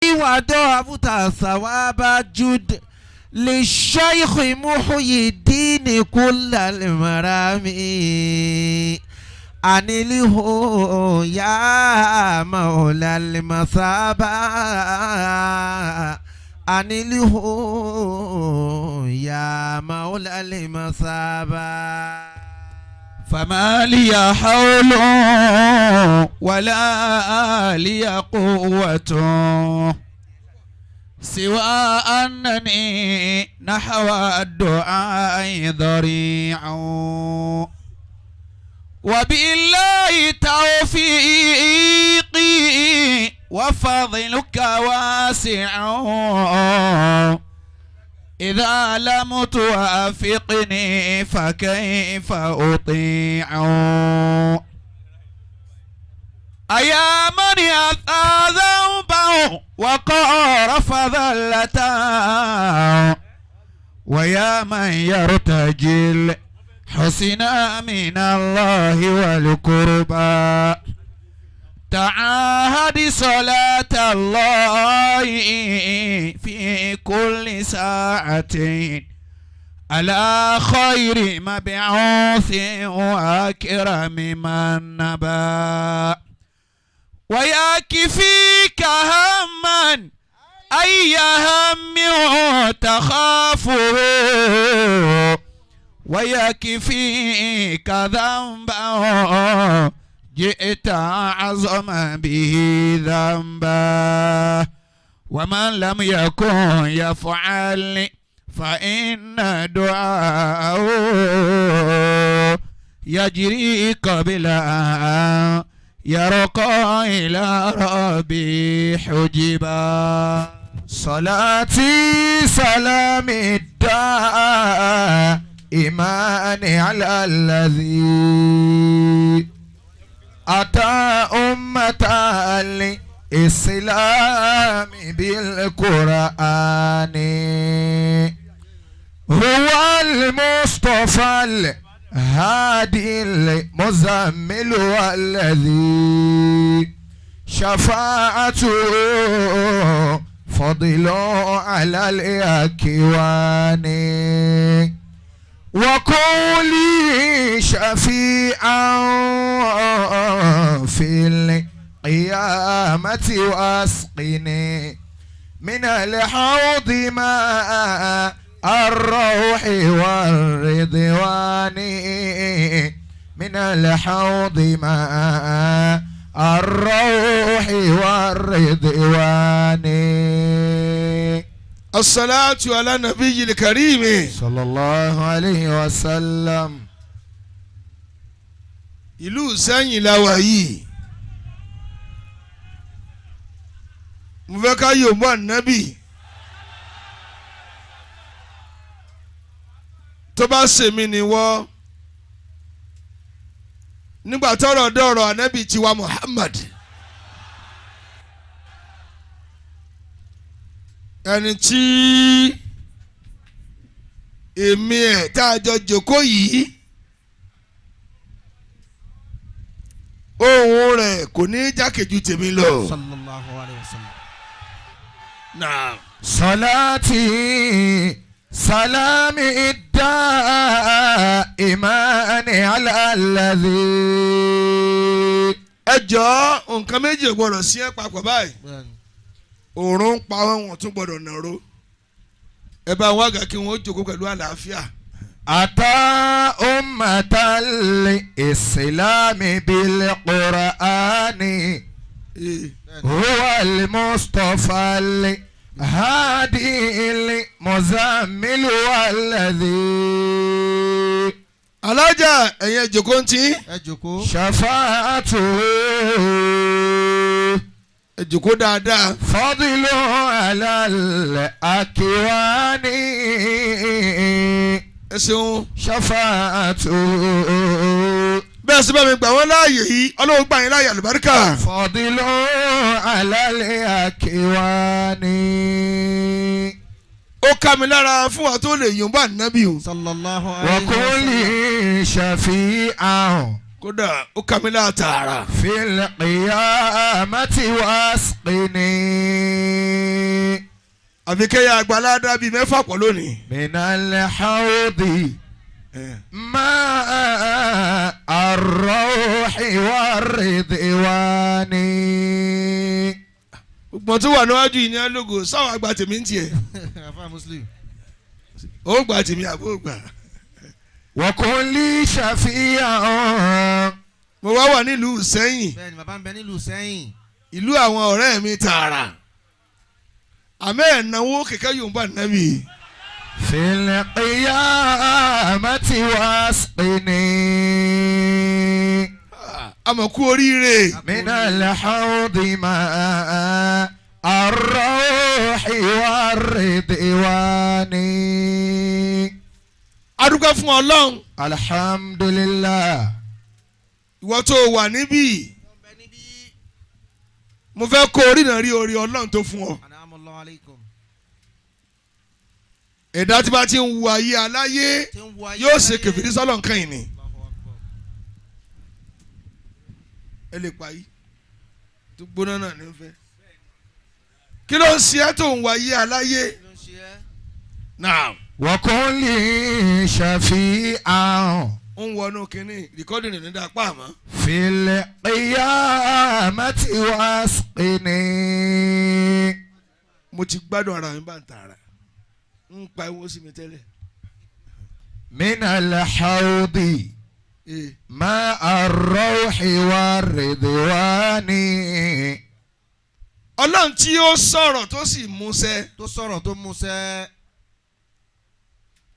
وضعفت ثواب جود للشيخ محي الدين كل المرامي أنله يا مولى المثابة أنله يا مولى المثابة. فما لي حول ولا لي قوة سوى أنني نحو الدعاء ضريع وبالله توفيقي وفضلك واسع إذا لم توافقني فكيف أطيع. أيا من أتى ذنبه وقارف ذلته ويا من يرتجل حسنا من الله والقربى تعاهد صلاة الله في كل ساعة على خير مبعوث وأكرم من نبا ويكفيك هما أي هم تخافه ويكفيك ذنبا جئت أعظم به ذنبا ومن لم يكن يفعل فإن دعاءه يجري قبل أن يرقى إلى ربي حجبا. صلاتي سلام الداء إيماني على الذي أتى أمة الإسلام بالقرآن هو المصطفى الهادي المزمل والذي شفاعته فضل على الأكوان وقولي شفيعا في القيامة وأسقني من الحوض ماء الروح والرضوان من الحوض ماء الروح والرضوان. الصلاة على النبي الكريم صلى الله عليه وسلم. Ìlú Ìsẹ́yìn la wà yìí. Mo fẹ́ ká yóò mú ànábì. Tó bá ṣèmi ni wọ́. Nígbà tọ́rọ̀ dọ̀rọ̀ ànábì tiwa Muhammad. Ẹni tí èmi ẹ̀ tá a jọ jókòó yìí ohùn rẹ̀ kò ní jákèjú tèmi lọ. Sallallahu alayhi wa sallam. Naam. Salati salami imani ala alladhi. Ẹ jọ̀ọ́ nǹkan méjì ò gbọ́dọ̀ sí ẹ papọ̀ báyìí. Òòrùn ń pa wọn, wọn tún gbọ́dọ̀ nàró. Ẹ bá wọn àgà kí wọn ó jókòó pẹ̀lú àlàáfíà. Ata ummatal islami bil qur'ani huwa al-mustafa al-hadi al-muzammil alladhi. Alájà ẹ̀yin ẹ jókòó ń tí. Ẹ jókòó. Shafa'atu. Ẹ jókòó dáadáa. Fadilu ala al-akwani. Ẹ ṣeun. Shafa'atu. Bẹ́ẹ̀ sì bá mi gbà wọ́n láàyè yìí, Ọlọ́run gbà yín láàyè àlùbáríkà. Fadilu ala al-akwani. Ó ká mi lára fún wa tó lè yùn bá nábì o. Sallallahu Wa alayhi wa sallam. kulli shafi'an. Kódà ó ká mi lára tààrà. Fil qiyamati wasqini. Àfi kẹ́yà àgbàlá bíi mẹ́fà pọ̀ lónìí. من الحوض ماء الروح والرضوان. Gbogbo tó wà níwájú yìí ní alógo sáwọn àgbà tèmi ń tiẹ̀. Àfáà Muslim. Ó gbà tèmi àbó gbà. وكن لي شفيعا. Mo wá wà nílùú Ìsẹ́yìn. Bẹ́ẹ̀ni bàbá ń bẹ nílùú Sẹ́yìn. Ìlú àwọn ọ̀rẹ́ mi tààrà. Àmẹ́ ẹ̀ náwó kẹ̀kẹ́ yóò bá nàbì. في القيامة واسقني. Àmọ̀ kú oríire. من الحوض ماء الروح والرضوان. A dúpẹ́ fún Ọlọ́run. الحمد لله. Ìwọ tó wà níbí. Mo fẹ́ kó orí náà rí orí Ọlọ́run tó fún ọ. Anaamallahu alaykum. Ẹ̀dá tí bá ti ń wu ayé aláyé Tí ń wo ayé yóò ṣe aláyé. kèfèrí sọ́lọ̀ nǹkan yìí ni. Allahu akbar. Ẹ lè pa yìí tó gbóná náà ní fẹ́. Kí ló ń ṣe ẹ́ tó ń wu ayé aláyé? Kí ló ń ṣe ẹ́? Náà وكن لي شفيعا. ń wọnú kínní rìkọ́dì ní dápá àmọ́. في القيامة واسقني. Mo ti gbádùn ara mi bá ń tààrà ń pa ewo sí mi tẹ́lẹ̀. من الحوض Ee, ماء الروح والرضوان. Ọlọ́run tí ó sọ̀rọ̀ tó sì múṣẹ. Tó sọ̀rọ̀ tó múṣẹ́.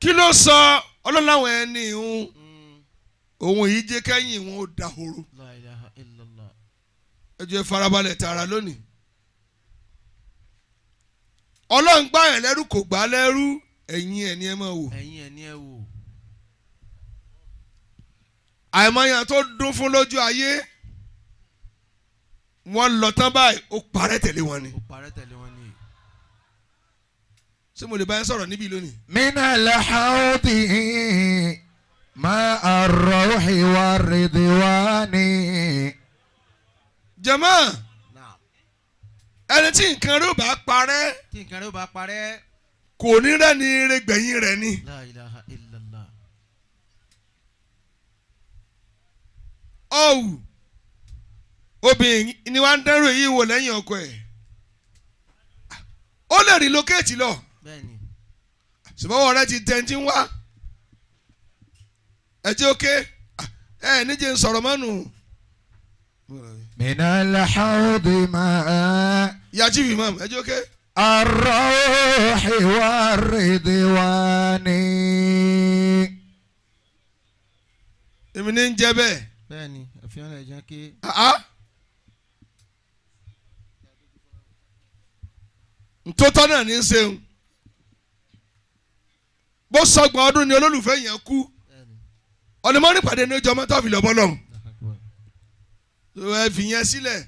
Kí ló sọ Ọlọ́run láwọn ẹni ìhun òun yìí jẹ́ kẹ́yìn wọn ó dahoro. La ilaha illallah. Ẹ jẹ́ farabalẹ̀ tààrà lónìí. Ọlọ́run gbà yẹn lẹ́rú kò gbà lẹ́rú ẹ̀yìn ẹ̀ ni ẹ máa wò. Ẹ̀yin ẹ̀ ní ẹ wò. Àìmọye tó dún fún lójú ayé wọ́n lọ tán báyìí ó parẹ́ tẹ̀lé wọn ni. Ó parẹ́ tẹ̀lé wọn ni. Ṣé mo lè bá yẹn sọ̀rọ̀ níbí lónìí? من الحوض ماء الروح والرضوان. Jàmáà Naam. ẹni tí nǹkan rẹ̀ ò bá parẹ́ Tí nǹkan rẹ̀ ó bá parẹ́. kò ní rẹ́ni rẹ̀ gbẹ̀yìn rẹ̀ ni. La ilaha illallah. Ọ̀wù obìnrin ni wàá ń dẹ́rù èyí wò lẹ́yìn ọkọ ẹ̀ ó lè relocate lọ Bẹ́ẹ̀ni. ṣùgbọ́n ọ̀rẹ́ ti tẹ̀ ń tí ń wá ẹ jẹ́ ókè ẹ níjẹ́ ń sọ̀rọ̀ mọ́nù. من الحوض ماء Ìyá chief imam ẹ jẹ́ ókè. الروح والرضوان. Èmi ní ń jẹ́ bẹ́ẹ̀. Bẹ́ẹ̀ni ẹ̀fíọ́n lè jẹ́ kí. Ah. Ntótọ́ náà ní í ṣeun bó sọgbọ̀n ọdún ni olólùfẹ́ yẹn kú Bẹ́ẹ̀ni. ọ̀nàmọ́rin pàdé ní ojú ọmọ tó fi lọ bọ́ lọ́hùn. Allahu akbar. Ẹ fi yẹn sílẹ̀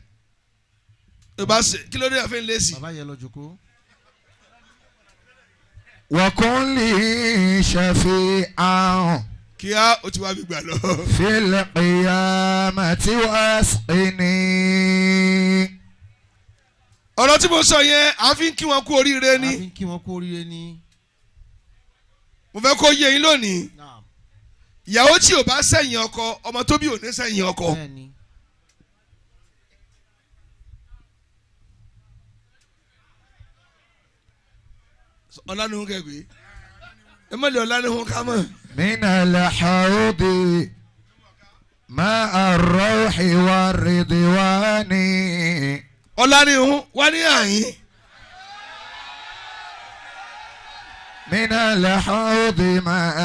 ẹ bá ṣe kí ló dé àfi ń lé sí. Bàbá yẹn lọ jòkó. وكن لي شفيعا. Kí á o ti wá fi gbà lọ. في القيامة واسقني. Ọ̀rọ̀ tí mo sọ yẹn à fi ń kí wọn kú oríire ni. A fi ń kí wọn kú oríire ni. Mo fẹ́ kó yé yín lónìí. Naam. Ìyàwó tí ò bá sẹ́yìn ọkọ ọmọ tó bí ò ní sẹ́yìn ọkọ. Bẹ́ẹ̀ni. Ọlánìhun kẹgbẹ́ ẹ má lè ọlánìhun ká mọ̀. من الحوض ماء الروح والرضوان. Ọlánìhun wá ní àyín. من الحوض ماء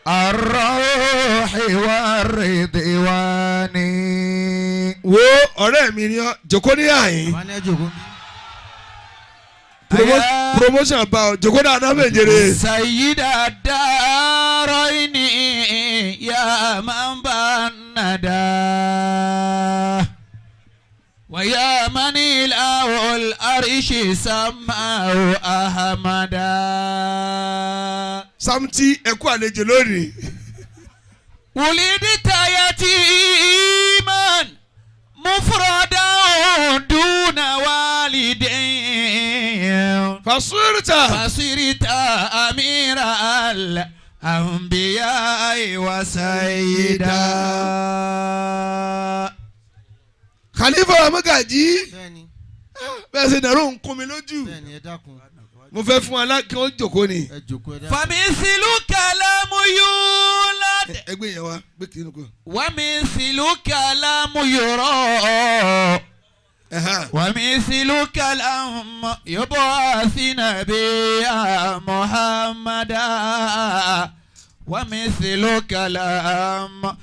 الروح والرضوان. Wo ọ̀rẹ́ mi ni ọ jòkó ní àyín. Bàbá ní ẹ jòkó. Promotion bá ọ jòkó dáadáa méjèrè. سيد الدارين يا من بندى ويا من إله العرش سماه أحمدا. Samti ẹ kú àlejò lónìí. ولدت يتيما مفردا دون والدين. فصرت فصرت أمير الأنبياء وسيدا. Khalifa Magaji. Bẹ́ẹ̀ni. Bẹ́ẹ̀ ṣe dàrú ń kún mi lójú. Bẹ́ẹ̀ni, ẹ dákun. Mo fẹ́ fún wa kí wọ́n jòkó ni. Ẹ jòkó, ẹ dákun. فمثلك لم يولد. Ẹgbẹ́ yẹn wa gbé kiri nìkan. ومثلك لم يرى. ومثلك لم يبعث نبيا محمدا. ومثلك لم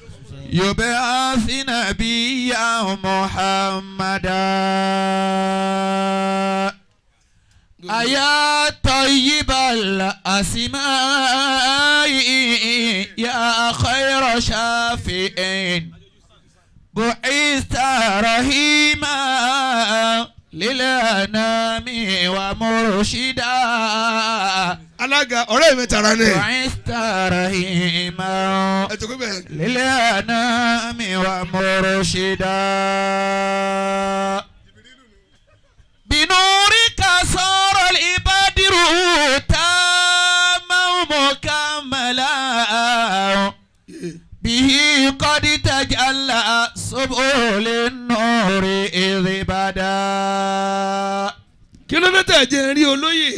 يبعث نبيا محمدا. أيا طيب الأسماء يا خير شافع بعثت رحيما للأنام ومرشدا. Alága ọ̀rẹ́ mi tara ni. بعثت رحيما Ẹ jòkó bẹ́ẹ̀. للأنام ومرشدا. بنورك صار البدر تاما مكملا. به قد تجلى سبل النور إذ بدا. Kí ló dé tẹ̀ jẹ́ rí olóyè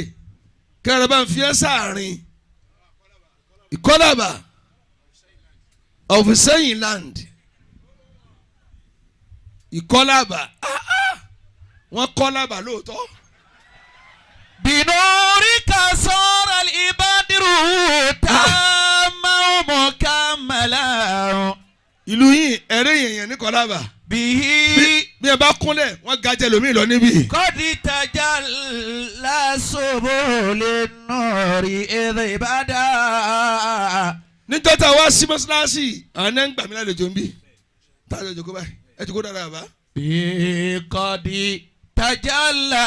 kẹrẹ bá ń fi ẹ́ sáàrin ìkọlàbà of Ìsẹ́yìn land ìkọlàbà? Ah, ah. Wọ́n kọ́làbà lóòótọ́. بنورك صار البدر تاما مكملا. Ìlú yìí ẹ̀rẹ́ yẹ̀yẹ̀ ní kọ́làbà. به Bí ẹ bá kúnlẹ̀ wọ́n ga jẹ lómi lọ níbí. قد تجلى سبل النور إذ بدا. Níjọ́ tá a wá sí mọ́ṣáláṣí, àwọn náà ń gbà mí lálejò ń bì tá a jọ jòkó báyìí. Ẹ jòkó dáadáa, bàbá. به قد تجلى.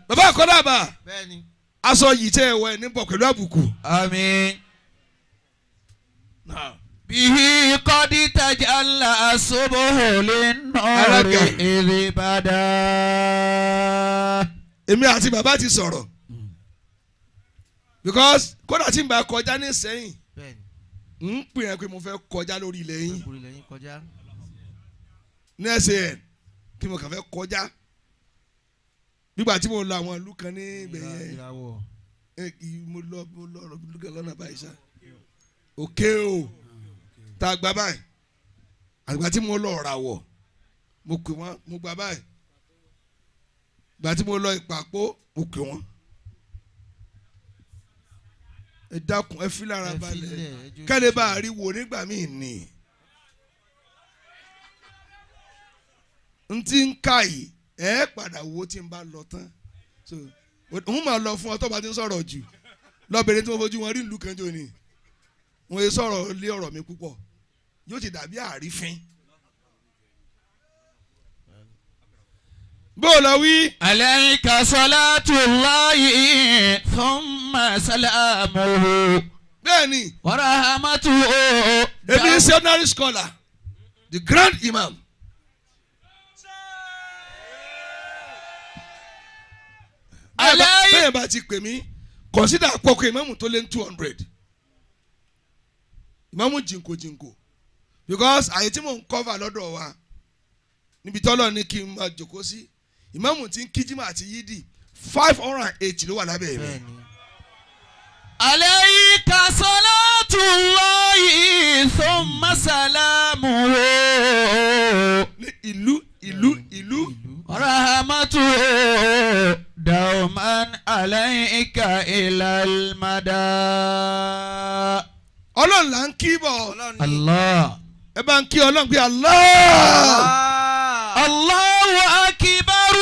Bàbá kọ́làbà. Bẹ́ẹ̀ni. Aṣọ yìí tẹ́ ẹ wọ ẹ níbọ̀ pẹ̀lú àbùkù. آمين. به قد تجلى سبل النور Alága. إذ بدا. Èmi àti bàbá ti sọ̀rọ̀ because kódà tí n bá kọjá ní sẹ́yìn, Bẹ́ẹ̀ni. ń pè é pé mo fẹ́ kọjá lórí ilẹ̀ yín. Kúrò lẹ́yìn kọjá. Ní SAN kí mo kàn fẹ́ kọjá nígbà tí mo lọ àwọn ìlú kan ní ibẹ̀ yẹn. Ìràwọ̀. Mo lọ ọ̀rọ̀ ìlú kan lọ́nà báyìí sá òkè o tá a gba báyìí. Àgbà tí mo lọ ọ̀ràwọ̀, mo pè wọ́n, mo gba báyìí. Gbà tí mo lọ Ìpàpó, mo pè wọ́n. Ẹ dákun, ẹ fi lára Ẹ balẹ̀. filẹ̀, ẹ jó. Kẹ́lẹ́ bá a rí wo nígbà míì ní n ti ń ka yìí, ẹ padà wo tí n bá lọ tán. So òun máa lọ fún ọ tó bá ti ń sọ̀rọ̀ jù lọ́bẹ̀rẹ̀ tí mo fojú wọn rí ìlú kan jò ní wọn yé sọ̀rọ̀ lé ọ̀rọ̀ mi púpọ̀, yóò ti dàbí àrífín. Bó o lọ wí. عليك صلاة الله ثم سلامه Bẹ́ẹ̀ni. ورحمته. Èmi ń ṣe ordinary scholar, the grand imam. عليك Bẹ́ẹ̀ bá ti pè mí, consider àpọ̀kọ̀ ìmáàmù tó lé ní 200 ìmáàmù jìnkò jìnkò because àyè tí mò ń cover lọ́dọ̀ wa níbi tọ́lọ̀ ní kí n máa jòkó sí, ìmáàmù tí ń kíjímà àti yídì 580 ló wà lábẹ́ mi. Bẹ́ẹ̀ni. عليك صلاة الله ثم سلامه Ní ìlú ìlú ìlú. ورحمته دوما عليك إلى المدى. Ọlọ́run là ń kí bọ̀. الله. Ẹ bá ń kí Ọlọ́run pé Allah. الله أكبر.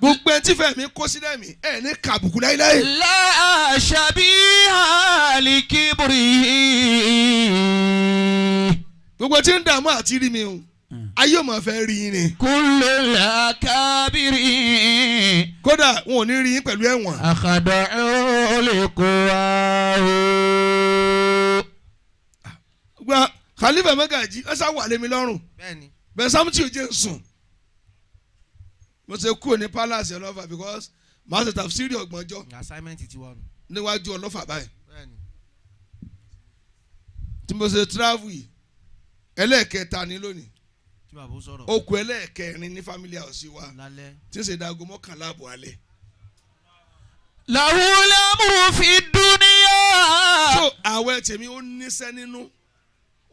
Gbogbo ẹni tí fẹ́ mi kó sílẹ̀ mi ẹ̀ ní kàbùkù láíláí. لا شبيه لكبره. Gbogbo tí ń dààmú àti rí mi o, ayé ò máa fẹ́ rí yín ni. كل الأكابر. Kódà wọn ò ní rí yín pẹ̀lú ẹ̀wọ̀n. أخضعوا لقواه. Gba Khalifa Magaji ẹ sá wà lémi lọ́rùn. Bẹ́ẹ̀ni. Bẹ́ẹ̀ sámútì ò jẹ́ ń sùn. Mo ṣe kúrò ní palace ọlọ́fà because Màá ṣe tàfsírì ọgbọ̀njọ́ Assignment ti wà nù. níwájú ọlọ́fà báyìí. Bẹ́ẹ̀ni. Tí mo ṣe travel yìí, ẹlẹ́ẹ̀kẹta ni lónìí. Tí bàbá ó sọ̀rọ̀. Ó kù ẹlẹ́ẹ̀kẹrin ní family house wa Lálẹ́. tí ń ṣe dago 11:30 alẹ́. له الأمر في الدنيا. So àwẹ̀ tèmi ó níṣẹ́ nínú,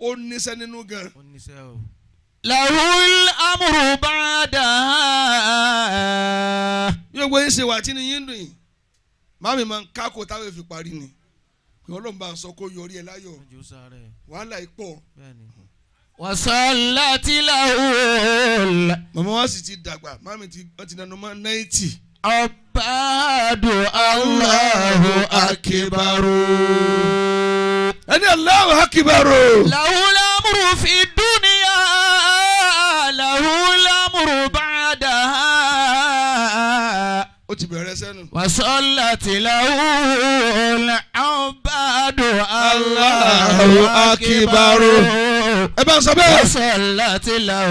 ó níṣẹ́ nínú gan. Ó níṣẹ́ o. له الأمر بعدها. Bí gbogbo yín ṣe wà tí ni yín dùn yìí, màmí máa ń kákò táwọn fi parí ni pé Ọlọ́run bá ń sọ kó yọrí ẹ láyọ̀. Oúnjẹ ó sáré. Wàhálà yìí pọ̀. Bẹ́ẹ̀ni. وصلت له Màmá wa sì ti dàgbà, màmí ti wọ́n ti nanu mọ́ 90. العباد الله أكبر. Ẹni Allahu Akbar. له الأمر في الدنيا، له الأمر بعدها. Ó ti bẹ̀rẹ̀ sẹ́nu. وصلت له العباد الله الله أكبر. أكبر. Ẹ bá ń sọ bẹ́ẹ̀. وصلت له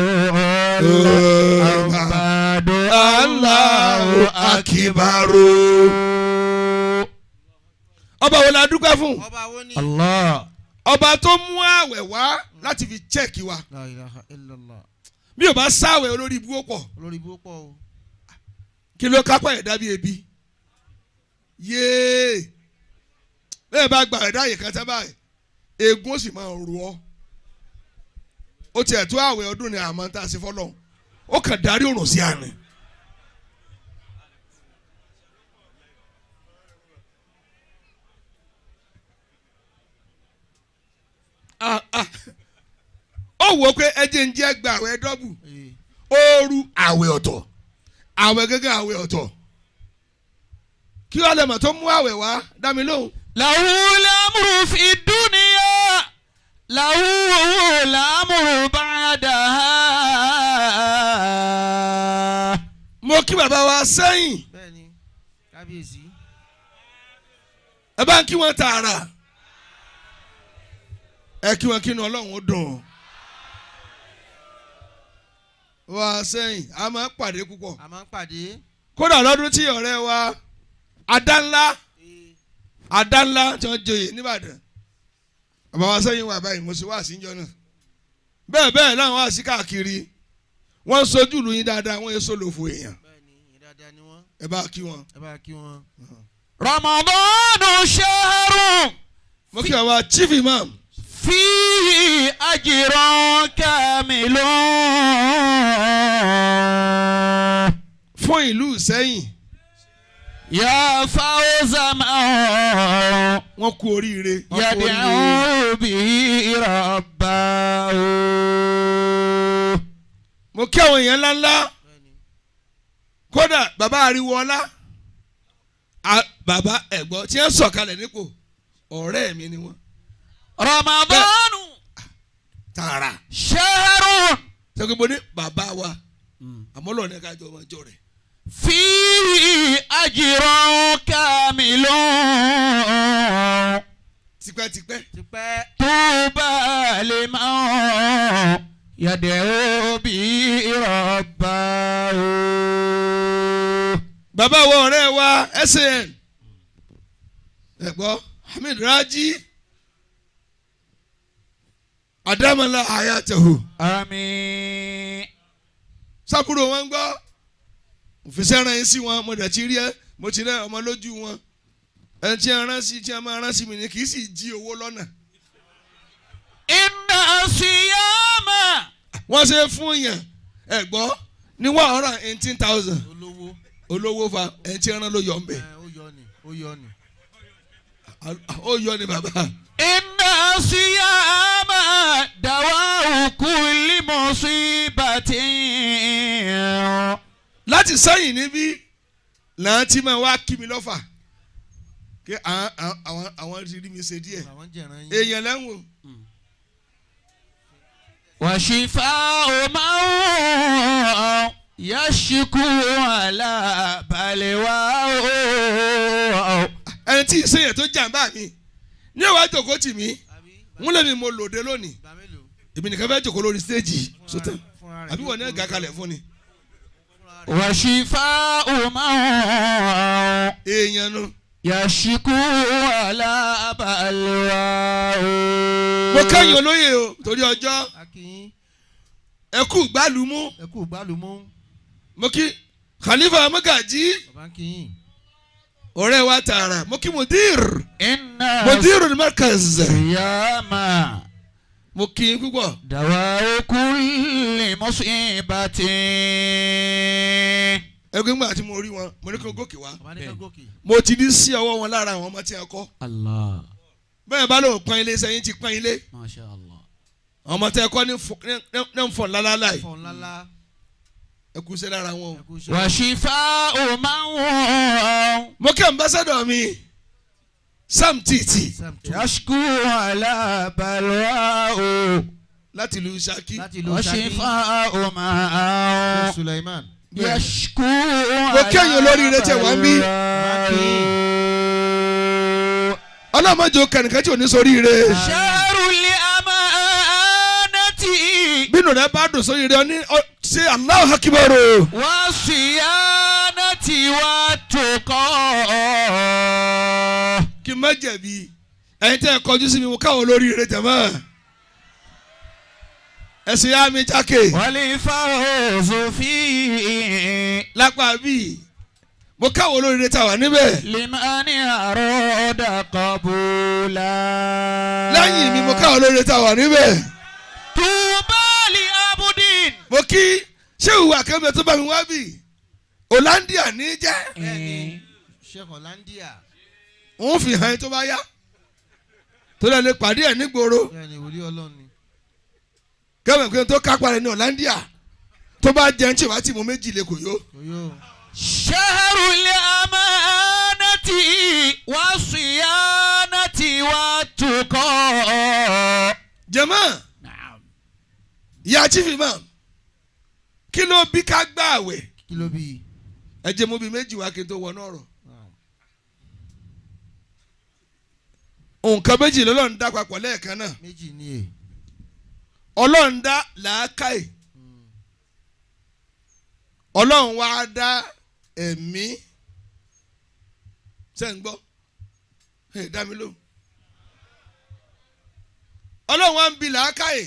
العباد Allahu الله Akbar. Ọba wo la dúpẹ́ fún? Ọba wo ni? الله. Ọba tó mú àwẹ̀ wá láti fi check wa. La ilaha illallah. Bí o bá sáwẹ̀, olórí ibú ó pọ̀. Olórí ibú pọ̀ o. Kí ló kápá ẹ̀dá bí ebi? Yéé, bẹ́ẹ̀ bá gba ẹ̀dá yìí kan tẹ́ báyìí, eegun ó sì máa rò ọ́. Ó tiẹ̀ tó àwẹ̀ ọdún ni àmọ́ tá a ṣe fọ́lọ́, ó kàn darí òrùn sí àná. Ah, ah. Ó wò ó pé ẹjẹ̀ ń jẹ́ gba àwẹ̀ double. Ee. Ooru àwẹ̀ ọ̀tọ̀, àwẹ̀ gẹ́gẹ́ àwẹ̀ ọ̀tọ̀. Kí wàá lè mọ̀ tó mú àwẹ̀ wá? Dá mi lóhùn. له الأمر في الدنيا، له الأمر بعدها. Mo kí bàbá wa sẹ́yìn. Bẹ́ẹ̀ni. Kábíyèsí. Ẹ bá ń kí wọn tààrà, ẹ kí wọn kí inú Ọlọ́run ó dùn wá sẹ́yìn. A máa ń pàdé púpọ̀. A máa ń pàdé. Kódà lọ́dún tí ọ̀rẹ́ wa Adánlá Adánlá tí wọ́n joyè nìbàdàn, bàbá wa sẹ́yìn wà báyìí, mo sì wá síjọ náà. Bẹ́ẹ̀ bẹ́ẹ̀ láwọn wá sí káàkiri, wọ́n ń sojú ìlú yín dáadáa, wọ́n yẹ sólòfò èèyàn. Bẹ́ẹ̀ni, ìyẹn dáadáa ni wọ́n. Ẹ bá kí wọn. Ẹ bá kí wọn. رمضان شهر Mo kí bàbá chief imam. فيه أجر كامل. Fún ìlú Ìsẹ́yìn. يا فوز من Wọ́n kú oríire. يدعو به ربه. Mo kí àwọn èèyàn ńláńlá. Bẹ́ẹ̀ni. Kódà bàbá Ariwoọlá, bàbá ẹ̀gbọ́n tí wọ́n sọ̀kalẹ̀ nípò, ọ̀rẹ́ mi ni wọ́n. رمضان Tààrà. شهر Sọ́kè mo ní bàbá wa, àmọ́ lọ́ọ̀ ní ká jọ ọmọ ìjọ rẹ̀. فيه أجر كامل. Tipẹ́tipẹ́. Tipẹ́. طوبى لمن يدعو به ربه. Bàbá wa, ọ̀rẹ́ wa, SAN, ẹ̀gbọ́n Hamid Raji, Adamala hayatahu. آمين. Sábúrò wọn ń gbọ́ òfìsẹ́ rán yín sí wọn. Mo dẹ̀ ti rí ẹ, mo ti rẹ ọmọ lójú wọn. Ẹni tí ẹ rán sí, tí ẹ máa rán sí mi ni, kì í sì jí owó lọ́nà. إن الصيام Wọ́n ṣe fún yàn, ẹ gbọ́ ní 118,000. Olówó. Olówó fa ẹni tí ẹ rán ló yọ ń bẹ̀. Ẹ ó yọ ni. Ó yọ ni. Ó yọ ni bàbá. إن الصيام دواء كل مصيبة. Láti sẹ́yìn níbí làwọn tí máa wá kí mi lọ́fà kí àwọn ti rí mi ṣe díẹ̀. Àwọn jẹ̀ràn yín. Èèyàn lẹ́wọ̀n. وشفاء من يشكو على بلواه. Ẹni tí ìṣèyàn tó jàǹbá mi ní ìwà jòkó tì mí. Àbí? Ń lè mi mo lòdè lónìí. Ìgbà mélòó? Èmi nìkan fẹ́ jòkó lórí stage sótàn. Fúnra rẹ̀ Àbí ló wọn ní kó gà kalẹ̀ fún ni. وشفاء من yẹn nu. يشكو على بلواه Mo kẹ́yìn olóyè o torí ọjọ́. A kí yín. Ẹ kú gbálùmú. Ẹ kú gbálùmú. Mo kí Khalifa Magaji. Bàbá ń kí yín. Ọ̀rẹ́ wa tààrà. Mo kí Mudir. إن Mudir Markaz. الصيام Mo kí yín púpọ̀. دواء كل مصيبة. Ẹgbẹ́ ńgbà tí mo rí wọn, mo ní kí n gòkè wá. Bàbá ní ká gòkè. Mo ti ní sí ọwọ́ wọn lára àwọn ọmọ tí a kọ́. الله Bẹ́ẹ̀ bá lóun pọ́n ilé sẹ́yìn ti pọ́n ilé. ما شاء الله. Àwọn ọmọ tí a kọ́ ní ń fọ̀ lálálá yìí. Fọ̀ ńláńlá. Ẹ kú iṣẹ́ lára wọn o. Ẹ kú iṣẹ́. وشفاء من Mo kí ambassadọ̀ mi Sam Titi Sam tó. يشكو على بلواه láti ìlú Ṣakí. Láti ìlú Ṣakí. وشفاء من Suleiman. يشكو Mo kí ẹ̀yin olóríire tẹ́ wá ń bí. بلواه. Ọlọ́mọdé kẹ̀nìkan tí ò ní sóríire. شهر الأمانة Bínú rẹ bá dùn sóríire ọ ní ṣe Allahu Akbar o. والصيانة والتقى. Kí n má jẹ̀bi ẹ̀yin tẹ́ ẹ kọjú sí mi mo káwọn olóríire jẹ̀mọ́. Ẹ̀sìn yá mi jákè. والفوز فيه Lápá bíi mo káwọn olóríire tá a wà níbẹ̀. لمن أراد قبولا. Lẹ́yìn mi mo káwọn olóríire tá a wà níbẹ̀. طوبى لعبد. Mo kí ṣé ìwà kẹ́mi tó bá mi wá bì Hollandia ní jẹ́. Bẹ́ẹ̀ni. Sheikh Hollandia. Òun fi hàn yín tó bá yá tó lè pàdé ẹ̀ nígboro. Bẹ́ẹ̀ni wòlíì Ọlọ́run ni. Kẹ́mi pé tó kápá rẹ̀ ní Hollandia tó bá jẹun tí ìwà tí mo méjì lè kò yó. Kò yóò. شهر الأمانة والصيانة والتقى. Jẹ̀mọ́ نعم. ìyá chief imam kí ló bí ká gbà àwẹ̀? Kí ló bí? Ẹ jẹ́ mo bí méjì wá kí n tó wọnú ọ̀rọ̀. Nǹkan méjì lọ́lọ́run dá papọ̀ lẹ́ẹ̀kan náà. Méjì ni è. Ọlọ́run dá làákàyè. Ọlọ́run wá dá ẹ̀mí. Ṣé ń gbọ́? Ẹ dá mi lóhùn. Ọlọ́run wá ń bi làákàyè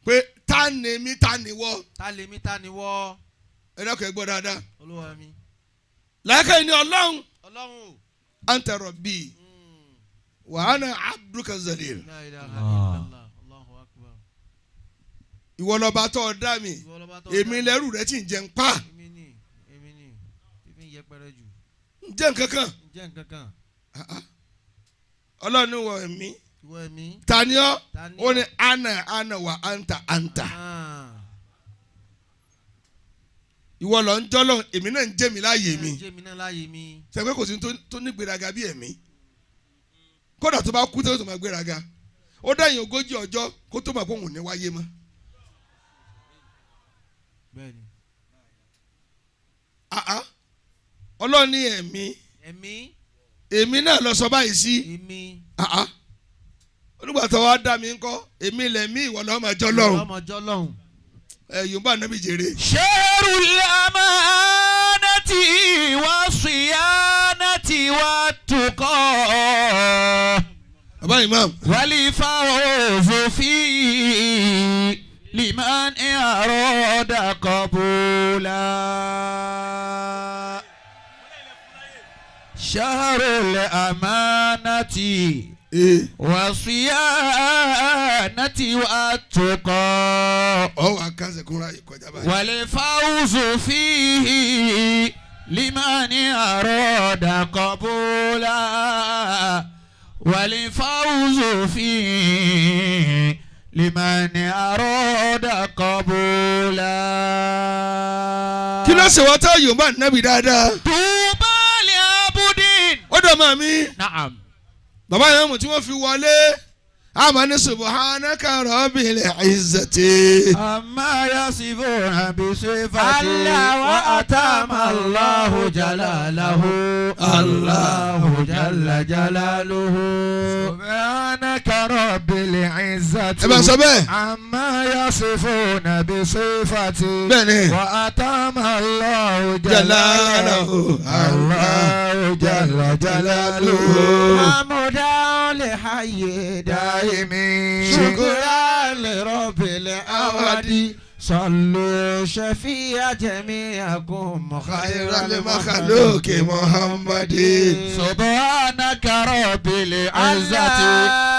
pé ta ni mí, ta ni wọ́? Ta lèmi, ta ni wọ́? Ẹ dákun, ẹ gbọ́ dáadáa. Olúwa mi. Làákàyè ni Ọlọ́run. Ọlọ́run o. Anta rabbi wa ana abduka zalil. La ilaha illallah. Allahu akbar. Ìwọ lọba tó o dá mi, Ìwọ lọba tó èmi dá mi. lẹ́rù rẹ tí ń jẹun pa. Èmi ni, èmi ni. Fífi ń yẹpẹrẹ jù. Ń jẹ́ nǹkan kan. Ǹjẹ́ nǹkan kan. Ọlọ́run ní wọ ẹ̀mí. Ìwọ ẹ̀mí. Ta ni ọ́? Ta ni Ó ní ana ana wa anta anta. Ah. Ìwọ lọ ń jọ́lọ̀, èmi náà ń jẹ́ mi láàyè mi. Jẹ́ mi náà láàyè mi. Sẹ́gbẹ́ kò sí tó ní gbéraga bí ẹ̀mí. Kódà tó bá kú tó máa gbéraga. Ó dẹ̀yìn 40 ọjọ́ kó tó máa kó òun ní wáyé mọ́. Bẹ́ẹ̀ni. Ah ah. Ọlọ́run ní ẹ̀mí. Ẹ̀mí. Èmi náà lọ sọ báyìí sí. Èmi. Ah ah. Olùgbà tó wá dá mi ńkọ́, èmi lẹ̀mí, ìwọ lọ́ọ́ máa jọ́ lọ́hùn. Ọmọ jọ́ lọ́hùn. Ẹ Yorùbá nàbí jèrè. شهر الأمانة والصيانة والتقى. Bàbá imam. والفوز فيه لمن أراد قبولا. شهر الأمانة والصيانة والتقى. Ọ wà kásẹ̀ kúnra ìkọjá báyìí. والفوز فيه لمن أراد قبولا. والفوز فيه لمن أراد قبولا. Kí ló ṣe wọ́n tó Yorùbá nàbí dáadáa? طوبى لعبد. Ó dọ̀ mọ́ mi. نعم. Bàbá yẹn mọ̀ tí wọ́n fi wọlé. Àmọ́ ní subhanaka rabbil izzati. عما يصفون بصفته الله وأتم الله الله جلاله الله جل جلاله. سبحانك رب العزة Ẹ bá sọ bẹ́ẹ̀. عما يصفون بصفتي Bẹ́ẹ̀ni. وأتم الله جلاله جلاله الله جل جلاله. حمدا لحي دائم شكرا لرب الأرض صلوا شفيع جميعكم خير المخلوق محمد. سبحانك رب العزة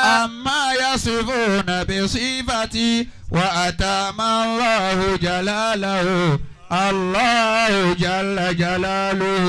عما يصفون بصفتي وأتم الله جلاله الله جل جلاله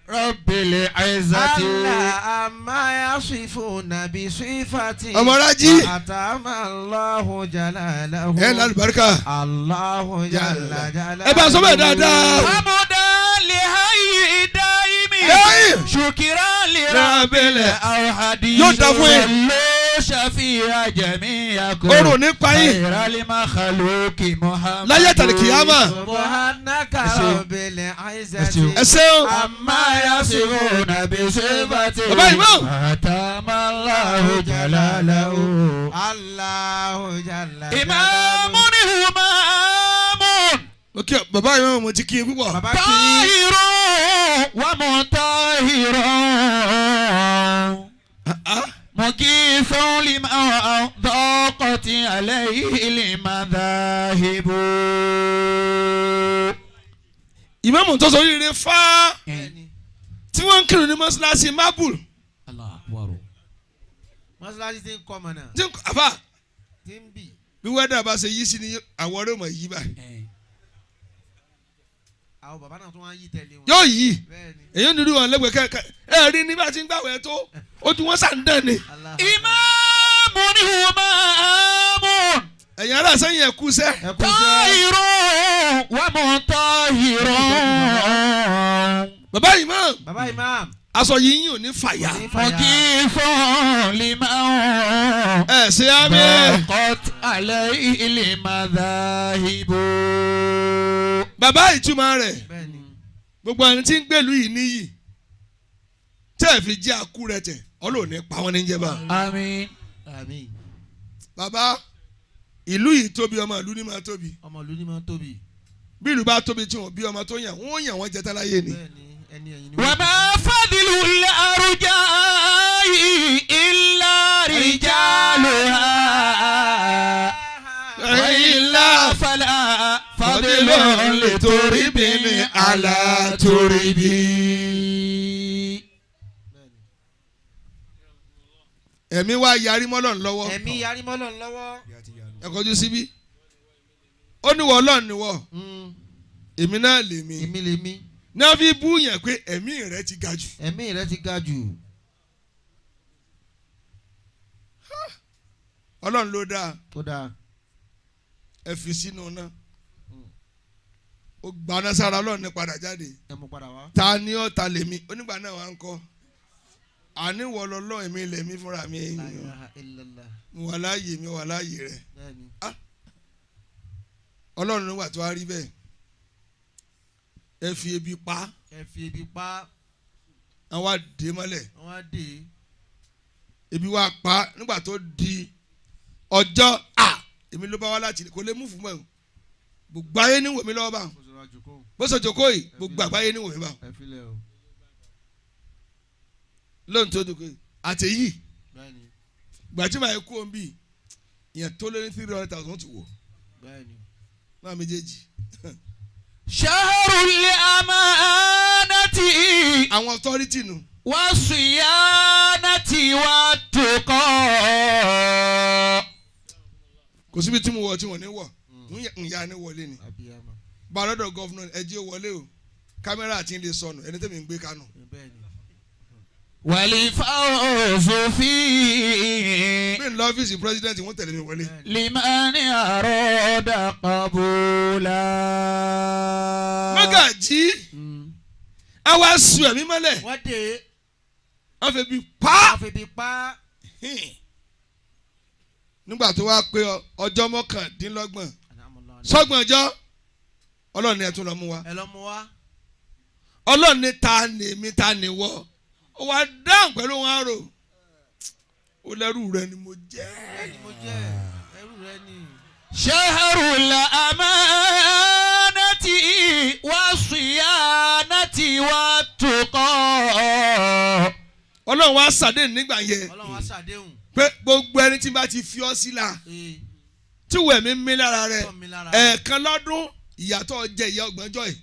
رب العزة الله عما يصفون بصفتي Ọmọ Rájí. وأتم الله جلاله Ẹ lálùbáríkà. الله جل جلاله. Ẹ bá sọ bẹ́ẹ̀ dáadáa. حمدا لحي دائم Dáìm. شكرا لرب الأوحد. Yóò dá fún yín. صلوا شفيع جميعكم Oòrùn ní pa yín. خير المخلوق محمد. Láyé tàbí kìyàmà. سبحانك رب العزة Ẹ ṣeun. عما يصفون بصفته Bàbá Imam. أتم الله جلاله. الله جل إمام همام. Mo kí ọ bàbá Imam, mo ti kí i púpọ̀. Bàbá kí طاهر ومطهر مقيس لما ضاقت عليه المذاهب. Ìmáàmù tó sọ rírẹ fá tí wọ́n ń kírun ní mọ́ṣáláṣí Marble. الله أكبر. Mọ́ṣáláṣí ti ń kọ́ mọ̀nà Tí ń àfà tí ń bì. Bí wẹ́dà bá ṣe yí sí ni àwọn ọ̀rẹ́ mọ̀ yí báyìí. Àwọn bàbá náà tún wá ń yí tẹ̀lé wọn. Yóò yí. Bẹ́ẹ̀ni. Èyí ń dúdú wọn lẹ́gbẹ̀ẹ́ kẹ́kẹ́ ẹ rí ní bá ti ń gbàwẹ̀ tó ojú wọn sàn dán ni. Allah. إمام همام. Ẹ̀yin ará sẹ́yìn ẹ̀ kú sẹ́. Ẹ kú iṣẹ́. طاهر ومطهر. Bàbá Imam, Bàbá Imam. aṣọ yìí yín ò ní fàyà. Ní fàyà. مقيس لمن Ẹ ṣe á mi. ضاقت عليه المذاهب. Bàbá, ìtumọ̀ rẹ̀, Bẹ́ẹ̀ni. gbogbo ẹni tí ń gbèlú yìí níyì tẹ́ ẹ fi jẹ́ akú rẹ tẹ̀ ọlọ́ọ̀ni pa wọ́n ní jẹba. آمين. Àmín. Bàbá, ìlú yìí tóbi, ọmọ ìlú ní máa tóbi. Ọmọ ìlú ni máa ń tóbi. Bí ìlú bá tóbi tí wọn bí ọmọ tó yàn wọ́n yàn wọ́n jẹ táláyé ni. Bẹ́ẹ̀ni, ẹni ẹ̀yìn ni. وما فضل الأرجاء إلا رجالها وإلا فلا فضل لترب على ترب. Bẹ́ẹ̀ni. Ẹ̀mí wá yarí mọ́lọ̀ lọ́wọ́. Ẹ̀mí yarí mọ́lọ̀ lọ́wọ́. Ẹ kọjú síbí, ó ní wọ́ Ọlọ́run ni wọ́, èmi náà lèmi. Èmi lèmi. Ní wọ́n fi bú yàn pé ẹ̀mí rẹ ti ga jù. Ẹ̀mí rẹ ti ga jù. Ọlọ́run ló dáa. Ó dáa. Ẹ fi sínú náà, ó gbaná sára Ọlọ́run ní padà jáde. Ẹ mú padà wá. Ta ni ó ta lèmi onígbà náà wà ń kọ́ àníwọ̀ lọ́lọ́, èmi lèmi fúnra mi. La ilaha illallah. Mo wà láàyè mi, wà láàyè rẹ̀. Bẹ́ẹ̀ni. Ọlọ́run nígbà tó wá rí bẹ́ẹ̀, ẹ fi ebi pa. Ẹ fi ebi pa. Àwọn àdé mọ́lẹ̀. Wọ́n á dé. Ebi wá pa nígbà tó di ọjọ́ à èmi ló bá wá láti kò lè mú fún mọ́ gbogbo ayé ní wò mí lọ́wọ́ bá Kó sọ̀rọ̀ àjòkó. bó ṣe jókòó yìí, gbogbo àgbáyé ní wò mí bá Ẹ filẹ̀ o. lóhùn tó jókòó yìí àtẹ̀yí. Bẹ́ẹ̀ni. Gbàtí màá kú òun bíi ìyẹn tó lé ní 300,000 ti wò Bẹ́ẹ̀ni. náà méjèèjì. شهر الأمانة Àwọn authority nù. والصيانة والتقى. Kò síbi tí mo wọ̀ tí wọ́n ní wọ̀ ń ya ní wọlé ni. Abiyamọ. Bá a lọ́dọ̀ governor, ẹ jẹ́ ó wọlé o, kámẹ́rà àti ilé sọnù ẹni tẹ́mi ń gbé kánò. Bẹ́ẹ̀ni. والفوز فيه Bí n lọ ọ́fíìsì president, wọ́n tẹ̀lé mi wọlé. Bẹ́ẹ̀ni. لمن أراد قبولا. Mọ́gàjí, àwa sùn ẹ̀mí mọ́lẹ̀. Wọ́n dé. Wọ́n fẹ́ bí pa. Wọ́n fi ebi pa. Nígbà tó wá pé ọjọ́ 29, sọ́gbọ̀n ọjọ́, Ọlọ́run ni ẹ tún lọ mú wa. Ẹ lọ mú wa. Ọlọ́run ní ta ni mi ta ni wọ́ ó wá dáhùn pẹ̀lú wọn àrò ó lẹ́rù rẹ ni mo jẹ́. Ẹni mo jẹ́ ẹrú rẹ ni. شهر الأمانة والصيانة والتقى Ọlọ́run wá sàdé nígbà yẹn Ọlọ́run á ṣàdéhùn. pé gbogbo ẹni tí bá ti fi ọ́ sí la Ee, tí wẹ̀mí mi lára rẹ tọ́ mi lára. ẹ̀ẹ̀kan lọ́dún ìyàtọ̀ jẹ ìyà ọgbọ̀njọ́ yìí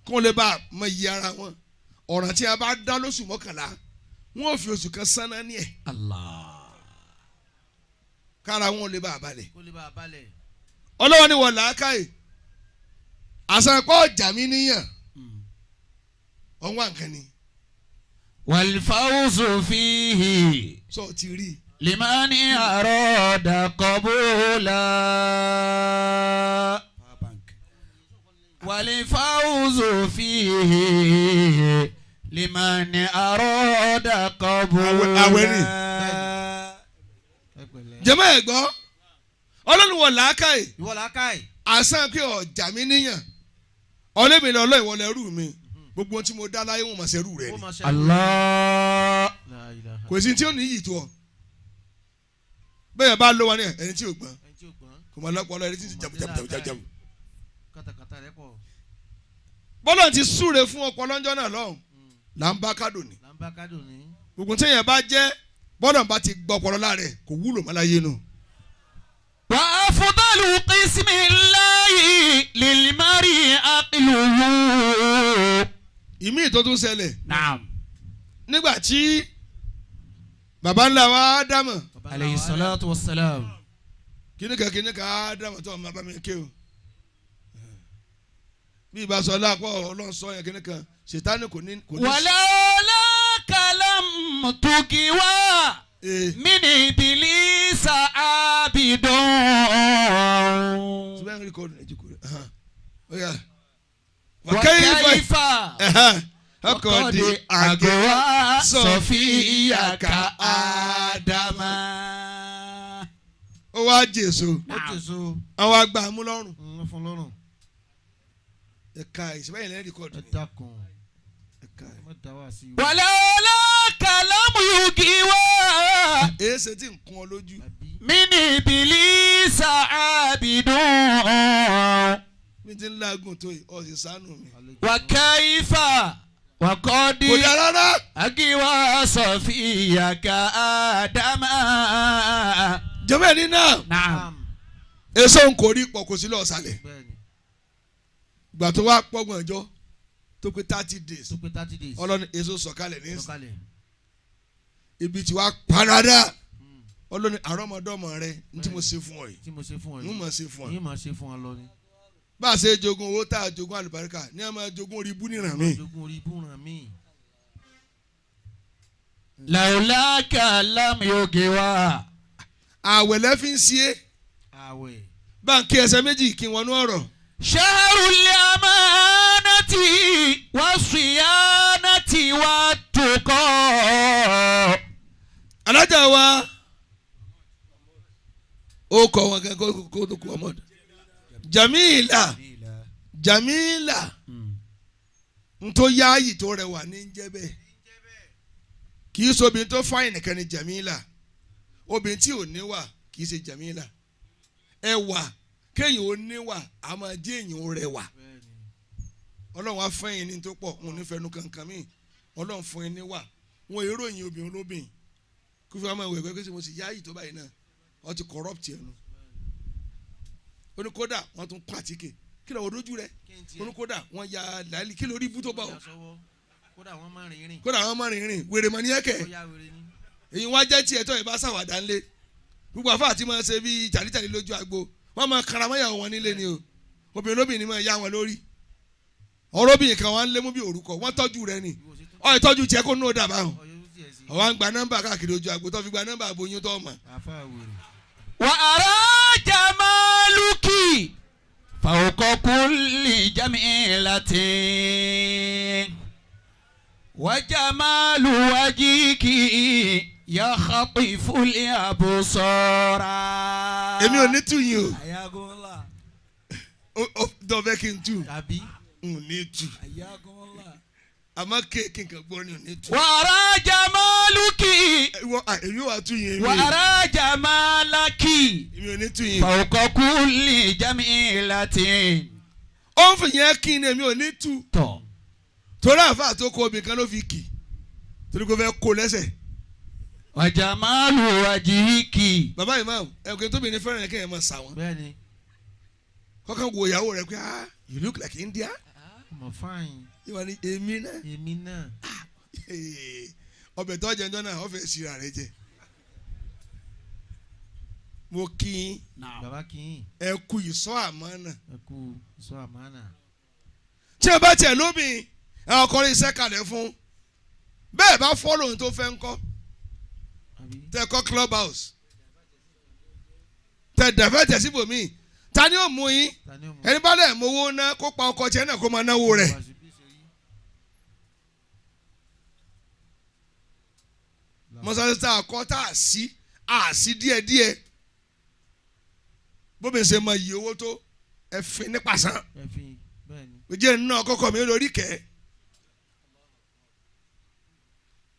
kó lè bá a mọ iye ara wọn ọ̀ràn tí a bá dá lóṣù 11 wọn ò fi oṣù kan sanná ní ẹ̀ Allah. kára wọn ò lè bá a balẹ̀. Kó lè bá a balẹ̀. Ọlọ́wọ́n ni wọ́n làákàyè àsàkọ́ ọjà mi níyàn ọ̀hún wà nǹkan ni والفوز فيه sọ ti rí i. لمن أراد قبولا والفوز فيه لمن أراد قبولا Àwẹ̀ ni. Ẹ pẹ̀lẹ́. Jẹ́mọ́ ẹ̀ gbọ́ Ọlọ́run wọ̀ làákàyè Ìwọ làákàyè. àsàkọ́ ọjà mi níyàn ọlẹ́mi lọ́lọ́ ìwọ lẹ́rú mi gbogbo ohun tí mo dá láyé wọn mọ̀ sẹ́rù rẹ Ó ni máa ṣe. الله La ilaha. kò sí tí ó ní iyì tó ọ bẹ́ẹ̀ bá lọ wa ní ẹni tí ò gbọ́n Ẹni tí ò gbọ́n. kò mọ̀ lọ́pọ̀lọ́ ẹni tí ń jabu jabu jabu jabu. Kàtàkàtà rẹ pọ̀. Bọ́lá ti súre fún ọpọlọ ńjọ́ náà lọ́hùn là ń bá kádò ní Là ń bá kádùn ní. gbogbo tí èèyàn bá jẹ́ bọ́lá bá ti gbọ́ ọpọlọ lára ẹ̀ kò wúlò mọ́ láyé nù. وأفضل قسم الله للمرء عقله Ìmí tó tún ṣẹlẹ̀ نعم nígbà tí baba ńlá wa Ádámọ̀ Baba ńlá عليه wa الصلاة والسلام kíníkan kíníkan Ádámọ̀ tó ọmọ bá mi ké o bí ibà sọ lápò Ọlọ́run sọ yẹn kíníkan ṣètánì kò ní kò ní. ولولاك لم تكوى Ee. من إبليس عابد Síbẹ̀ ń rékọ́dù ẹ̀jú kúrò. Ó yá. وكيف Ọkọ̀ di وقد àgọ́ أغوى صفيك صفيك آدم Ó wá jèso. Ó jèso. Àwọn àgbà mú lọ́rùn. Ń fún lọ́rùn. Ẹ̀ka ìsìnbáyìí lẹ́yìn rékọ́dù Ẹ ni. dákun. Ẹ̀ka Ẹ má dá wá sí i. ولولاك لم يغوى èéṣe tí ń kún ọ lójú. Àbí. من إبليس عابد Mi ti ń lágùn tó yìí, ọ̀ sì sánú mi. Àlejò. وكيف وقد Kò dá rárá. أغوى صفيك آدم Jọ̀mọ́ ẹ̀ ní náà. نعم Èso ń kò rí pọ̀ kò sí lọ́ọ̀sálẹ̀. Bẹ́ẹ̀ni. Ìgbà tó wá pọ́gbọ̀n ọjọ́ tó pé 30 days. Tó pé 30 days. Ọlọ́ni èso sọ̀kalẹ̀ ní Sọ̀kalẹ̀. ibi tí wàá parada. Ọlọ́ni àrọ́mọdọ́mọ rẹ ní tí mo ṣe fún ọ yìí. Tí mo ṣe fún ọ Ń yìí. mọ̀ ṣe fún ọ. Yín máa ṣe fún ọ lọ ni. Bá a ṣe jogún owó tá a jogún àlùbáríkà ní a máa jogún orí ibú níran mi. Jogún orí ibú ràn mí. لولاك لم يغوى Àwẹ̀ lẹ́ fi ń ṣe é. Àwẹ̀. Báńkì ẹsẹ̀ méjì kí wọnú ọ̀rọ̀. شهر الأمانة والصيانة والتقى Alájà wa ó kọ wọn gan kó tó kú ọmọdé. Jamila Jamila n tó yáàyì tó rẹwà ní ń jẹ́ bẹ́ẹ̀ kì í ṣe obìnrin tó fáyìn nìkan ni Jamila obìnrin tí ò níwà kì í ṣe Jamila ẹwà kéèyàn ó níwà á máa jẹ́ èèyàn ó rẹwà Bẹ́ẹ̀ni. Ọlọ́run á fún yín ní tó pọ̀ òun nífẹ̀ẹ́ nu kankan míì Ọlọ́run fún yín níwà wọn èrò yín obìnrin olóbìn kó fi wá máa wẹ̀ pé kí mo sì yáàyì tó báyìí náà wọ́n ti corrupt ẹnu ó ní kódà wọ́n tún kọ́ àtíkè kí lọ́wọ́ dójú rẹ̀ Kí n tiẹ̀. ó ní kódà wọ́n ya làálì kí lórí ibú tó bá ọ Ó yà sọ́wọ́. Kódà wọ́n máa rìn rìn. kódà wọ́n máa rìn rìn wèrè mọ̀ ní ẹ̀kẹ́ Ó yá wèrè ni. èyí wọ́n á jẹ́ tiẹ̀ tó yìí bá sàwádà ńlé gbogbo àfa àti máa ṣe bíi jàlítàlí lójú agbo wọ́n máa karamọ́yàwó wọn nílé ni o obìnrin olóbìnrin máa yá wọn lórí ọ̀rọ̀ obìnrin kan wọ́n ń lé mú bí orúkọ wọ́n tọ́jú rẹ ni Ìwọ sí tún. ọ̀ ìtọ́jú tiẹ̀ kó nù ó dàbà hàn Ọ̀yọ́ tún tiẹ̀ sí. ọ̀wá ń gba nọ́mbà káàkiri ojú agbo tó fi gba nọ́mbà aboyún tó mọ̀ Àfa wèrè. وأرى جمالك فوق كل جميلة وجمال وجهك يخطف الأبصار Èmi ò ní tù yín حياكم الله o ó dọ̀bẹ́ kí n tù Tàbí. N ò ní tu. Àmọ́ kéèké nǹkan gbọ́ ni ò ní tu. وأرى جمالك Ìwọ à, èmi wà tú yín èmi. وأرى جمالك Èmi ò ní tú yín. فوق كل جميلة. Ó ń fi yẹn kí ni èmi ò ní tú. Tọ̀. Torí àáfàá tó kó obì kan ló fi kì. Torí kò fẹ́ kó lẹ́sẹ̀. وجمال وجهك. Bàbá imam ẹ̀kọ́ tóbi ní fẹ́ràn yẹn kéèyàn máa sà wọ́n. Bẹ́ẹ̀ni. Kọ́kàn wo ìyàwó rẹ̀ pé, "Ah, you look like India." Mo fine. Ìwà ni èmi náà. Èmi náà. Ọbẹ̀ tó jẹ ńjọ́ náà ọ̀fẹ́ síra rẹ jẹ. Mo kí yín. Bàbá kìí. Ẹ kú ìsọ́ àmọ́ náà. Ẹ kú sọ àmánà. Tí ẹ bá tiẹ̀ lómi ẹ ọkọrin iṣẹ́ kalẹ̀ fún bẹ́ẹ̀ bá fọ́ lóhun tó fẹ́ ń kọ́. Àbí? Tẹ kọ́ club house, tẹ dàfẹ́ tẹ síbòmí, ta ni ó mú yín? Ta ni ó mú? Ẹni bá lẹ̀ mowó ná kó pa ọkọ tiẹ̀ náà kó máa náwó rẹ̀. Mọ́sálásí tá a kọ́ tá a sí a sí díẹ̀díẹ̀ bóbi ṣe mọ iye owó tó ẹ fi ní pàṣán. Ẹ fi bẹ́ẹ̀ni. Jẹ́ nínú ọkọ̀kọ̀ mi lórí kẹ́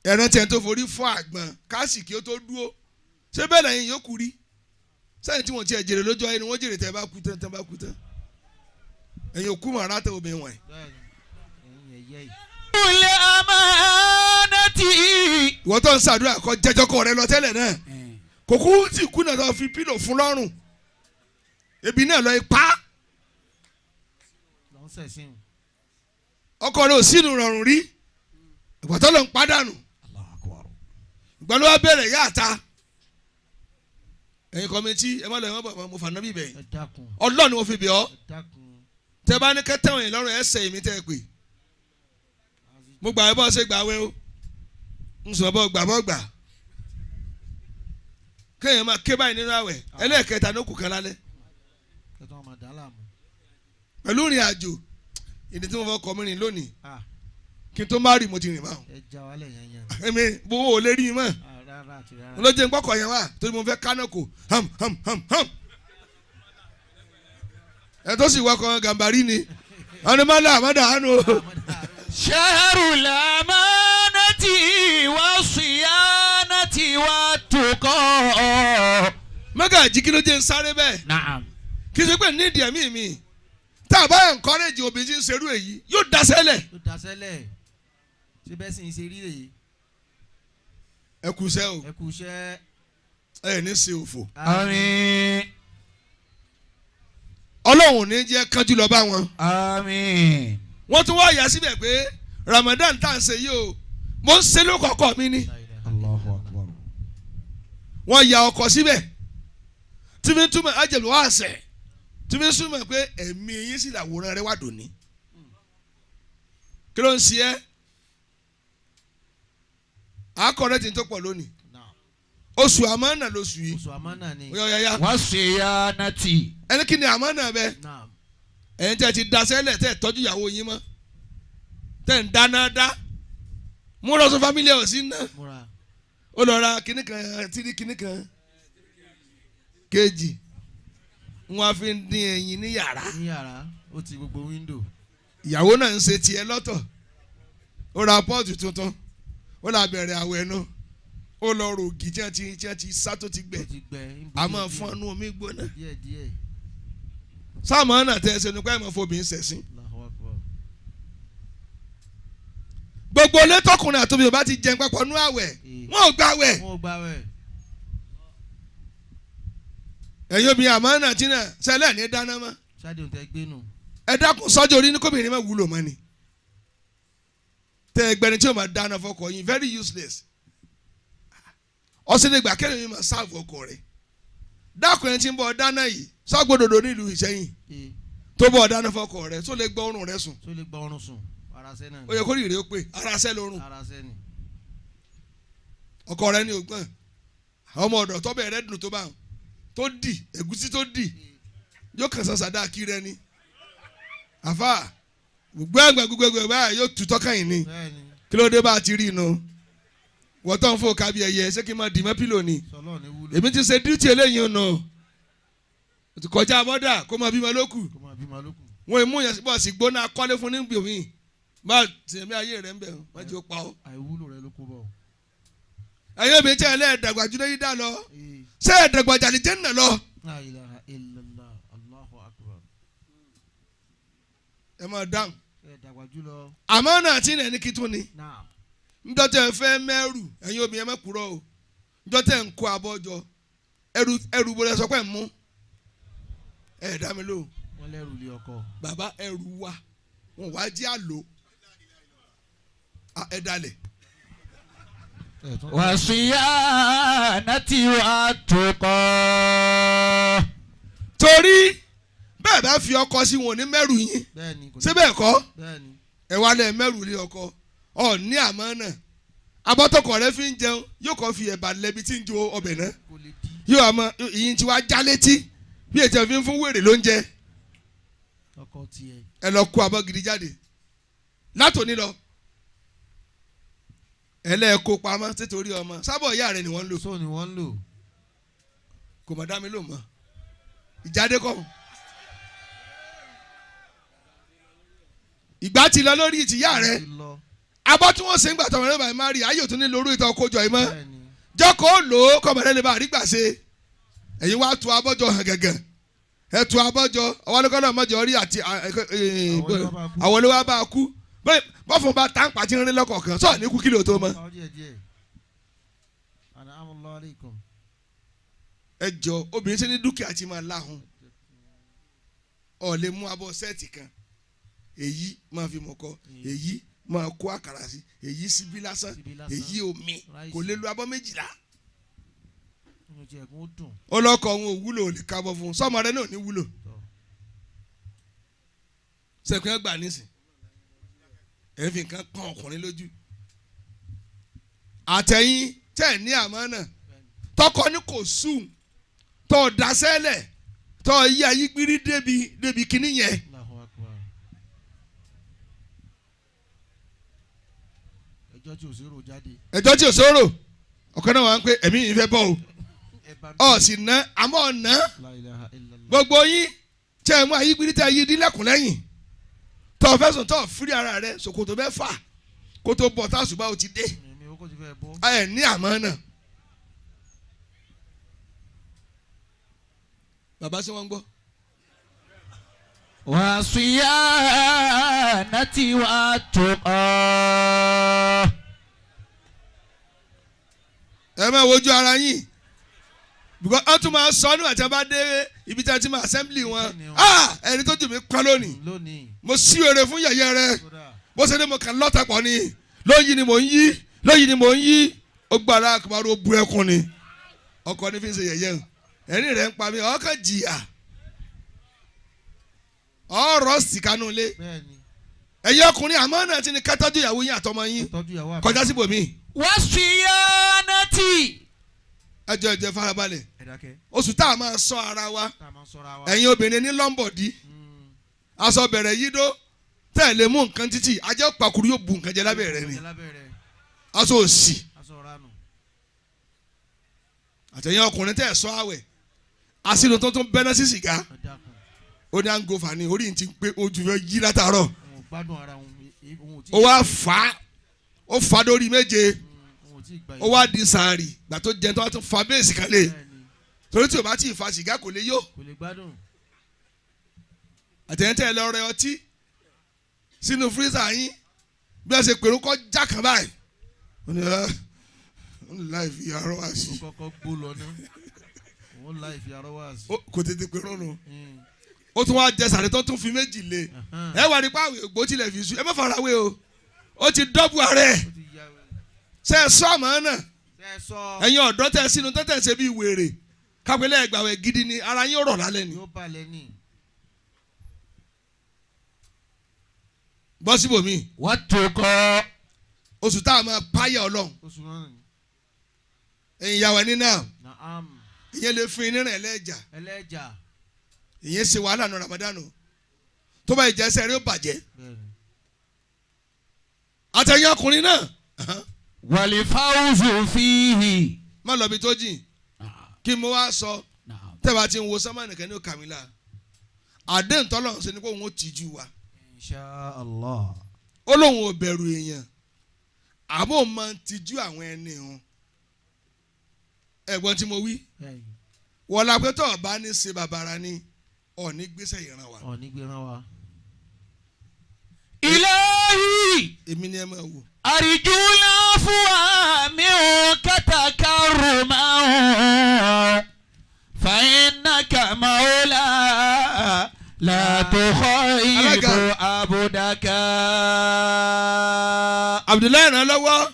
ẹran tiẹ̀ tó forí fọ́ àgbọn káàsì kí ó tó dúró ṣé bẹ́ẹ̀ lẹ́yìn yòókù rí sẹ́yìn tí wọ́n ti ẹ̀ jèrè lójú ayé ni wọ́n jèrè tẹ́ bá kú tán tẹ́ bá kú tán ẹ̀yin òkú mọ̀ ara tẹ obìnrin wọ̀nyí. Bẹ́ẹ̀ni. Ẹ̀yin ẹ̀yẹ yìí. الأمانة. Ìwọ tó ń ṣàdúrà kọ jẹjọ kọ rẹ lọ tẹ́lẹ̀ náà kòkó tí kú náà tó fi pílò fún lọ́rùn ebi náà lọ ipá. Lọ ń sẹ̀sìn. Ọkọ rẹ ò sínú rọrùn rí ìgbà tó lọ ń padànù ìgbà ló wá bẹ̀rẹ̀ yá àta ẹ̀yin kọ́mẹ́tì ẹ má lọ ẹ má bọ̀ mo fà nábì bẹ̀yìn. Ẹ dákun. Ọlọ́run ni mo fi bẹ̀ ọ́. Ẹ dákun. Tẹ bá ní kẹtẹ́wọ̀n yìí lọ́rùn ẹsẹ̀ èmi tẹ́ ẹ pè mo gbà ẹ bọ́ ṣe gbà wẹ́ o n sọ bọ́ gbà bọ́ gbà kéèyàn máa ké báyìí nínú àwẹ̀ ẹlẹ́ẹ̀kẹta ní òkú kan lálẹ́. Kẹtọ́ ọmọ dà láàmú. Pẹ̀lú ìrìn àjò ìdí tí mo fọ́ kọ́ mi rìn lónìí Ah, kí n tó má rí mo ti rìn báwọn. ẹ já wálẹ̀ yẹn yẹn. Èmi bó o lè rí mi mọ́. Ah, rárá àti rárá. Mo ló jẹ́ nǹkọ́kọ̀ yẹn wá torí mo fẹ́ kánà kò ham ham ham ham. Ẹ tó sì wakọ̀ gàmbàrí ni àwọn ọmọ náà àmọ́dà àánú. شهر الأمانة والصيانة والتقى. Mọ́gàjí kí ló jẹ́ ń sáré bẹ́ẹ̀? نعم. Kì í ṣe pé nídìí ẹ̀mí mi tá a bá encourage obìnrin tí ń ṣerú èyí yóò daṣẹ́lẹ̀. Ó dasẹ́lẹ̀. Ṣé bẹ́ẹ̀ sì ń ṣe rí rèé? Ẹ kú iṣẹ́ o. Ẹ kú iṣẹ́. Ẹ ní ṣe òfò. آمين. Ọlọ́run ò ní jẹ́ kánjú lọ bá wọn. آمين. Wọ́n tún wá yà síbẹ̀ pé Ramadan tá à ń ṣe yìí o mo ń ṣe lókọ̀ọ́kọ́ mi ni. Allahu Akbar. Wọ́n ya ọkọ̀ síbẹ̀ tí mi túmọ̀ ajẹ̀lú wá àṣẹ tí mi túmọ̀ pé ẹ̀mí yín sì làwòrán rẹ wà dòní. Kí ló ń ṣe ẹ́? Àákọ́rẹ́ ti ń tó pọ̀ lónìí. Now, Oṣù àmánà lóṣù yìí. oṣù àmánà ni. Yọ̀yọ̀yà. والصيانة. Ẹni kí ni àmánà bẹ? Naam. Ẹ̀yin tẹ́ ti daṣẹ́lẹ̀ tẹ́ tọ́jú ìyàwó yín mọ́ tẹ́ ń dáná dá mú lọ sọ fámílì ẹ̀ ò sí ná. Múra. Ó lọ ra kinní kan tírí kinní kan kejì wọn fi ń dín ẹyin ní yàrá. Ní yàrá, ó ti gbogbo wíńdò. Ìyàwó náà ń ṣe tiẹ̀ lọ́tọ̀ ó ra pọ́ọ̀tù tuntun ó là bẹ̀rẹ̀ àwẹ̀ náà ó lọ rògì tí wọ́n ti sá tó ti gbẹ. Ó ti gbẹ. Ń bu A máa díẹ̀ fún ọ́nú omi gbóná. díẹ̀ díẹ̀. Sáàmù ọ̀nà tẹ́ ẹ ṣe nípa ẹ̀ mọ̀ fobìnrin ṣẹ̀sín. Allahu Akbar. Gbogbo létọkùnrin àtòbí ò bá ti jẹun papọ̀ nú àwẹ̀ wọn ò gbà wẹ̀. Wọ́n ò gbà wẹ̀. Ẹ̀yin obìnrin àmọ́ náà tí náà sẹ́lẹ̀ ní dáná mọ́. Ṣáde òun tẹ gbé nù. Ẹ dákun sọ́jọ́ orí ní kóbìnrin má wúlò mọ́ ni tẹ ẹgbẹ́ni tí o máa dáná fọkọ yín very useless ọsẹ lè gbà kẹ́lẹ́ mi máa sáàfù ọkọ rẹ̀ dákun ẹni tí ń bọ̀ dáná yìí sọ́gbọ́dọ̀dọ̀ nílùú Ìṣẹ́yìn Ee, tó bọ̀ dáná fọkọ rẹ̀ tó lè gbọ́ ọrùn rẹ̀ sùn. tó lè gbọ́ ọrùn sùn. Arasẹ́ náà ni. Ó yẹ kó rí ìrè ó pé ara ṣẹ́ lórun. Arasẹ́ ni. Ọkọ rẹ̀ ní ògbọ́n ọmọ ọ̀dọ̀ tọ́bẹ̀ rẹ̀ dùn tó bá wọn tó dì ẹ̀gúsí tó dì yóò kàn sàn sàdá kí rẹ ni àfà gbogbo àgbà gbogbo àgbà báyìí yóò tutọ́ kàn yín ni. Bẹ́ẹ̀ni. Kí ló dé bá a ti rí inú wọ́n tó ń fò kábí ẹyẹ ṣé kí n máa dì mọ́ pílò ni? Sọlọ́ ni wúlò. Èmi ti ṣe díútì eléyìí nù o ti kọjá bọ́dà kó máa bímọ lókù. Kó máa bímọ lókù. Wọn ìmú yẹn bọ̀ sí gbóná akọ́lé fún níbi omi bá tèmi ayé rẹ̀ ń bẹ̀ wọ́n jẹ́ ó pa ọ́. Àìwúlò rẹ ló kó bọ̀. Ẹ̀yin obìnrin tí ẹ lẹ́ẹ̀dàgbà jù lẹ́yìn dá lọ, ṣé ẹ̀dàgbà jàlí jẹ́ nà lọ. La ilaha illallah, Allahu akbar. Ẹ máa dáhùn. Ẹ dàgbà jùlọ. Àmọ́ náà tí ilẹ̀ ní kí tún ni. Náà. Njọ́ tẹ́ ẹ fẹ́ mẹ́rù, ẹ̀yin obìnrin ẹ má kúrò o. Njọ́ tẹ́ ẹ ń kó abọ́ jọ, ẹrù ẹrù bo lẹ sọ pé ẹ ń mú? Ẹ dá mi lóhùn. Wọ́n lẹ́rù lé ọkọ. Bàbá, ẹrù wa wọn wá jẹ́ àlò, ẹ dalẹ̀. Ẹ tún. والصيانة والتقى. Torí bẹ́ẹ̀ bá fi ọkọ sí, wọn ò ní mẹ́rù yín. Bẹ́ẹ̀ni kò ní. Ṣé bẹ́ẹ̀ kọ́? Bẹ́ẹ̀ni. Ẹ wá lẹ mẹ́rù lé ọkọ, ọ ní àmọ́ náà abọ́tọkọ rẹ fi ń jẹun, yóò kọ́ fi ẹ̀bà lẹ́bi tí ń jo ọbẹ̀ náà. Kò lè di. Yóò àmọ́ ìyìn tí wàá já létí bí ètò ìfi ń fún wèrè lóúnjẹ. Ọkọ tiẹ̀. Ẹ lọ kó abọ́ gidi jáde látòní lọ, ẹ lẹ́ẹ̀ kó pamọ́ títorí ọmọ sábọ̀ ìyá rẹ ni wọ́n ń lò. So ni wọ́n ń lò. Kò mọ̀ dá mi lò mọ́ ìjáde kọ́ ìgbà tí lọ lórí ìtìyá rẹ. Ti lọ. Abọ́ tí wọ́n ṣe ń gbà tọmọ rẹ báyìí má rí ayé òtún ní lórí ìtàn kójọ yìí mọ́. Bẹ́ẹ̀ni. Jọ́kọ̀ ó lò ó kọ́mọ rẹ lè bá àrígbà ṣe. Ẹ̀yin wá tu abọ́jọ hàn gẹ̀gẹ̀, ẹ̀ tu abọ́jọ ọwọ́lẹ́kọ́ náà mọ́jọ rí àti àwọn olówó bá kú bẹ́ẹ̀ bọ́fun bá táǹpà tí ń rí lọ́kọ̀ọ̀kan sọ̀ọ́ ní kú kílò tó mọ́. Ọ̀ díẹ̀ díẹ̀. An'amallahu alaykum. Ẹ jọ, obìnrin ṣe ní dúkìá tí máa láhùn, ọ lè mú abọ́ sẹ́ẹ̀tì kan, èyí máa fi mọ̀kọ, èyí máa kó àkàrà sí, èyí síbí lásán, Síbí lásán. èyí omi. Ráìsì. Kò lè lu abọ́ 12. Inú tiẹ̀ kún ó dùn. Ọlọ́kọ̀ òun ò wúlò, ò lè kábọ̀ fún un, sọmọ rẹ náà ò ní wúlò. Tọ́. Sẹ̀kún ẹ̀ gbà nísìn, ẹ̀ fi nǹkan pọ́n ọkùnrin lójú àtẹ̀yìn tẹ̀ ní àmọ́ náà tọkọ ní kò sùn tọ́ dasẹ́lẹ̀ tọ́ yí ayé gbírí débi débi kíní yẹn. Allahu akbar. Ẹjọ́ tí ò sí rò jáde. Ẹjọ́ tí ò sóró ọ̀kan náà wà ń pé ẹ̀mí yìí fẹ́ bọ̀ o. Ẹ bá mi. Ọ̀ sì ná àmọ́ ọ̀nà. La ilaha illallah. Gbogbo yín tẹ́ ẹ mú ayé gbírí tẹ́ ẹ yí dílẹ̀kùn lẹ́yìn tọ́ fẹ́ sùn, tọ́ fírí ara rẹ ṣòkòtò mẹ́fà kó tó bọ̀ tá àṣùbà ó ti dé. Èmi ò kò ti fẹ́ bọ́. Ẹ ní àmọ́ náà bàbá ṣé wọ́n ń gbọ́. والصيانة والتقى. Ẹ máa wojú ara yín because wọ́n tún máa sọ nígbà tí wọ́n bá dé ibi tí wọ́n ti máa assembly wọn. Ah, ẹni tó jù mí pọ́n lónìí. Lónìí. Mo sí èrè fún yẹ̀yẹ́ rẹ. Kódà. Bó ṣe ní mo kàn lọ́tà pọ̀ ni lóyìn ni mò ń yí, lóyìn ni mò ń yí, ó gba ara àkùbárò, ó bu ẹkùn ni ọkọ ní fi ń ṣe yẹ̀yẹ́ o. Ẹ̀rín rẹ̀ ń pa mí, ọkàn jìyà ọ̀rọ̀ sìkánú lé. Bẹ́ẹ̀ni. Ẹ̀yin ọkùnrin, àmọ́ náà ti ní kátọ́jú ìyàwó yín àtọmọ yín. Tọ́jú ìyàwó àbí. Kọjá síbòmíì. والصيانة. Ẹjọ́ ẹjọ́ farabalẹ̀. Ẹ dákẹ́. Oṣù tá a máa sọ ara wa. Tá a máa ń sọra wa. Ẹ̀yin obìnrin ní lọ́mbọ̀dí, aṣọ bẹ̀rẹ̀ yí dó tẹ́ ẹ̀ lè mú nǹkan títì, ajẹ́ pàkúrú yóò bu nǹkan jẹ lábẹ́ rẹ ni. Jẹ lábẹ́ rẹ̀. Aṣọ òsì. Aṣọ ranù. Àtẹ̀yìn ọkùnrin tẹ́ ẹ̀ sọ àwẹ̀ àsìlò tó tún bẹ́ná sí sìgá. Ẹ dákun. Ó ní àǹgófà ni orí ti pé ojú fẹ́ yí látàárọ̀. Òun ò gbádùn ara òun. Òun ò tí. Ó wá fà á, ó fà á dórí 7. Òun ò tí gbà. Ó wá di sàárì gbà tó jẹun tó wá tún fa béèsì kan lé. Bẹ́ẹ̀ni. Torí tí o bá tí ì fa sìgá kò lè yó. Kò lè gbádùn. Àtẹ̀yìn tẹ́ ẹ lọ rẹ ọtí sínú freezer yín, bí wọ́n ṣe pèrò kọ́ já kan báyìí, ó ní ẹ́ ń láì fi arọ́ wá sí. Ó kọ́kọ́ gbó lọ ná. Òun láì fi arọ́ wá sí. Kò tètè pèrò nù, ó tún wá jẹ sàrẹ́ tó tún fi 2 lé. Ẹ wà nípa àwẹ̀ ògbó tilẹ̀ fi sú, ẹ má fara wé o, ó ti dọ́bù ààrẹ. Ó ti ya. Ṣe é sọ àmọ́ náà? Ṣe é sọ. Ẹ̀yin ọ̀dọ́ tẹ̀ sínú tẹ́tẹ̀ ṣe bí wèrè kápẹ́lẹ́ ẹgbàwẹ̀ gidi ni ara yín rọ̀ lálẹ́ ni. Yóò balẹ̀ ní. Bọ́ síbòmí. والتقى. Oṣù tá a máa páyà Ọlọ́run. Oṣù náà ni. Ẹ̀yin ìyàwó ẹni náà. Naam. Ìyẹn lè fún iná rẹ̀ lẹ́jà. Ẹlẹ́jà. Ìyẹn ṣe wàhálà nù Ramadan o, tó bá ìjẹsẹ̀ rẹ̀ ó bàjẹ́. Bẹ́ẹ̀ni. Àtẹ̀yìn ọkùnrin náà. والفوز فيه. Má lọ bí tó jìn kí mo wá sọ. نعم. Tẹ́wàá ti ń wo sánmà nìkan ní òkàmílà Àdéhùn tọ́lọ́run ṣe ni pé òun ó tìjú wa. Insha Allah. Ó lóun ò bẹ̀rù èèyàn, àmọ́ òun máa ń tijú àwọn ẹni òun. Ẹ̀gbọ́n tí mo wí, wọ́n la pé tọ́ ọba ní ṣe bàbàrà ni ọ̀ní gbèsè ìran wa. Ọ̀ní gbéra wa. إلهي Èmi ni ẹ máa wò. أرجو العفو منك تكرما فإنك مولا لا تخيب Alága. عبدك. Abdullahi, ràn lọ́wọ́,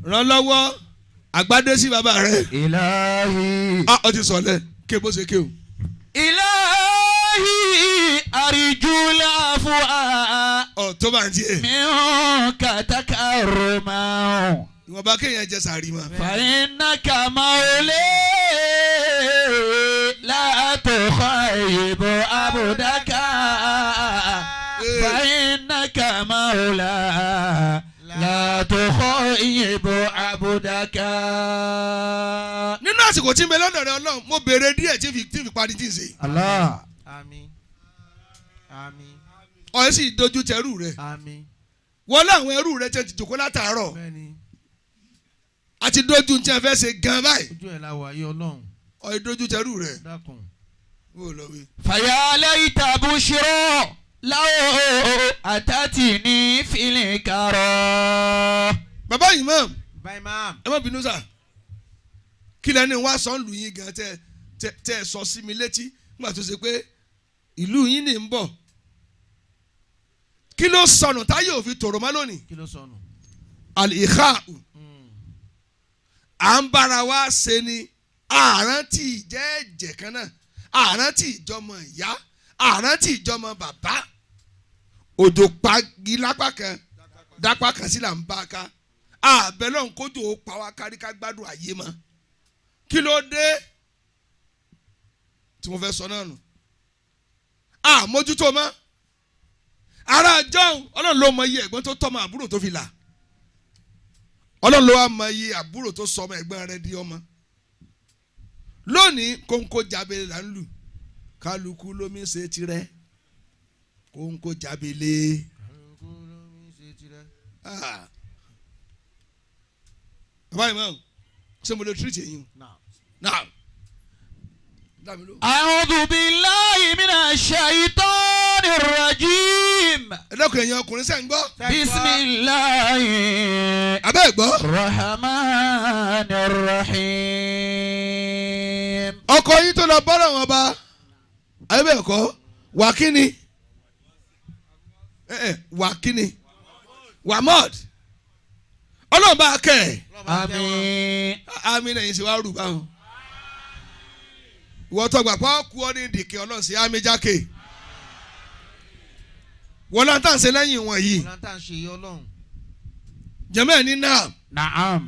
ràn lọ́wọ́, àgbàdé sí bàbá rẹ̀. إلهي Ah, ọ ti sọ̀lẹ̀ ké bó ṣe ké o. إلهي أرجو العفو Ọ tó bá ń tiẹ̀. منك تكرما Ìwọ̀nba kéèyàn jẹ sàárì mọ́. فإنك مولاي لا تخيب عبدك فإنك مولاي لا تخيب عبدك. Nínú àsìkò tí ń bẹ lọ́dọ̀ rẹ Ọlọ́run, mo béèrè díẹ̀ tí fi parí tí ń ṣe. Allah. Àmín. Àmín. Ọ̀ sì dojú tẹrú rẹ. Àmín. Wọ́n láwọn ẹrú rẹ tẹ́ ti jòkó látàárọ̀. Bẹ́ẹ̀ni. Àti dojú tí a fẹ́ ṣe gan báyìí. Ojú ẹ̀ la wà yí Ọlọ́run. Ọ̀ dojú tẹrú rẹ. Dákun. Wọ́n lọ wí. فيا ليت بشرى لو أتتني في الكرى. Bàbá imam, Bye maam. ẹ má bínú sà, kí lẹni wá sọ ń lù yín gan tẹ sọ sí mi létí nígbà tó ṣe pé ìlú yín ní ń bọ̀? Kí ló sọnù táyé òfin tòrò mọ́ lónìí? Kí ló sọnù? Al-ikha, à ń bára wa ṣe ni àrántí ìjẹ́ ẹ̀jẹ̀ kan náà, àrántí ìjọmọ ìyá, àrántí ìjọmọ bàbá. Òjò pagi lápá kan dápá kan sí là ń bá a ká àbẹ̀ lọ́hùn kójú ó pa wá kárí ká gbádùn ayé mọ́. Kí ló dé tí mo fẹ́ sọ náà nù? Àmójútó mọ́ ara jọ́hún. Ọlọ́run ló mọ iye ẹ̀gbọ́n tó tọ́mọ àbúrò tó fi là. Ọlọ́run ló wá mọ iye àbúrò tó sọ ọmọ ẹ̀gbọ́n rẹ̀ di ọmọ. Lónìí, kóńkó jábélé là ń lù, kálukú lómi ṣe tirẹ̀, kóńkó jábélé. Kálukú ló ń ṣe tirẹ̀. Ah. Bàbá yìí mọ̀, ṣé mo lè tírìtì èyí? Now. Náà dàmí ló. أعوذ بالله من الشيطان الرجيم. Ẹ dẹ́kun, ẹ̀yin ọkùnrin, sẹ́ ń gbọ́? بسم الله Abẹ́ ẹ̀ gbọ́. الرحمن الرحيم. Ọkọ yín tó lọ bọ́lọ̀ wọn bá ayé bẹ́ẹ̀ kọ́ wà kíni ẹ ẹ wà kíni wà mọ́ọ̀d. Ọlọ́run bá a kẹ́ ẹ̀. آمين. Àmì náà yìí ṣe wá rù báwọn. Ìwọ tó gbà pa kú ọ ní ìdìkẹ́, Ọlọ́run sí àmì jákè wọ́n lọ́n tà ń ṣe lẹ́yìn wọn yìí. Ọlọ́run tá à ń ṣe yí Ọlọ́run. Jẹ́mọ́ ẹ̀ ní náà. نعم.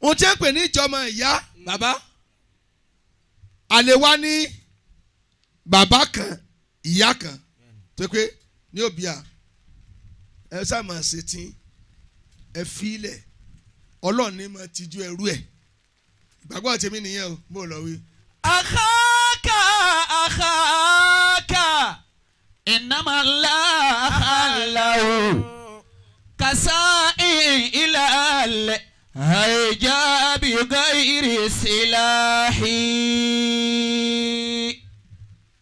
Ohun tí ń pè ní ìjọmọ ìyá bàbá, àlè wa ní bàbá kan, ìyá kan, tó pé ní òbí à ẹ sáà máa ṣe tí ẹ fi ilẹ̀. Ọlọ́run ní máa tijú ẹrú ẹ̀. Ìgbàgbọ́ tèmi nìyẹn o, mo lọ wí. أخاك أخاك إنما الله له كسائي إلى الهيجا بغير سلاح.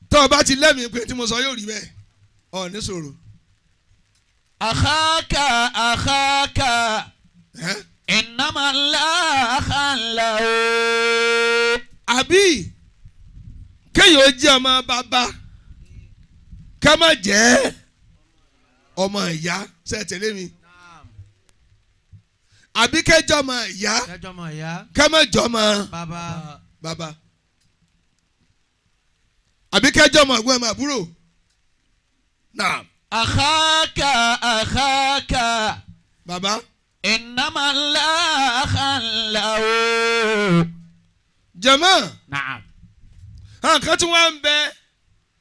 Tó o bá ti lẹ́mìí pé tí mo sọ yóò rí bẹ́ẹ̀, ọ̀ ní sọ̀rọ̀. أخاك أخاك Ẹ́? إنما الله له. Àbí kéèyàn ó jẹ́ ọmọ bàbá, ká má jẹ́ ọmọ ìyá, ṣe tẹ̀lé mi? Naam. Àbí kẹjọ ọmọ ìyá, Kẹjọ mọ̀ ìyá. ká má jọ ọmọ Bàbá. bàbá, àbí kẹjọ ọmọ ẹ̀gbọ́n, ọmọ àbúrò náà. أخاك أخاك Bàbá. إنما الله له. Jẹ̀mọ́. نعم. Nǹkan tí wọ́n ń bẹ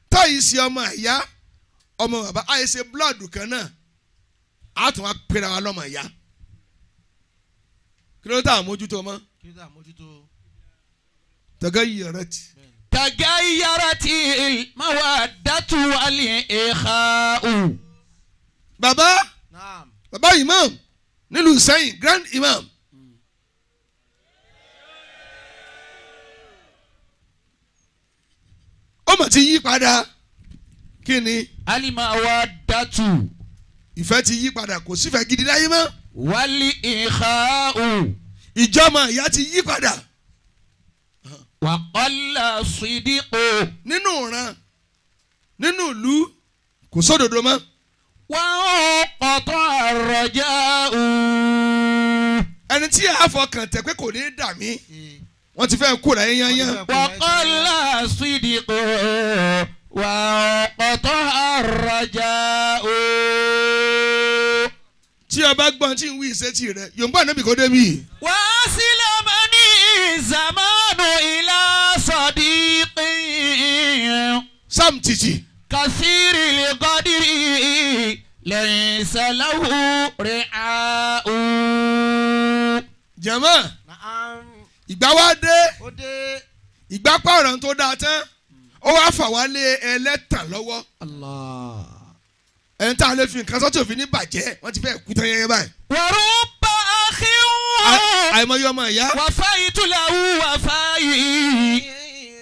táyì sí ọmọ ìyá, ọmọ bàbá, àìsè blood kan náà, á tún wá pera wa lọ́mọ ìyá. Kí ló dé àmójútó mọ́? Kí ló dé àmójútó? Tẹ̀gẹ́ yìí rẹ ti. تغيرت المودة والإخاء. Bàbá Naam. bàbá imam nílùú Ìsẹ́yìn, grand imam. Ó mà ti yí padà, kí ni? المودة Ìfẹ́ ti yí padà, kò sífẹ́ gidi láyé mọ́. والإخاء. Ìjọmọ ìyá ti yí padà. وقل الصدق. Nínú ìran, nínú ìlú, kò sódodo mọ́. وانقطع الرجاء. Ẹni tí a fọkàn tẹ̀ pé kò ní í dà mí, wọ́n ti fẹ́ kú láyé yányán. وقل الصدق وانقطع الرجاء. Tí o bá gbọ́n tí ń wí ìṣẹ́tì rẹ̀, yòǹbá níbi kò débi. وأسلمني الزمان إلى صديق Sam Titi. كثير القدر ليس له رعاء. Jẹ̀mọ́, Naam. ìgbà wa dé, Ó dé. ìgbà pààrọ̀ tó dáa tán, ó wá fà wá lé ẹlẹ́tàn lọ́wọ́. Allah. Ẹni tá a lè fi nǹkan sọ́tò òfin ní bàjẹ́, wọ́n ti fẹ́ kú tán yẹn báyìí. ورب أخ Àìmọye ọmọ ìyá, وفيت له وفائي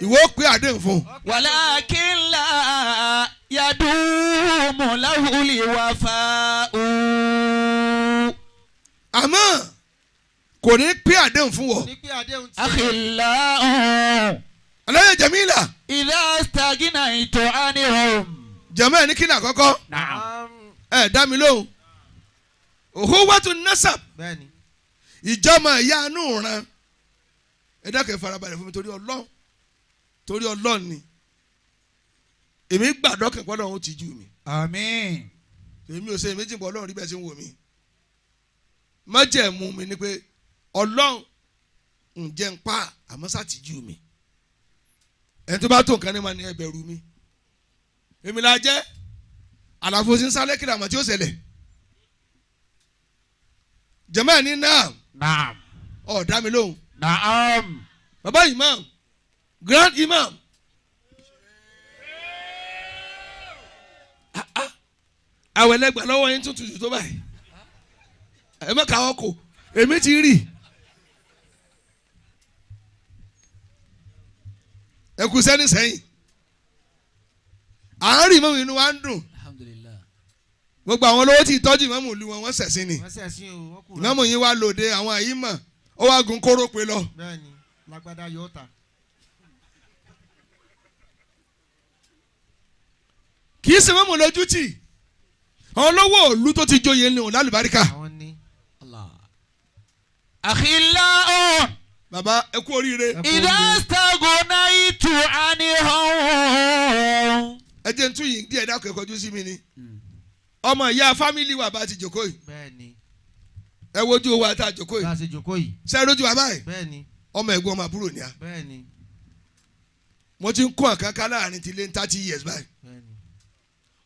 ìwọ ó pé àdéhùn fún un. ولكن لا يدوم له الوفاء. Àmọ́ kò ní pé àdéhùn fún wọ. Ní pé àdéhùn ti. أخلاء Aláyé Jamila, إذا استغنيت عنهم. jẹ̀mọ́ ẹ̀ ní kí ni àkọ́kọ́? نعم. Ẹ dá mi lóhùn. Òhúwàtú nasab, Bẹ́ẹ̀ni. ìjọmọ ìyá inú ran. Ẹ dákẹ́, farabalẹ̀ fún mi torí Ọlọ́run, torí Ọlọ́run ni. Èmi gbàdọ́ kẹ̀kọ́ lọ́run ó ti jù mí. Àmín. Èmi ò ṣe èmi jìnbọn Ọlọ́run rí bẹ́ẹ̀ ṣe ń wò mí. Májẹ̀mú mi ni pé Ọlọ́run ǹjẹ́ ń pa àmọ́ sátìjú mi. Ẹni tó bá tó nǹkan ní ma ní ẹ bẹ̀rù mi. Èmi la jẹ́ àlàfo sí ń sálẹ̀ kí làmọ̀ tí ó ṣẹlẹ̀. Jẹ̀mọ́ ẹ̀ ní náà. نعم. Ọ̀ dá mi lóhùn. نعم. Baba imam, grand imam. Ah, ah. Àwọn ẹlẹgbẹ́ lọ́wọ́ yín tún tutù tó báyìí. Ẹ má káwọ́ kò, èmi ti rí. Ẹ kú sẹ́ni sẹ́yìn. À ń rí ìmọ̀mù, inú wa ń dùn. Alhamdulillah. Gbogbo àwọn olówó tí ìtọ́jú ìmọ̀mù ìlú wọn, wọ́n ṣẹ̀sìn ni. Wọ́n ṣẹ̀sìn o, wọ́n kù. Ìmọ̀mù yín wá lòde àwọn àyímọ̀, ó wá gun kóró pe lọ. Bẹ́ẹ̀ni, lágbádá yóò ta. Kì í ṣe mọ́mù lójú tì, àwọn olówó òlu tó ti joyè ní òun lálùbáríkà. Àwọn ní. Allah. أخلاء Bàbá, ẹ kú oríire. إذا استغنيت عنهم. Ẹ jẹ́ n tún yìí díẹ̀, dákun, ẹ kọjú sí mi ni. Ọmọ ìyá fámìlì wa bá ti jòkó yìí, Bẹ́ẹ̀ni. ẹ wojú wa tá a jòkó Bá yìí. a ṣe jòkó yìí. Ṣé ẹ lójú wa báyìí? Bẹ́ẹ̀ni. Ọmọ ẹ̀gbọ́n, ọmọ àbúrò ni a. Bẹ́ẹ̀ni. Mo ti ń kó àkànká láàrin ti lé ní 30 years báyìí. Bẹ́ẹ̀ni.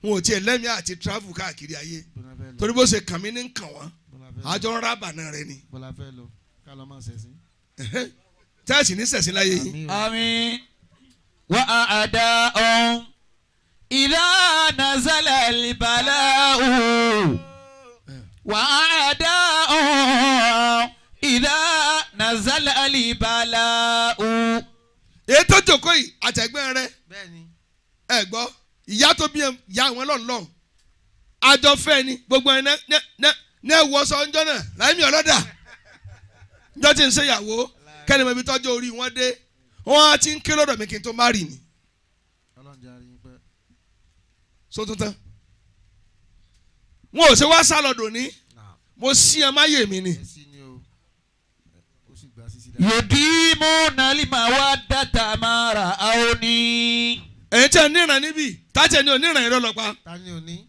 Wọn ò tiẹ̀ lẹ́mìí àti travel káàkiri ayé, Bọ́lá fẹ́ lọ. torí bó ṣe kàn mí ní kàn wọ́n. Bọ́lá fẹ́ lọ. Àjọ ń rábà náà rẹ ni. Bọ́lá fẹ́ lọ. Ká lọ máa ṣẹ̀sìn. Tẹ́ẹ̀sì ní sẹ̀sìn láyé yìí. Àmín o. آمين. وأعداء إذا نزل البلاء، وأعداء إذا نزل البلاء. Èyí tó jòkó yìí àtẹ̀gbẹ́ rẹ, Bẹ́ẹ̀ni. ẹ gbọ́, ìyá tó bí ìyá àwọn lọ́nlọ́n àjọ fẹ́ ni gbogbo ẹ̀ ní ẹ wọ sọ ńjọ́ náà láìmí ọlọ́dà ńjọ́ tí ń ṣe ìyàwó kẹ́ni mo ibi tọ́jú orí wọn dé, wọ́n á ti ń ké lọ́dọ̀ mi kí n tó má rì ní. Ọlọ́run jẹ́ àárín pẹ́. Sótún tán, wọn ò ṣe wá sálọdọ̀ ní. Naam. Mo sí ẹ máyè mi ni. Ẹ sí ni o. Ó sì gbà sísí dáadáa. يديمون المودة ما رأوني. Ẹ̀yin tí ẹ níran níbí tájẹ̀ ni ò níran ẹ̀rọ lọ́pa. Ta ni ò ní?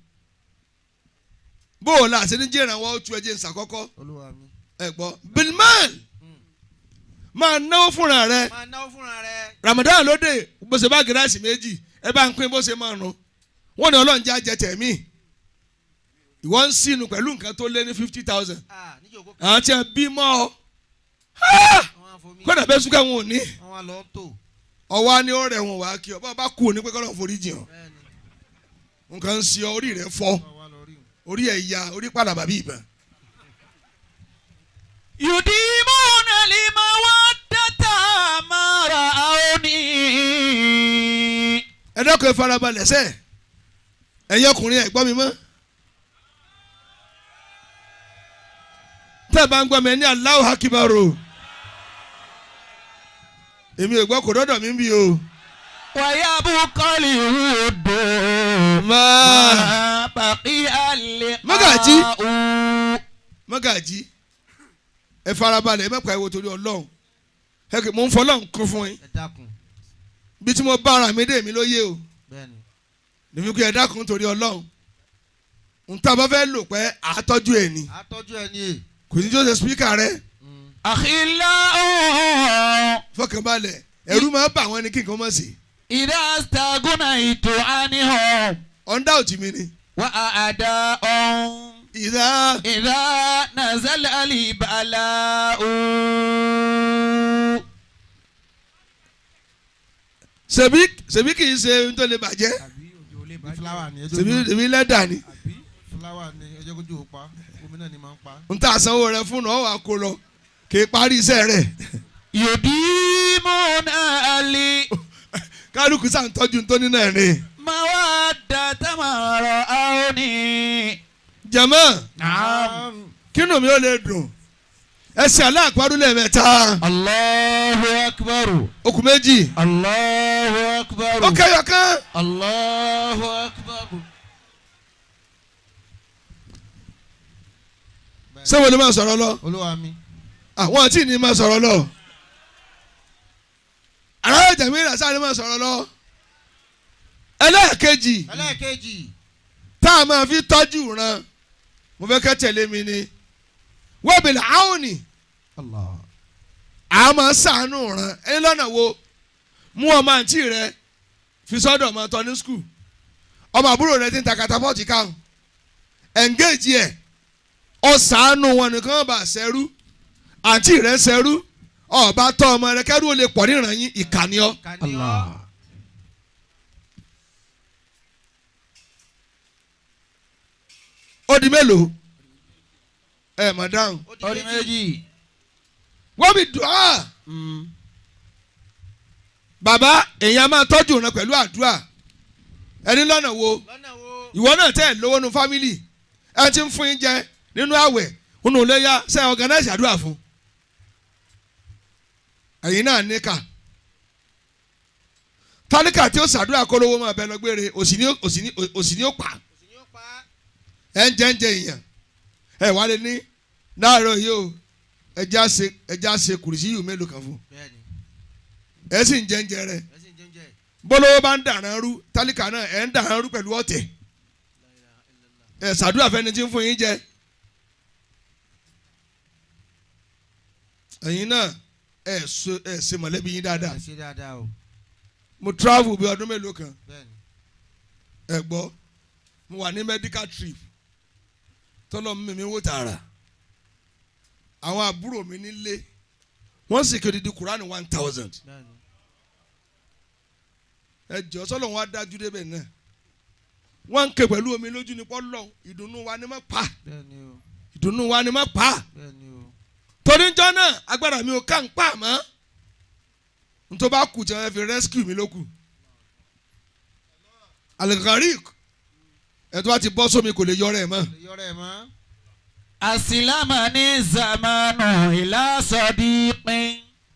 Bó o la àṣẹ ní jẹ́ràn wọ́n ó tu ẹjẹ́ nsàkọ́kọ́. Olúwa mi. Ẹ gbọ́, bilman máa náwó fúnra rẹ. Máa náwó fúnra rẹ. Ramadan lóde, bó ṣe bá gíláàsì méjì ẹ bá ń pín bó ṣe máa rún wọn ni Ọlọ́run jẹ́ àjẹ tẹ̀mí. Ìwọ ń sínú pẹ̀lú nǹkan tó lé ní 50,000. Ah, níjòkó kan. Àwọn tí a bí mọ́ ọ Wọ́n á fomi. kódà bẹ́ẹ̀ súnkà wọn ò ní. Wọ́n á lọ tó. Ọwọ́ á ní ọ̀rẹ́ wọn wá kí ọ bá bá kú òní pé kọ́lọ́ forí jìn ọ́. Nǹkan ń ṣe ọ, orí rẹ̀ fọ́, orí ẹ̀ ya, orí padà bàbí ìbọn. يديمون المودة ما رأوني. Ẹ dákun, ẹ farabalẹ̀ sẹ́, ẹ̀yin ọkùnrin, ẹ̀ gbọ́ mi mọ́. Tẹ́ ẹ bá ń gbọ́ mi, ẹ ní Allahu Akbar o. Èmi ò gbọ́, kò dọ́dọ̀ mi ń bí o. ويبقى الود Máa ما بقي اللقاء. Mọ́gàjí. Mọ́gàjí, ẹ farabalẹ̀, ẹ má pariwo torí Ọlọ́run. Ẹ kì mò ń fọlọ́run kún fún yín. Ẹ dákun. Bí tí mo bá ara mi dé mi ló yé o. Bẹ́ẹ̀ni. Níbi kí ẹ dákun torí Ọlọ́run. N tá a bá fẹ́ lò pẹ́ àtọ́jú ẹ̀ ni. Àtọ́jú ẹ ní è. Kò ní tí ó ṣe speaker rẹ. أخلاء Fọkànbalẹ̀, ẹ̀rú máa bà wọ́n ní kí nǹkan má ṣe. إذا استغنيت عنهم Ọ̀ndà òtí mi ni. وأعداء Ìdá إذا نزل البلاء. Ṣebí kì í ṣe ohun tó lè bàjẹ́. Fúláwà ni ẹjọ́. Ṣebí lẹ́dà ni. Fúláwà ni ẹjọ́ kójú ò pa, omi náà ni máa ń pa. N ta sanwó rẹ fún ọ wà kó lọ kì í parí iṣẹ́ rẹ̀. يديمون لي Kálukú sá ń tọ́jú tó nínú ẹ̀ ni. مودة ما رأوني. Jẹ̀mọ́, نعم. kínú mi ò lè dùn. Ẹsẹ̀ aláàpárú lẹ́ẹ̀mẹ́ta. الله أكبر. Okùn méjì. الله أكبر. Ó kẹyọ kan. الله أكبر. Ṣé wo ni máa sọ̀rọ̀ lọ? Olúwa mi. Àwọn àti ní máa sọ̀rọ̀ lọ. Àrà jẹ̀mí ìrà ni máa sọ̀rọ̀ lọ. Ẹlẹ́ẹ̀kejì Ẹlẹ́ẹ̀kejì. tá a máa fi tọ́jú ran, mo fẹ́ kẹ́ tẹ̀lé mi ni wẹ́bìlì áwònì. Allah. A máa ṣàánú ran ẹni lọ́nà wo? Mú ọmọ àǹtí rẹ fi sọ́dọ̀ ọmọ tọ́ ní school, ọmọ àbúrò rẹ ti ń ta katapọ́ọ̀tì káwọn, engage ẹ̀, ọ ṣàánú wọn nìkan bá ṣẹrú. Àǹtí rẹ ṣẹrú, ọba tọ́ ọmọ rẹ kẹ́rù ó lè pọ̀ níran yín, ìkànnì ọ. Allah. Ó di mélòó? Ẹ mọ̀ dáhùn. Ó di méjì. Wọ́n bí dùn á. Bàbá, èèyàn máa tọ́jú rẹ pẹ̀lú àdúrà. Ẹni lọ́nà wo? Lọ́nà wo? Ìwọ náà tẹ́ ẹ̀ lówó nu family, ẹ ti ń fún yín jẹ nínú àwẹ̀ nínú iléyà, ṣe organize àdúrà fún ẹ̀yin náà níkà. Tálíkà tí ó ṣàdúrà kó lówó máa bẹ lọ gbére, òsì ní ó pa. Ẹ ń jẹ́ ń jẹ èèyàn, ẹ wá lé ní láàárọ̀ yìí o, ẹja ṣe kùrìsì yìí mélòó kan fún. Bẹ́ẹ̀ni. Ẹ sì ń jẹ́ ń jẹ rẹ. Ẹ sì ń jẹun jẹ. Bólówó bá ń dàrán rú, tálíkà náà ẹ̀ ń dàrán rú pẹ̀lú ọ̀tẹ̀. Ẹ ṣàdúrà fẹ́ni tí ń fún yín jẹ. Ẹ̀yin náà ẹ so ẹ ṣe mọ̀lẹ́bí yín dáadáa. Ẹ ṣe dáadáa o. Mo travel bí ọdún mélòó kan. Bẹ́ẹ̀ni. Ẹ gbọ́, mo wà ní medical trip, tọ́lọ́ mímí wò tààrà. Àwọn àbúrò mi nílé, wọ́n sì kéde di Quran 1000. Bẹ́ẹ̀ni. Ẹ jọ, sọlọ wọn adájú débẹ̀ náà, wọ́n ń ké pẹ̀lú omi lójú ní pọ́lọ́, ìdùnnú wa ni má pa. Bẹ́ẹ̀ni o. Ìdùnnú wa ni má pa. Bẹ́ẹ̀ni o. Torí njọ́ náà agbára mi ò ká ń pa mọ́, ntọ́ bá kù tí wọ́n fi rescue mi ló kù. Alikarik ẹ̀ tó bá ti bọ́ sómi kò lè yọrẹ ẹ̀ mọ́. Lè yọrọ ẹ mọ́. أسلمني الزمان إلى صديق.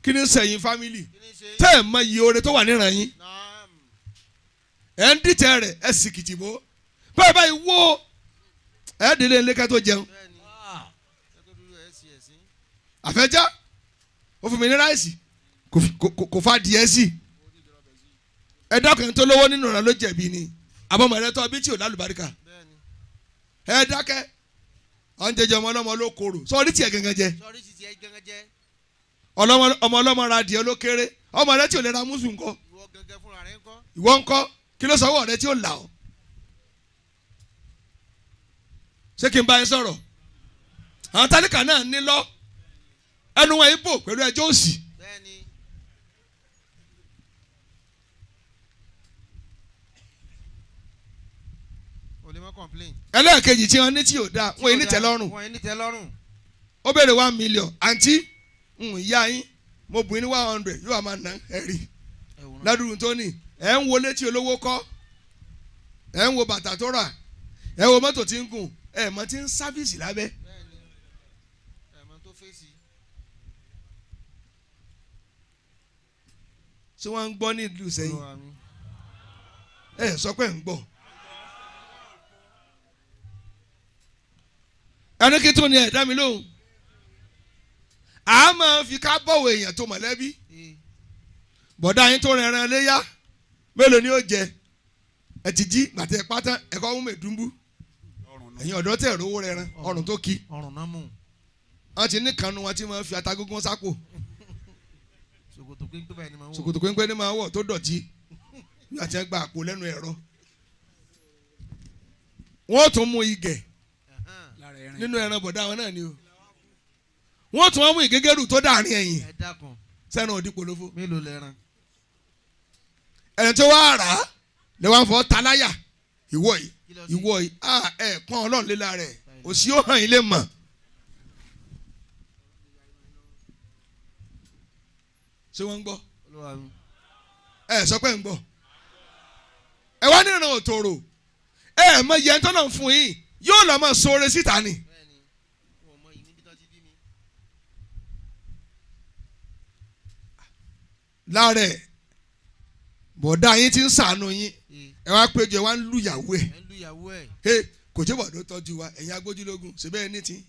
Kí ni sẹ́yìn family Kí ni ṣe? tẹ́ ẹ̀ mọ iye oore tó wà níran yín? Naam. Ẹ̀ ń dìtẹ̀ rẹ̀, ẹ̀ sì kìtì bó báyìí báyìí wó, ẹ̀ délé ńlẹ́kẹ́ tó jẹun. Bẹ́ẹ̀ni. Ẹ tó dúró ẹ sí ẹ sí. Àfẹ́já ó fún mi ní ráìsì, kò fa díẹ̀ sí. Ẹ dákun, ẹni tó lówó nínú rẹ ló jẹ̀bi ni àbọ̀mọ̀ rẹ tó bí tí ò lálùbáríkà? Bẹ́ẹ̀ni. Ẹ dákẹ́, ọ̀ ń jẹjẹ ọmọ ọlọ́mọ ló korò sọ orí tiẹ̀ gẹ́gẹ́ jẹ. Sọrí ti tiẹ̀ gángan jẹ. Ọmọ ọlọ́mọ ra díẹ̀ ló kéré, ọmọ rẹ tí ò lè ra mùsùn ńkọ́? Ìwọ gángan fúnra rẹ ńkọ́? Ìwọ ńkọ́? Kí ló sọwọ́ rẹ tí ó là ọ́? Ṣé kí n bá yín sọ̀rọ̀? Àwọn tálíkà náà ní lọ ẹnu wọn ibò pẹ̀lú ẹjọ́ òsì. Bẹ́ẹ̀ni. Wọ́n complain. Ẹlẹ́ẹ̀kejì tí wọ́n ní tí ò dáa, wọ́n ní tẹ́lọ́rùn. Wọ́n ní tẹ́lọ́rùn. Ó béèrè 1 million, àǹtí ń yá yín, mo bùn yín ní 100, yóò wá máa ná ẹ̀rí ládùúgbò tó ní. Ẹ̀ ń wo létí olówó kọ́, ẹ̀ ń wo bàtà tó rà, ẹ̀ ń wo mọ́tò tí ń gùn, ẹ̀ mọ́ tí ń service lábẹ́. Bẹ́ẹ̀ni. Ẹ̀mọ́ tó fèsì. Ṣé wọ́n ń gbọ́ ní ìlú sẹ́yìn? Olúwa mi. Ẹ̀ sọ pé ń gbọ́. Ẹni kí tún ni ẹ̀ dá mi lóhùn. A máa fi ká bọ̀wọ̀ èèyàn tó mọ̀lẹ́bí. Ee. Bọ̀dá yín tó rẹran léyà, mélòó ni ó jẹ? Ẹ ti jí gbàtẹ́ pátá ẹ̀kọ́ ń mèdúnbú. Ẹ̀yin ọ̀dọ́ tẹ̀ rówó rẹran ọrùn tó ki. Ọrùn náà mú. Wọ́n ti ní kanu wọn tí wọ́n fi atagógún sápò. Ṣòkòtò péńpé báyìí ni màá wọ̀. Ṣòkòtò péńpé ni máa wọ̀ tó dọ̀tí. Bí àti ẹ gba àpò lẹ́nu ẹ̀rọ. Wọ́n tún mú igẹ̀ nínú ẹran bọ̀dá wọn náà ni o. Wọ́n tún wọ́n mú ìgégérù tó dàrin ẹ̀yìn. Ẹ dákun. Sẹ́nu òdì polówó. Mélòó lẹ́ran? Ẹni tó wá rà á lè wá fọ́ taláyà. Ìwọ yìí, ìwọ yìí, ẹ pọ́n Ọlọ́run lé lára ẹ̀. Òsì ó hàn yín lè mọ̀. Ṣé wọ́n ń gbọ́? Olúwa mi. Ẹ sọ pé ń gbọ́. Ẹ wá níran òtòrò. Ẹ mọ iye tó náà fún yín, yóò lọ máa sóore síta ni. Bẹ́ẹ̀ni. Wọ́n mọ ìní bí tán ti bí mi. Lára ẹ̀, bọ̀dá yín ti ń sàánú yín. Ee. Ẹ wá péjọ, ẹ wá ń lùyàwó ẹ̀. Ẹ ń lu ìyàwó ẹ̀. He, kò jẹ́ bọ̀dọ̀ tọ́jú wa, ẹ̀yin agbójúlógún ṣe bẹ́ẹ̀ ní ti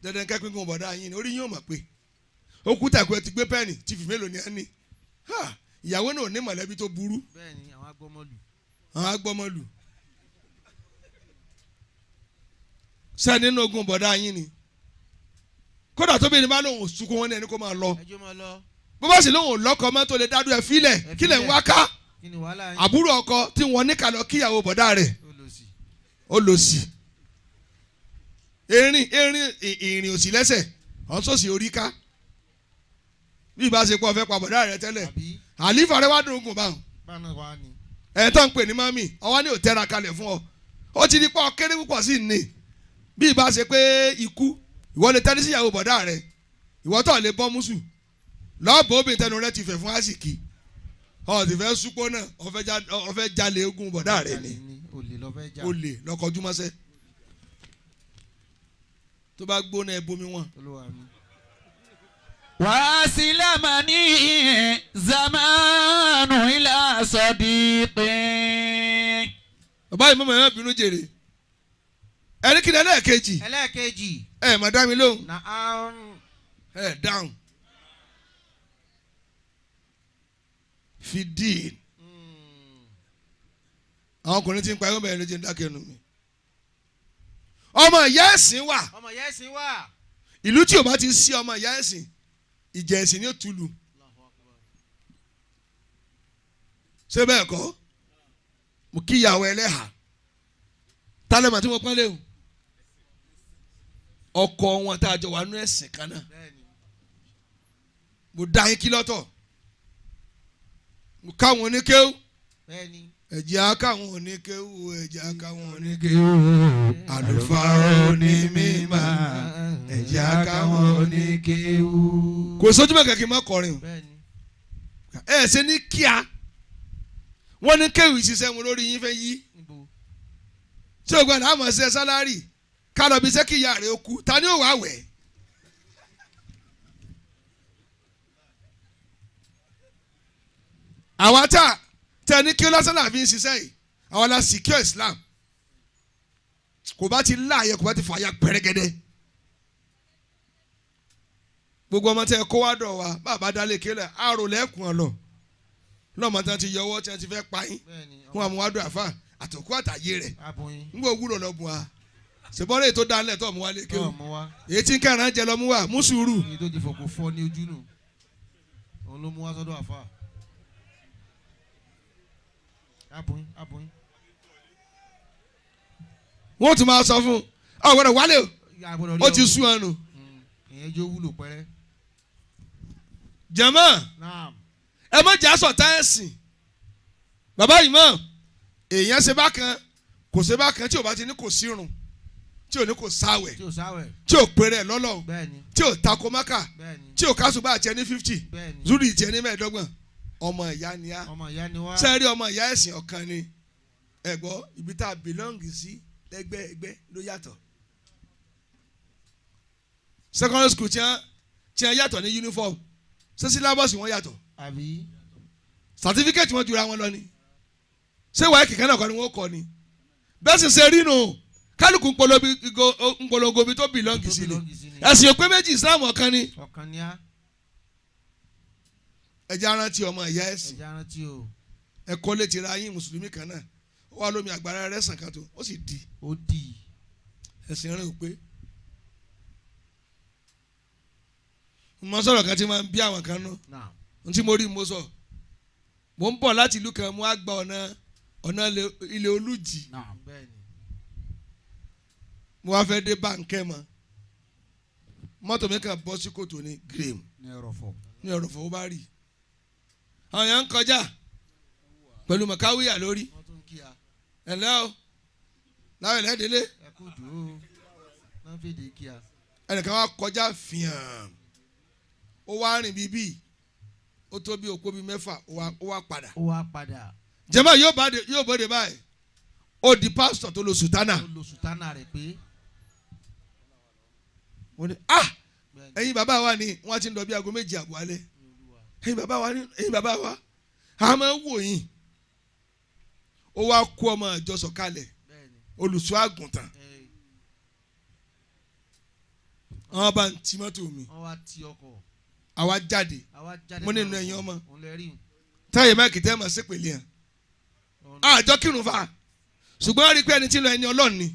dandan kẹ́pínkún bọ̀dá yín ni orí yín ò mọ̀ pé ó kú tàkú ẹ ti gbé pẹ́ẹ́nì tí fi mélòó ni ẹ ní. Ha, ìyàwó náà ò ní mọ̀lẹ́bí tó burú. Bẹ́ẹ̀ni, àwọn agbọ́mọlù. Àwọn agbọ́mọlù sẹ́ni nínú ogun bọ̀dá yín ni. Kódà tóbi ní bá lóun ò sunkún, wọn ní ẹni kó máa lọ. Ẹjọ́ máa lọ. Bó bá sì lóun ò lọ́kọ mọ́ tó lè dádú ẹ fílẹ̀, Ẹ kílẹ̀ ń fílẹ̀. wá ká. Kí ni wàhálà yín? Àbúrò ọkọ tí wọ́n ní kàlọ́ kíyàwó bọ̀dá rẹ̀. Olòṣì. Ó lò sí erin erin ìrìn òsì lẹ́sẹ̀ ọ̀n sòsì orí ká bí ìbá ṣe pọ̀ fẹ́ pa bọ̀dá rẹ tẹ́lẹ̀. Àbí? Àlífà rẹ wá dùn gùn báwọn. Báná wa ni. Ẹ̀ tó ń pè ní mami ọwọ́ ní òtẹ́ra kalẹ̀ fún ọ, ó ti di pọ̀ kéré púpọ̀ sí ní bí ìbá ṣe pé ikú ìwọ lè tẹ́lẹ̀ síyàwó bọ̀dá rẹ, ìwọ tó lè bọ́ mùsù lọ́ọ̀bù obìnrin tẹnu rẹ ti fẹ̀ fún àsìkí, ọ ti fẹ́ súpó náà, ọ fẹ́ jalè ogún bọ̀dá rẹ ni. Olè lọ fẹ́ jà. Olè lọkọjú mọ́sẹ́ tó bá gbóná ẹ bomi wọn. Olúwa mi. واسلمني زمان إلى صديق. Bàbá yìí mọ̀mọ́ ẹ̀ má bínú jèrè, ẹni kí ni ẹlẹ́ẹ̀kejì? Ẹlẹ́ẹ̀kejì. Ẹ má dá mi lóhùn. Naam. Ẹ dáhùn fi díì. Àwọn ọkùnrin tí ń pa ẹgbẹ́ bẹ̀rẹ̀ ló jẹ́ ń dákẹ́ ẹnu mi. Ọmọ ìyá ẹ̀sìn wà. Ọmọ ìyá ẹ̀sìn wà. Ìlú tí o bá ti sí ọmọ ìyá ẹ̀sìn, ìjẹ̀ ẹ̀sìn ni ó tulu. Ṣé bẹ́ẹ̀ kọ́? Mo kí ìyàwó ẹlẹ́hà tálẹ́mà tí mo pọ́n léwu ọkọ wọn tá a jọ wà nú ẹ̀sìn kan náà. Bẹ́ẹ̀ni. Mo dá yín kí lọ́tọ̀, mo káwọn oníkéwú. Bẹ́ẹ̀ni. Ẹ̀jẹ̀ á káwọn oníkéwú, ẹ̀jẹ̀ á káwọn oníkéwú, àlùfáà onímímà, ẹ̀jẹ̀ á káwọn oníkéwú. Kò sójúmọ̀ kẹ̀kẹ́ má kọrin o. Bẹ́ẹ̀ni. Ẹ ṣe ní kíá, wọ́n ní kéwì ṣiṣẹ́ wọn lórí yín fẹ́ yí. Níbo? Ṣé o gbọ́dọ̀ àmọ̀ ṣe sálárì ká lọ bí iṣẹ́ kí ìyá rẹ̀ ó kú, ta ni ó wà wẹ̀? Àwa tá tẹ ní kí lásán làfi ń ṣiṣẹ́ yìí, àwa la secure Islam. Kò bá ti láàyè, kò bá ti fàyà pẹ́rẹ́gẹ́dẹ́. Gbogbo ọmọ tẹ kó wá dọ̀ wa, bàbá dálé kélẹ̀ àrò lẹ́kùn ọ lọ lọ́mọ tí wọ́n ti yọwọ́ tí wọ́n ti fẹ́ pa yín. Bẹ́ẹ̀ni. Wọn àmúwádùn àfà àtòkú àtàyè rẹ̀. Aboyin. Ń gbọ́ wúlò lọ bùn wa ṣèbọ́lẹ̀ tó dánlẹ̀ tó mú wa lé kéwù. Tọ́ mú wa. Èyí tí ń kẹ́ran jẹ lọ mú wa mú sùúrù. Èyí tó ti fòkò fọ́ ní ojú nù. Òun ló mú wá sọ́dọ̀ àfà. Aboyin aboyin. Wọ́n tún máa sọ fún un ọ gbọ́dọ̀ wálé o. Àgbọ̀dọ̀ rí Ó ti ọ. sú ọ nù. Ìyẹn jó wúlò pẹ́rẹ́. Jàmá, Naam. ẹ má jà sọ̀tá ẹ̀sìn. Bàbá yìí mọ̀ èèyàn ṣe bákan. Kò sí bákan tí ò bá ti ní kò sírun, tí ò ní kò sáwẹ̀, Tí ò sáwẹ̀. tí ò péré lọ́lọ́run, Bẹ́ẹ̀ni. tí ò tako Mákà, Bẹ́ẹ̀ni. tí ò kásùbà àti ẹni 50, Bẹ́ẹ̀ni. zuri ti ẹni 25, ọmọ ìyá ni á. Ọmọ ìyá ni wá. Sẹ́ẹ̀rí ọmọ ìyá ẹ̀sìn ọ̀kan ni. Ẹ gbọ́, ibi tá a belong sí lẹ́gbẹ́ ẹgbẹ́ ló yàtọ̀. Secondary school tí wọ́n yàtọ̀ ní uniform, ṣé syllabus wọn yàtọ̀? Àbí. Certificate wọn jura wọn lọ ni. Ṣé wàá kìkan náà kọ́ ni wọ́n kọ́ ni? Bẹ́ẹ̀ sì ṣe rí nù, kálukú ń polongo ibi tó belong Tó sí ni. belong sí ni. Ẹ̀sìn òpé méjì, Islam ọ̀kan ni. Ọ̀kan ni á. Ẹ̀jẹ̀ arántí ọmọ ìyá ẹ̀sìn. Ẹja rántí o. Ẹ̀kọ́ létí ra yín mùsùlùmí kan náà, ó wà lómi àgbàrá rẹ̀ sàn kan tó ó sì di. Ó di. Ẹ̀sìn rẹ̀ ò pé. Mo sọ̀rọ̀ kan tí máa ń bí àwọn kan nú. Náà. N tí mo rí mo sọ. Mo ń bọ̀ láti ìlú kan, mo á gba ọ̀nà ilé Olújì. Naam. Bẹ́ẹ̀ni. Mo wá fẹ́ dé báńkẹ́ mọ́, mọ́tò mi kàn bọ́ sí kòtò ní graham. Ní ẹrọ̀fọ̀. Ní ọ̀rọ̀ fọwọ́ bá rí àwọn èèyàn ń kọjá pẹ̀lú mọ̀káwíyà lórí. Wọ́n tún kí a. Ẹ̀lẹ́ o, láwọn ẹ̀lẹ́ délé. Ẹ kú dùn ó. Wọ́n fèdè kí a. Ẹnìkan wá kọjá fìhàn, ó wá rìn bíbí, ó tó bí òpó bíi 6, ó wá padà. Ó wá padà. Jẹ́mọ́ yóò bá de, yóò bóde báyìí, ó di pásítọ̀ tó lo sùtánà. Ó lo sùtánà rẹ̀ pé. Mo ní ah. Bẹ́ẹ̀ni. Ẹ̀yin bàbá wa ni wọ́n ti ń lọ bí aago 2:30 alẹ́. Ẹ̀yin bàbá wa ni, ẹ̀yin bàbá wa, a máa ń wò yín. Ó wá kó ọmọ ìjọ sọ̀kalẹ̀. Bẹ́ẹ̀ni. Olùṣọ́ àgùntàn. Ẹ Àwọn bá ń ti mọ́tò mi. Wọ́n wá ti ọkọ̀. Àwa jáde. Àwa jáde. Mo ní inú ẹ̀yin ọmọ. Òun lè rí. Táyé máìkì tẹ́ mọ̀ sípèlè hàn. Àjọ kírun fa, ṣùgbọ́n a rí i pé ẹni tí ń lọ, ẹni Ọlọ́run ni.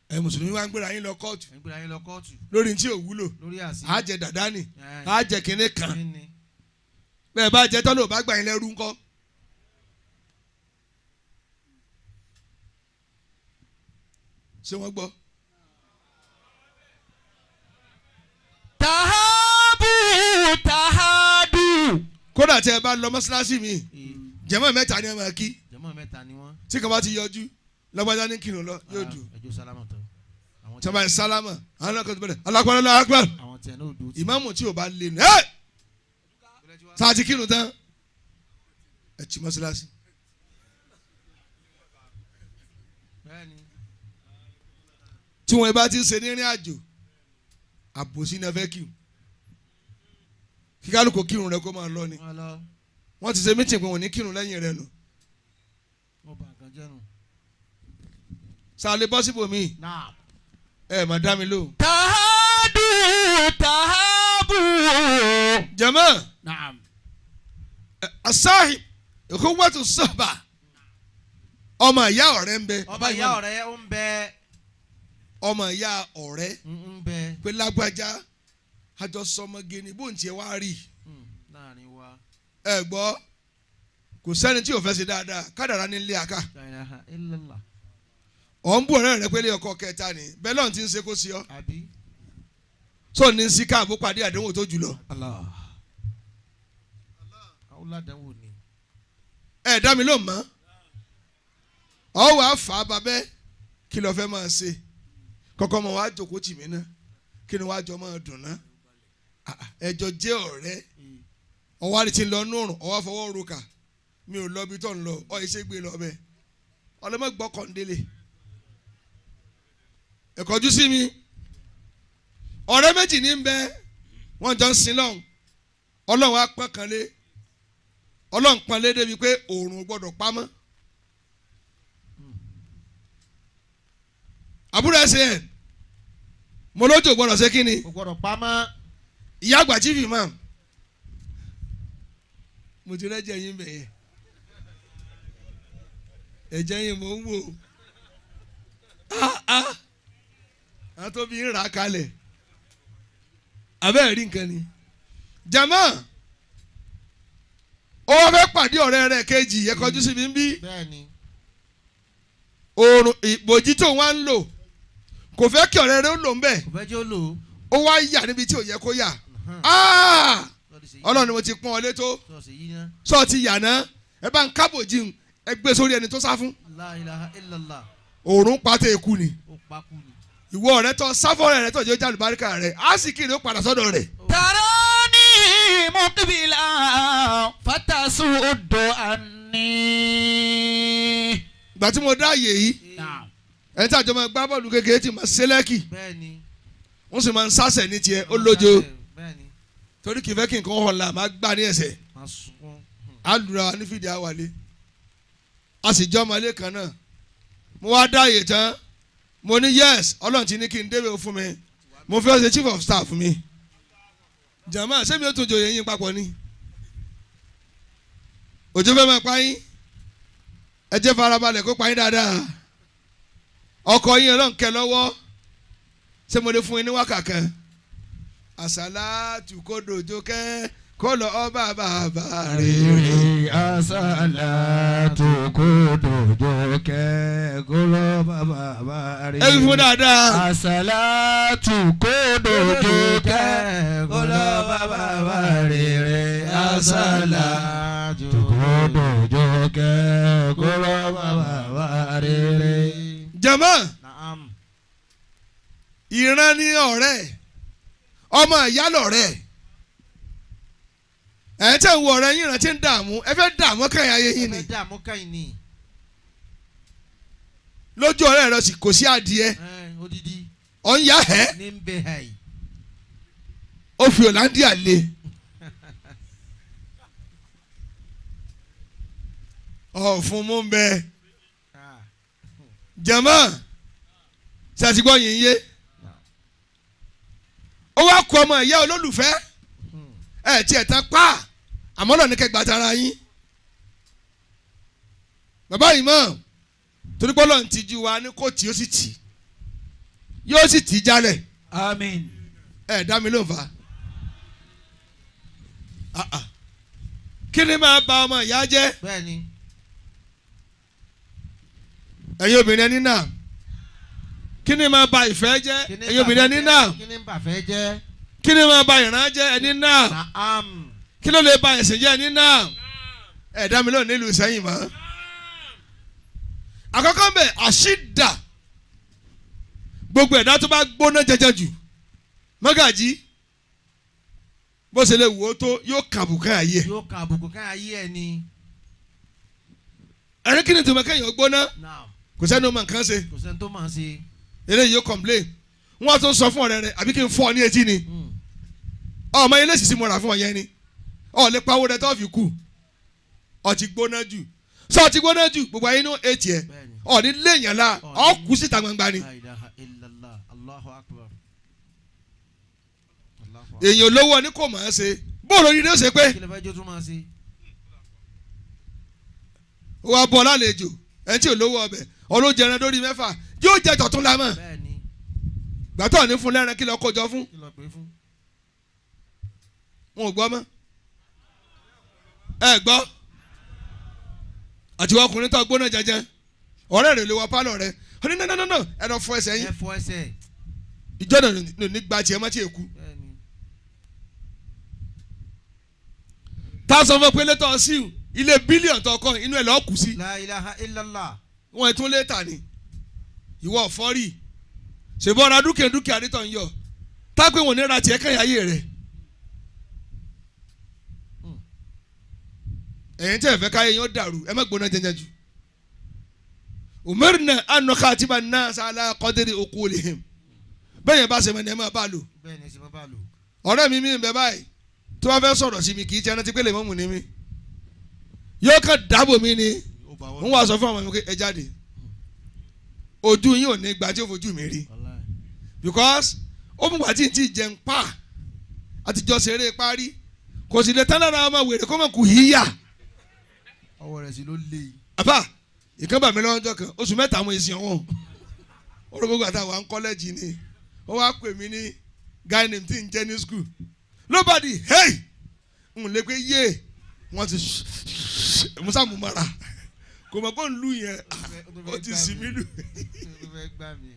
Ẹ mùsùlùmí wa ń gbéra yín lọ kóòtù. Ẹ̀ ń gbéra yín lọ kóòtù. Lórí tí ò wúlò. Lórí àṣì. Á jẹ dàdá ni. Ẹ̀. Á jẹ kinní kan. Kí ni? Bẹ́ẹ̀ bá jẹ tọ́lọ́, ò bá gbà yín lẹ́rú ńkọ́. Ṣé wọ́n gbọ́? Tahabu tahadu. Kódà tí ẹ bá lọ mọ́ṣáláṣí mi, Ee, jẹ̀mọ́ mẹ́ta ni ẹ máa kí. Jàmá mẹ́ta ni wọ́n. Tí kan bá ti yọjú, lọ́gbàdá ní kírun lọ yóò dùn. Ẹjọ́ sálámà tán. Àwọn Tí wọ́n bá ń sálámà, àwọn náà kò tó bẹ̀rẹ̀ alákùnrin alákùnrin. Àwọn tiẹ̀ náà dùn. Ìmáàmù tí ò bá lè nù ẹ́ sáà ti kírun tán, ẹ ti mọ́ṣáláṣí. Bẹ́ẹ̀ni. Tí wọn bá ti ń ṣe ní ìrìn àjò, àbòsí náà fẹ́ kírun, kí kálukú kírun rẹ kó máa lọ ni. Wọ́n lọ. Wọ́n ti ṣe meeting pé wọ́n ní kírun lẹ́yìn rẹ nù. Wọ́n bà nǹkan jẹ́ nù. Sàlẹ̀ bọ́ síbòmí. Náà. Ẹ má dá mi lóhùn. Tahadu tahabu. Jama. Naam. Asáhì ìkówótò sọ́ọ̀bà, ọmọ ìyá ọ̀rẹ́ ń bẹ. Ọmọ ìyá ọ̀rẹ́ ó ń bẹ. Ọmọ ìyá ọ̀rẹ́. Ń bẹ. Pé lágbájá, àjọ sọmọge ni, bóun tiẹ̀ wá rí. Láàrin wa. Ẹ gbọ́, kò sẹ́ni tí ò fẹ́ ṣe dáadáa, kádàrá ní ilé àká. La ilaha illallah. Ọ̀ ń bú ọ̀rẹ́ rẹ pé ilé ọkọ kẹta ni bẹ́ẹ̀ lọ́n ti ń ṣe kó sí ọ. Àbí. Sọ ní sí káàbó pàdé àdéhùn tó jùlọ. Allah. Àwọn aládàáwò ni. Ẹ dá mi ló mọ́, ọ wàá fà á babẹ́, kí lọ fẹ́ máa ṣe kọ́kọ́ mọ wàá jòkó tì mí ná, kí ni wàá jọ máa dùn ná? Ah, ah, ẹjọ́ jẹ́ ọ̀rẹ́. Ọwọ́ àti ti lọ nùrùn, ọwọ́ fọwọ́ roka, mi ò lọ ibi tó ń lọ, ọ iṣẹ́ gbé lọ bẹ́ẹ̀, ọlọ́mọ gbọ́kàndínlẹ̀ ẹ̀kọ́jú sí mi. Ọ̀rẹ́ méjì ní bẹ, wọ́n jọ ń sin lọ́hùn. Ọlọ́run á pọ́n kan lé, Ọlọ́run pọ́n lé débi pé òòrùn ò gbọ́dọ̀ pamọ́. Àbúrò ẹsẹ̀ ẹ̀ mo lójú ò gbọ́dọ̀ ṣe kí ni? Kò gbọ́dọ̀ pamọ́. Ìyá àgbà chief imam, mo ti rẹ́jẹ̀ yín bẹ̀ yẹn, ẹ̀jẹ̀ yín mò ń wò. Ah ah, àwọn tó fi ń rà á kalẹ̀ abẹ́ẹ̀ rí nǹkan ni. Jama, ó wá fẹ́ pàdé ọ̀rẹ́ rẹ̀ kejì, ẹ kọjú sí mi ń bí. Bẹ́ẹ̀ni. Oòrùn ìbòjì tó wá ń lò, kò fẹ́ kí ọ̀rẹ́ rẹ̀ ó lò ń bẹ̀. Kò fẹ́ jẹ́ ó lò ó. Ó wá yà níbi tí ò yẹ kó yà. Ah! Sọ́ọ̀dì ṣe yí. Ọlọ́run ni mo ti pọ́n ọ létó. Sọ́ọ̀sì yí ná. Sọ ti yà ná, ẹ bá ń kábòjì ń. Ẹ gbé sórí ẹni tó sá fún. La ilaha illallah. Òòrùn pátá ikú ni. Ó pakú ni. Ìwọ ọ̀rẹ́ tó sáfọ́rẹ́ rẹ tó jẹ́ jálùbáríkà rẹ á sì kiri ó padà sọ́dọ̀ rẹ̀. تراني مقبلا فتسود عني. Ìgbà tí mo dá àyè yìí, نعم. ẹni tí àjọ máa gbá bọ́ọ̀lù kékeré tí máa ṣẹlẹ́kì, Bẹ́ẹ̀ni. wọ́n sì máa ń sásẹ̀ ní tiẹ̀ ó lójo, Bẹ́ẹ̀ni. torí kì í fẹ́ kí nǹkan hàn là máa gbá ní ẹsẹ̀. Máa sunkún. Á lura wa ní fìdí àwàlé, a sì jọ́ ọmọlé kan náà. Mo wá dá àyè tán, mo ní yes, Ọlọ́run ti ní kí n débẹ̀ fún mi, mo fẹ́ ṣe chief of staff mi. Jàmáà, sẹ́mi ó tún joyè yín papọ̀ ni? Òjò fẹ́ máa pa yín, ẹ jẹ́ farabalẹ̀ kó pa yín dáadáa. Ọkọ yín Ọlọ́run kẹ́ lọ́wọ́. Ṣé mo lè fún yín ní wákà kan? Àsálàtù kó dòjò kẹ́ kó lọ ọba bàbá rere. Àsálàtù kó dòjò kẹ́ kó lọ bàbá rere. Ẹ fi fún dáadáa. Àsálàtù kó dòjò kẹ́ kó lọ bàbá rere. Àsálàtù kó dòjò kẹ́ kó lọ bàbá rere. Jàmáà, Naam. ìran ní ọ̀rẹ́, ọmọ ìyá lọ̀rẹ́ ẹ̀ tẹ̀ ń wo ọ̀rẹ́ yín, ìrántí ń dààmú, ẹ fẹ́ dààmú kẹ́yìn ayé Ẹ yín ni. fẹ́ dààmú kẹ́yìn ni. Lójú ọ̀rẹ́ rẹ sì kò sí adìẹ. Ẹ, odidi. Ọ̀ ń yá ẹ̀. Ní ń bẹ ẹ̀. Ó fi Hollandia lé ọ̀fun mú ń bẹ. Ah. Jàmáà, ṣàtìgbọ́ yìí ń yé ó wá kó ọmọ ìyá olólùfẹ́ ẹ̀ tiẹ̀ tán pa, àmọ́ náà ní kẹgbà tara yín bàbá yìí mọ̀, torí pé Ọlọ́run ti ju wa ní kò tí ó sì tì yóò sì tì í jálẹ̀. Àmín. Ẹ dá mi ló ń fa. Ah, ah. Kí ni máa ba ọmọ ìyá jẹ́? Bẹ́ẹ̀ni. Ẹ̀yin obìnrin ẹni náà, kí ni máa ba ìfẹ́ jẹ́? Kí ni Ẹ̀yin obìnrin ẹni náà, Kí ni bàfẹ́ jẹ́? kí ni máa ba ìran jẹ́? Ẹni náà, Naam. kí ló lè ba ẹ̀sìn jẹ́? Ẹni náà, ẹ dá mi lóhùn nílùú Ìsẹ́yìn mọ́. Àkọ́kọ́ mbẹ̀, àṣìdà, gbogbo ẹ̀dá tó bá gbóná jẹjẹ jù, mọ́gàjí, bó ṣe lè wò ó tó, yóò kàbùkà ayé ẹ̀. Yóò kan àbùkù ká ayé ẹ ni. Ẹ̀rín, kí ni tòmọ́ kẹ́yìn ó gbóná? Naam. Kò sẹ́ni ó mọ nǹkan ṣe. Kò sẹ́ni tó máa ṣe. Eléyìí yóò complain, wọ́n á tún sọ fún ọ̀rẹ́ rẹ̀, àbí kí n fọ́ ọ ní etí ni? Ọmọ ilé ìsìsì mo rà fún ọ yẹn ni ọ lè pawó rẹ tó fi kú. Ọ ti gbóná jù, sọ ọ ti gbóná jù, gbogbo ayé ní etí ẹ. Bẹ́ẹ̀ni. Ọ ní léèyàn la, ọ kú síta gbangba ni. La ilaha illallah. Allahu akbar. Allahu akbar. Èèyàn olówó ni kò mọ̀ ọ́n ṣe, bóòlù orí ni ó ṣe pé Kí ló fẹ́ jó tún máa ṣe? ó wá bọ́ lálejò, ẹni tí ò lówó ọbẹ̀ ọlọ́jẹ ẹran lórí mẹ́fà yóò jẹ tọ̀tún lámọ̀. Bẹ́ẹ̀ni. Gbàtọ́ ní fún lẹ́ran, kí lọ́ọ́ kójọ fún? Kí ló pè fún? Wọn ò gbọ́ mọ́. Ẹ gbọ́, àti wọn ọkùnrin tó gbóná jẹjẹ, ọ̀rẹ́ rẹ̀ lè wọ pálọ̀ rẹ̀, ó ní nánánánà, ẹ lọ fọ ẹsẹ̀ yín. Ẹ fọ ẹsẹ̀. Ìjọ náà ní gba tiẹ̀ mọ́ tí èkú. Bẹ́ẹ̀ni. Tá a sọ fún ọ pé létọ́ sí ilé bílíọ̀nù tó kọ́, inú ẹ̀ lọ́ọ́ kù sí. La ilaha illallah. Wọn tún létà ni ìwọ ọ̀fọ́rì ṣèbọ̀ ọ̀rọ̀ dúkìá dúkìá nítọ̀ ń yọ tápé wọn ní ra tiẹ̀ kẹ́yìn ayé rẹ̀. Ẹ̀yin tí ẹ fẹ́ káyé yín ó dàrú, ẹ má gbóná jẹjẹ jù. Umirna an nukhatiba an-nas ala qadri uqulihim. Bẹ́ẹ̀ yẹn bá ṣe mọ̀ ní ẹ máa bá lò. Bẹ́ẹ̀ni, ẹ ṣe máa bá lò. Ọ̀rẹ́ mi mi ń bẹ báyìí, tó bá fẹ́ sọ̀rọ̀ sí mi, kì í jẹ́ rántí pé lè mọ́mù ni mi, yóò kàn dáàbò mi ni. Ó bá Ń wá sọ fún àwọn ọmọ mi pé ẹ jáde, ojú yín ò ní gbà tí ó fojú mi rí. Wallahi. Because ó mú wàtí tí jẹun pa àtijọ́ ṣeré parí, kò sì lè tán lára ọmọ wèrè kó mọ̀ kù híyà. Ọwọ́ rẹ̀ sì ló lé yìí. Àbá ìkan bà mí lọ́jọ́ kan, oṣù 3 mo èsì ọ̀wọ́n orúkọ àtàwọn àwọn kọ́lẹ́jì ni. Ó wá pè mí ní guy name tí ń jẹ́ ní school, ló bá di hey, n lè pé yé wọ́n ti musa mú mara, kò mọ̀ kó n lù yẹn, ó ti sì mí lù. Ó fẹ́ gbà mí.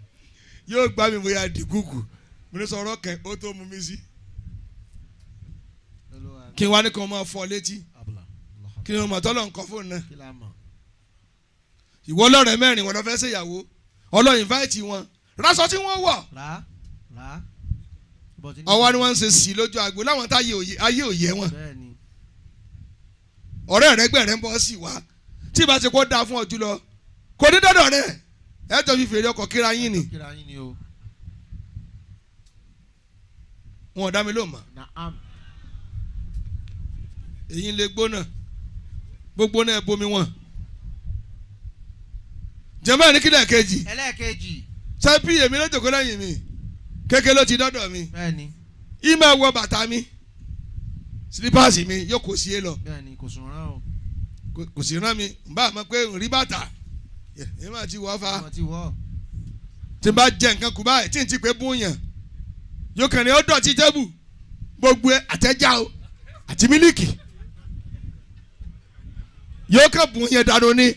Yóò gbá mi bóyá dìgúgù mo ní sọ̀rọ̀ kẹ́ ó tó mú mi sí. Olúwa mi. Kí n wá ní kí wọ́n máa fọ létí. Abla. Allahu Kí ni wọ́n mọ̀ tọ́lọ̀ nǹkan fóònù náà? Kí la mọ̀? Ìwọ lọ́rẹ̀ mẹ́rin wọn lọ fẹ́ ṣèyàwó ọlọ́ invite wọn rásọ tí wọ́n wọ̀ Rà rà. Bọ̀tí ní- ọwọ́ ni wọ́n ń ṣe sí lójú agbo láwọn tá ayé òye wọn Bẹ́ẹ̀ni. ọ̀rẹ́ rẹ gbẹ̀rẹ̀ ń bọ́ sí wa tí ìbá ti kó dáa fún ọ jùlọ kò ní dọ́dọ̀ rẹ ẹ jọ fi fèrè ọkọ̀ kíra yín ni Kíra yín ni o. wọn ò dá mi lóhùn mọ́ Naam. èyí ń lè gbóná gbogbo náà bomi wọn. Jẹ́mọ́ ní kílẹ̀ kejì Ẹlẹ́ẹ̀kejì. sẹ́pì èmi ló jòkó lẹ́yìn mi kékeré ló ti dọ́dọ̀ mi Bẹ́ẹ̀ni. ìmọ̀ wọ bàtà mi sílípàsì mi yóò kò sí é lọ Bẹ́ẹ̀ni kò sùn rán o. kò sí rán mi n bá mọ̀ pé n rí bàtà èmi máa ti wọ́ fa Wọ́n ti wọ̀. tí n bá jẹ nǹkan kù báyìí tí n ti pé bóyàn yóò kàn ní ó dọ̀tí tébù gbogbo ẹ àtẹ́já o àti mílíkì yóò kàn bùn yẹn dànù ni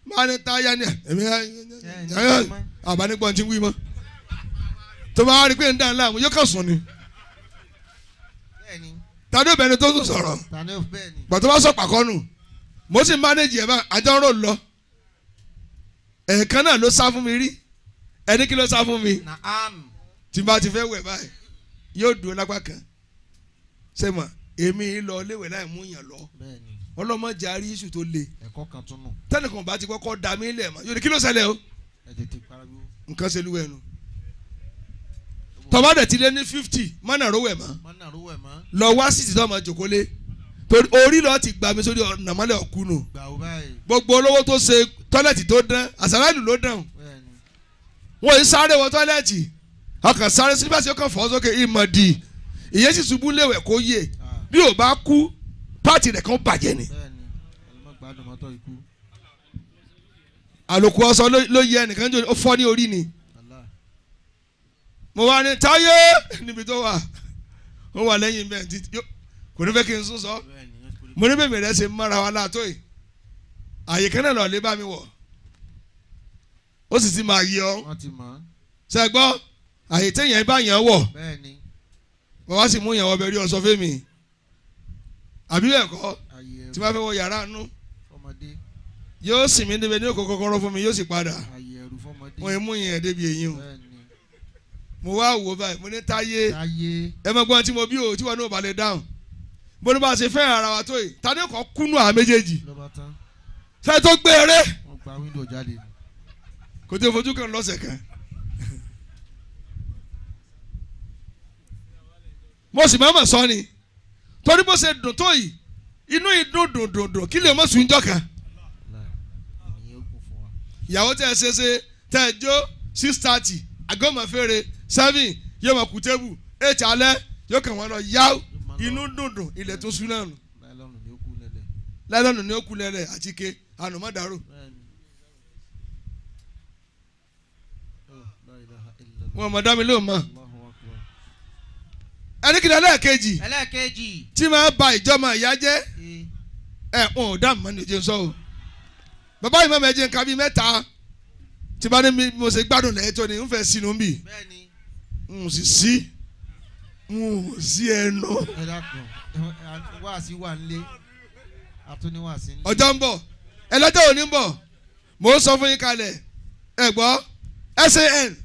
máa ní táyà ni èmi àbánigbọ̀n ti wí mọ́ tó bá rí pé ń dà ńlá àwọn yóò kàn sùn ni Bẹ́ẹ̀ni. tàbí obìnrin tó tún sọ̀rọ̀ Tani ó bẹ́ẹ̀ni. gbàtọ́ bá sọ pàkọ́nù mo sì mánéjì ẹ̀ bá àjọ ń rò lọ ẹ̀ẹ̀kan náà ló sá fún mi rí ẹni kí ló sá fún mi Naam. tí n bá ti fẹ́ wẹ̀ báyìí yóò dúró lápá kan ṣé mọ̀ èmi lọ léwẹ̀ láì mú yàn lọ Bẹ́ẹ̀ni. ọlọ́mọdé àrí iṣu tó le Ẹ̀kọ́ kan tún nù. tẹnìkan bá ti kọ́kọ́ da mí lẹ̀ mọ́ yóò ní kí ló ṣẹlẹ̀ o Ẹ tètè pariwo. nǹkan ṣe lúwẹ̀ nu tọ́ba dẹ̀ ti lé ní 50 mọ́nà rówẹ̀ mọ́ Mọ́nà rówó ẹ̀ mọ́. lọ wá sí ti tọ́ ọmọ jòkó lé torí orí lọ́ọ́ ti gbà mí sórí ọ̀nà mọ́lẹ̀ ọ̀kú nù Gbà ó báyìí. gbogbo olówó tó ṣe tọ́lẹ̀tì tó dán àsàlálù ló dán Bẹ́ẹ̀ni. wọ́n yìí sáré wọ tọ́lẹ̀tì ọkàn sáré sílífàsì ọkàn fọ́ sókè ìmọ̀dì ìyẹn sì ṣubú léwẹ̀ kó yè Ah. bí ò bá kú pààtì rẹ̀ kan bàjẹ́ ni Bẹ́ẹ̀ni. Ẹlẹ́mọ̀ gbádùn mọ́tò ikú. àlòkù ọsọ ló yẹ ẹnìkan jò ó fọ́ ní orí ni Allah. mo wá ní táyé níbi tó wà ó wà lẹ́yìn bẹ́ẹ̀ títí kò ní fẹ́ kí n sún sọ Bẹ́ẹ̀ni. mo ní bèbè rẹ ṣe mọ́ra wa láàtó yìí àyè kan náà lọ́ọ́ lé bá mi wọ̀ ó sì ti máa yẹ ọ́ Wọ́n ti mọ̀. ṣe gbọ́ àyè téèyàn bá yàn wọ̀ Bẹ́ẹ̀ni. bàbá sì mú yàn wọ bẹ̀rẹ̀ ọ̀sọ́ fẹ́mi àbí bẹ́ẹ̀ kọ́ Ayé tí ẹrù wọ́n fẹ́ wọ yàrá nú fọmọdé. yóò sì mí níbi ní òkò kọ́kọ́rọ́ fún mi yóò sì padà Ayé ẹrù fọmọdé. wọ́n mú yàn débi èyí o Bẹ́ẹ̀ni. mo wá wò báyìí mo ní táyé Táyé. ẹ mọ gbọ́n tí mo bí o tí wọn ní ò bá lè dáhùn bó ní bá a ṣe fẹ́ ara wa tó yìí ta ni kò kúnú àwọn méjèèjì Ló bá tán. ṣé tó gbé eré Wọ́n gba wíńdò jáde. kò tó fojú kan lọ́sẹ̀ kan mo sì máa mọ̀ sọ ni torí bó ṣe dùn tó yìí inú ìdùn dùn dùn dùn kí lè mọ̀ sùn jọ kan Allah. Ènìyàn ogun fún wa. ìyàwó tẹ ẹ ṣe ṣe tẹ ẹ jó 6:30 àgọ́mọ̀fẹ́rẹ́ 7 yóò mọ̀ kú tébù 8 alẹ́ yóò kàn wọ́n lọ yá inú dùn dùn ilẹ̀ tó sún náà nù Láìlọ́nù ni ó kú lẹ́lẹ̀. lẹ́lọ́nù ni ó kú lẹ́lẹ̀ àti ike ànùmọ́dàrú Bẹ́ẹ̀ni. Oh, la ilaha illallah. wọn mọ̀ dá mi lóhùn mọ́ Allahu akbar. ẹni kìlẹ̀ lẹ́ẹ̀kejì Ẹlẹ́ẹ̀kejì. tí máa ba ìjọmọ ìyá jẹ́ Ee. ẹ wọn ò dá mọ́ ní ojú sọ o bàbá yìí mọ̀mọ́ ẹ jẹ́ nǹkan bíi mẹ́ta tí bá ní mi mo ṣe gbádùn lẹ́yìn tó ni ń fẹ́ sínú bì Bẹ́ẹ̀ni. ń sì sí ń sí ẹnu Ẹ dákun. Wáàsí wà nílé. Àtúní wáàsí nílé. ọjọ́ ń bọ̀ ẹlọ́jọ́ òní ń bọ̀ mò ń sọ fún yín kalẹ̀ ẹ gbọ́ SAN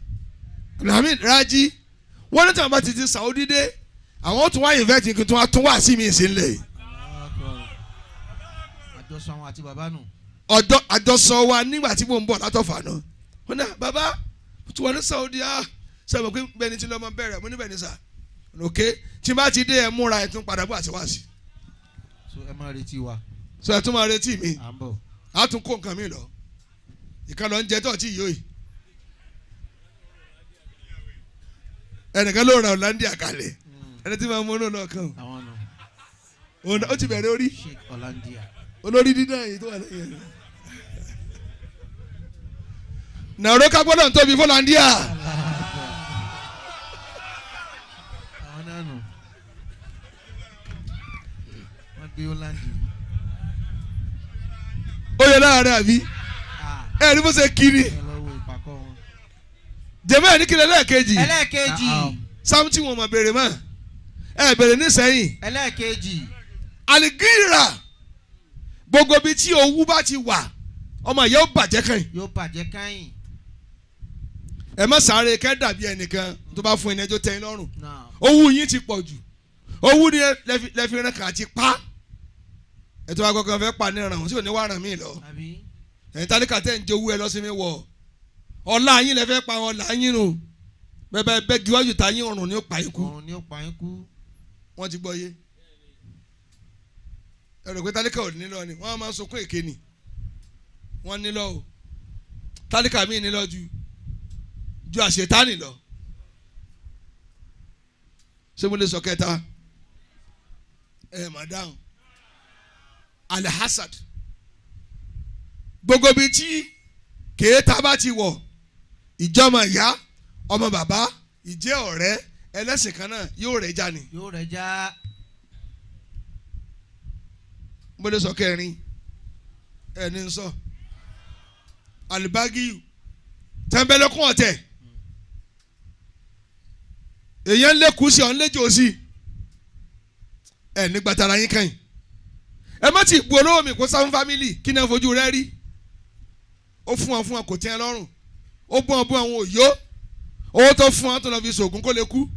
Abdulhamid Raji wọ́n ní tí wọ́n bá ti ti Saudi dé àwọn tún wá invite kí n tún wá sí mi ìsínlẹ̀ yìí. Allahu akbar. Àjọsọ àwọn àti bàbá nù. Ọjọ́ àjọsọ wa nígbà tí mò ń bọ̀ látọ̀fà náà wọn náà bàbá tí wọn ní Saudi ah sọ pé bẹ́ẹ̀ ni tí lọ́mọ bẹ̀rẹ̀ mo ní bẹ́ẹ̀ ni sà òkè tí n bá ti dé ẹ múra ẹ tún padà bọ̀ àti wá sí So ẹ máa retí wa. so ẹ tún máa retí mi À ń bọ̀. á tún kó nǹkan mi lọ ìkan lọ ń jẹ tó ọtí yìí òyì ẹnìkan ló ra Hollandia kalẹ̀ ẹni tí máa mú inú náà kàn Àwọn nù. ó ti bẹ̀rẹ̀ orí Sheikh Hollandia. olórí dídán yìí tó wà lẹ́yìn rẹ̀ nàró kágbọ́dọ̀ ń tóbi fọláńdíà Àwọn náà nù. Wọ́n gbé Holland yìí. ó yẹ láàárín àbí Ah, ẹ ní bó ṣe kiri ẹ lọ wo ìpàkọ́ wọn. jẹ̀mọ́ ẹ̀ ní kílẹ̀ lẹ́ẹ̀kejì Ẹlẹ́ẹ̀kejì. sáàmù tí wọn mọ̀ béèrè mọ́ ẹ béèrè nísẹ́yìn Ẹlẹ́ẹ̀kejì. àlìgírà gbogbo ibi tí owú bá ti wà Ọmọ ìyá ó bàjẹ́ kàn yín. Yóò bàjẹ́ káyìn. Ẹ má sáré kẹ́ dàbí ẹnìkan tó bá fún ẹni ẹjọ́ tẹ́ yín lọ́rùn. Naam. Owó yín ti pọ̀ jù. Owó ni lẹ́fi rán kàn àti pa. Ẹ̀tọ́ akọkàn fẹ́ pa ní ìrànwọ́ sí òní wà ràn mí lọ. Àbí. Ẹ̀yin tálíkà tẹ́ ń jẹ owó ẹ lọ sí mi wọ̀. Ọlá yín lẹ fẹ́ pa ọlá yín nù. Bẹ́ẹ̀ bẹ́ẹ̀ gíwájú ta yín ọ̀run ni ó pa yín kú. Ọ̀run ni ó pa yín kú. Wọ́n ti gbọ́ yé. Ẹ rò pé tálíkà ò ní lọ ni wọ́n á máa sunkún èké ni. Wọ́n ní lọ o. Tálíkà míì ní lọ ju àṣetánì lọ. Ṣé mo lè sọ kẹta? Ẹ mà dáhùn. Alhassad. Gbogbo ibi tí kèéta bá ti wọ̀, ìjọmọ ìyá, ọmọ bàbá, ìjẹ́ ọ̀rẹ́, ẹlẹ́sìn kan náà yóò rẹ̀ já ni. Yóò rẹ̀ já. Mo lè sọ kẹrin, ẹni ń sọ. Alibagiyu, tẹ́ńbẹ́lẹ́kùn ọ̀tẹ̀. Èèyàn ń lékun sí ọ̀ ń léjò sí. Ẹ nígbà tara yín kàn yín. Ẹ má ti bu olówó mi kó sáfún fámìlì kí náà fojú rẹ rí. Ó fún wọn kò tẹ́ ẹ lọ́rùn. Ó bú wọn àwọn òyó. Owó tó fún wọn tó lọ fi ṣògùn kó lè kú.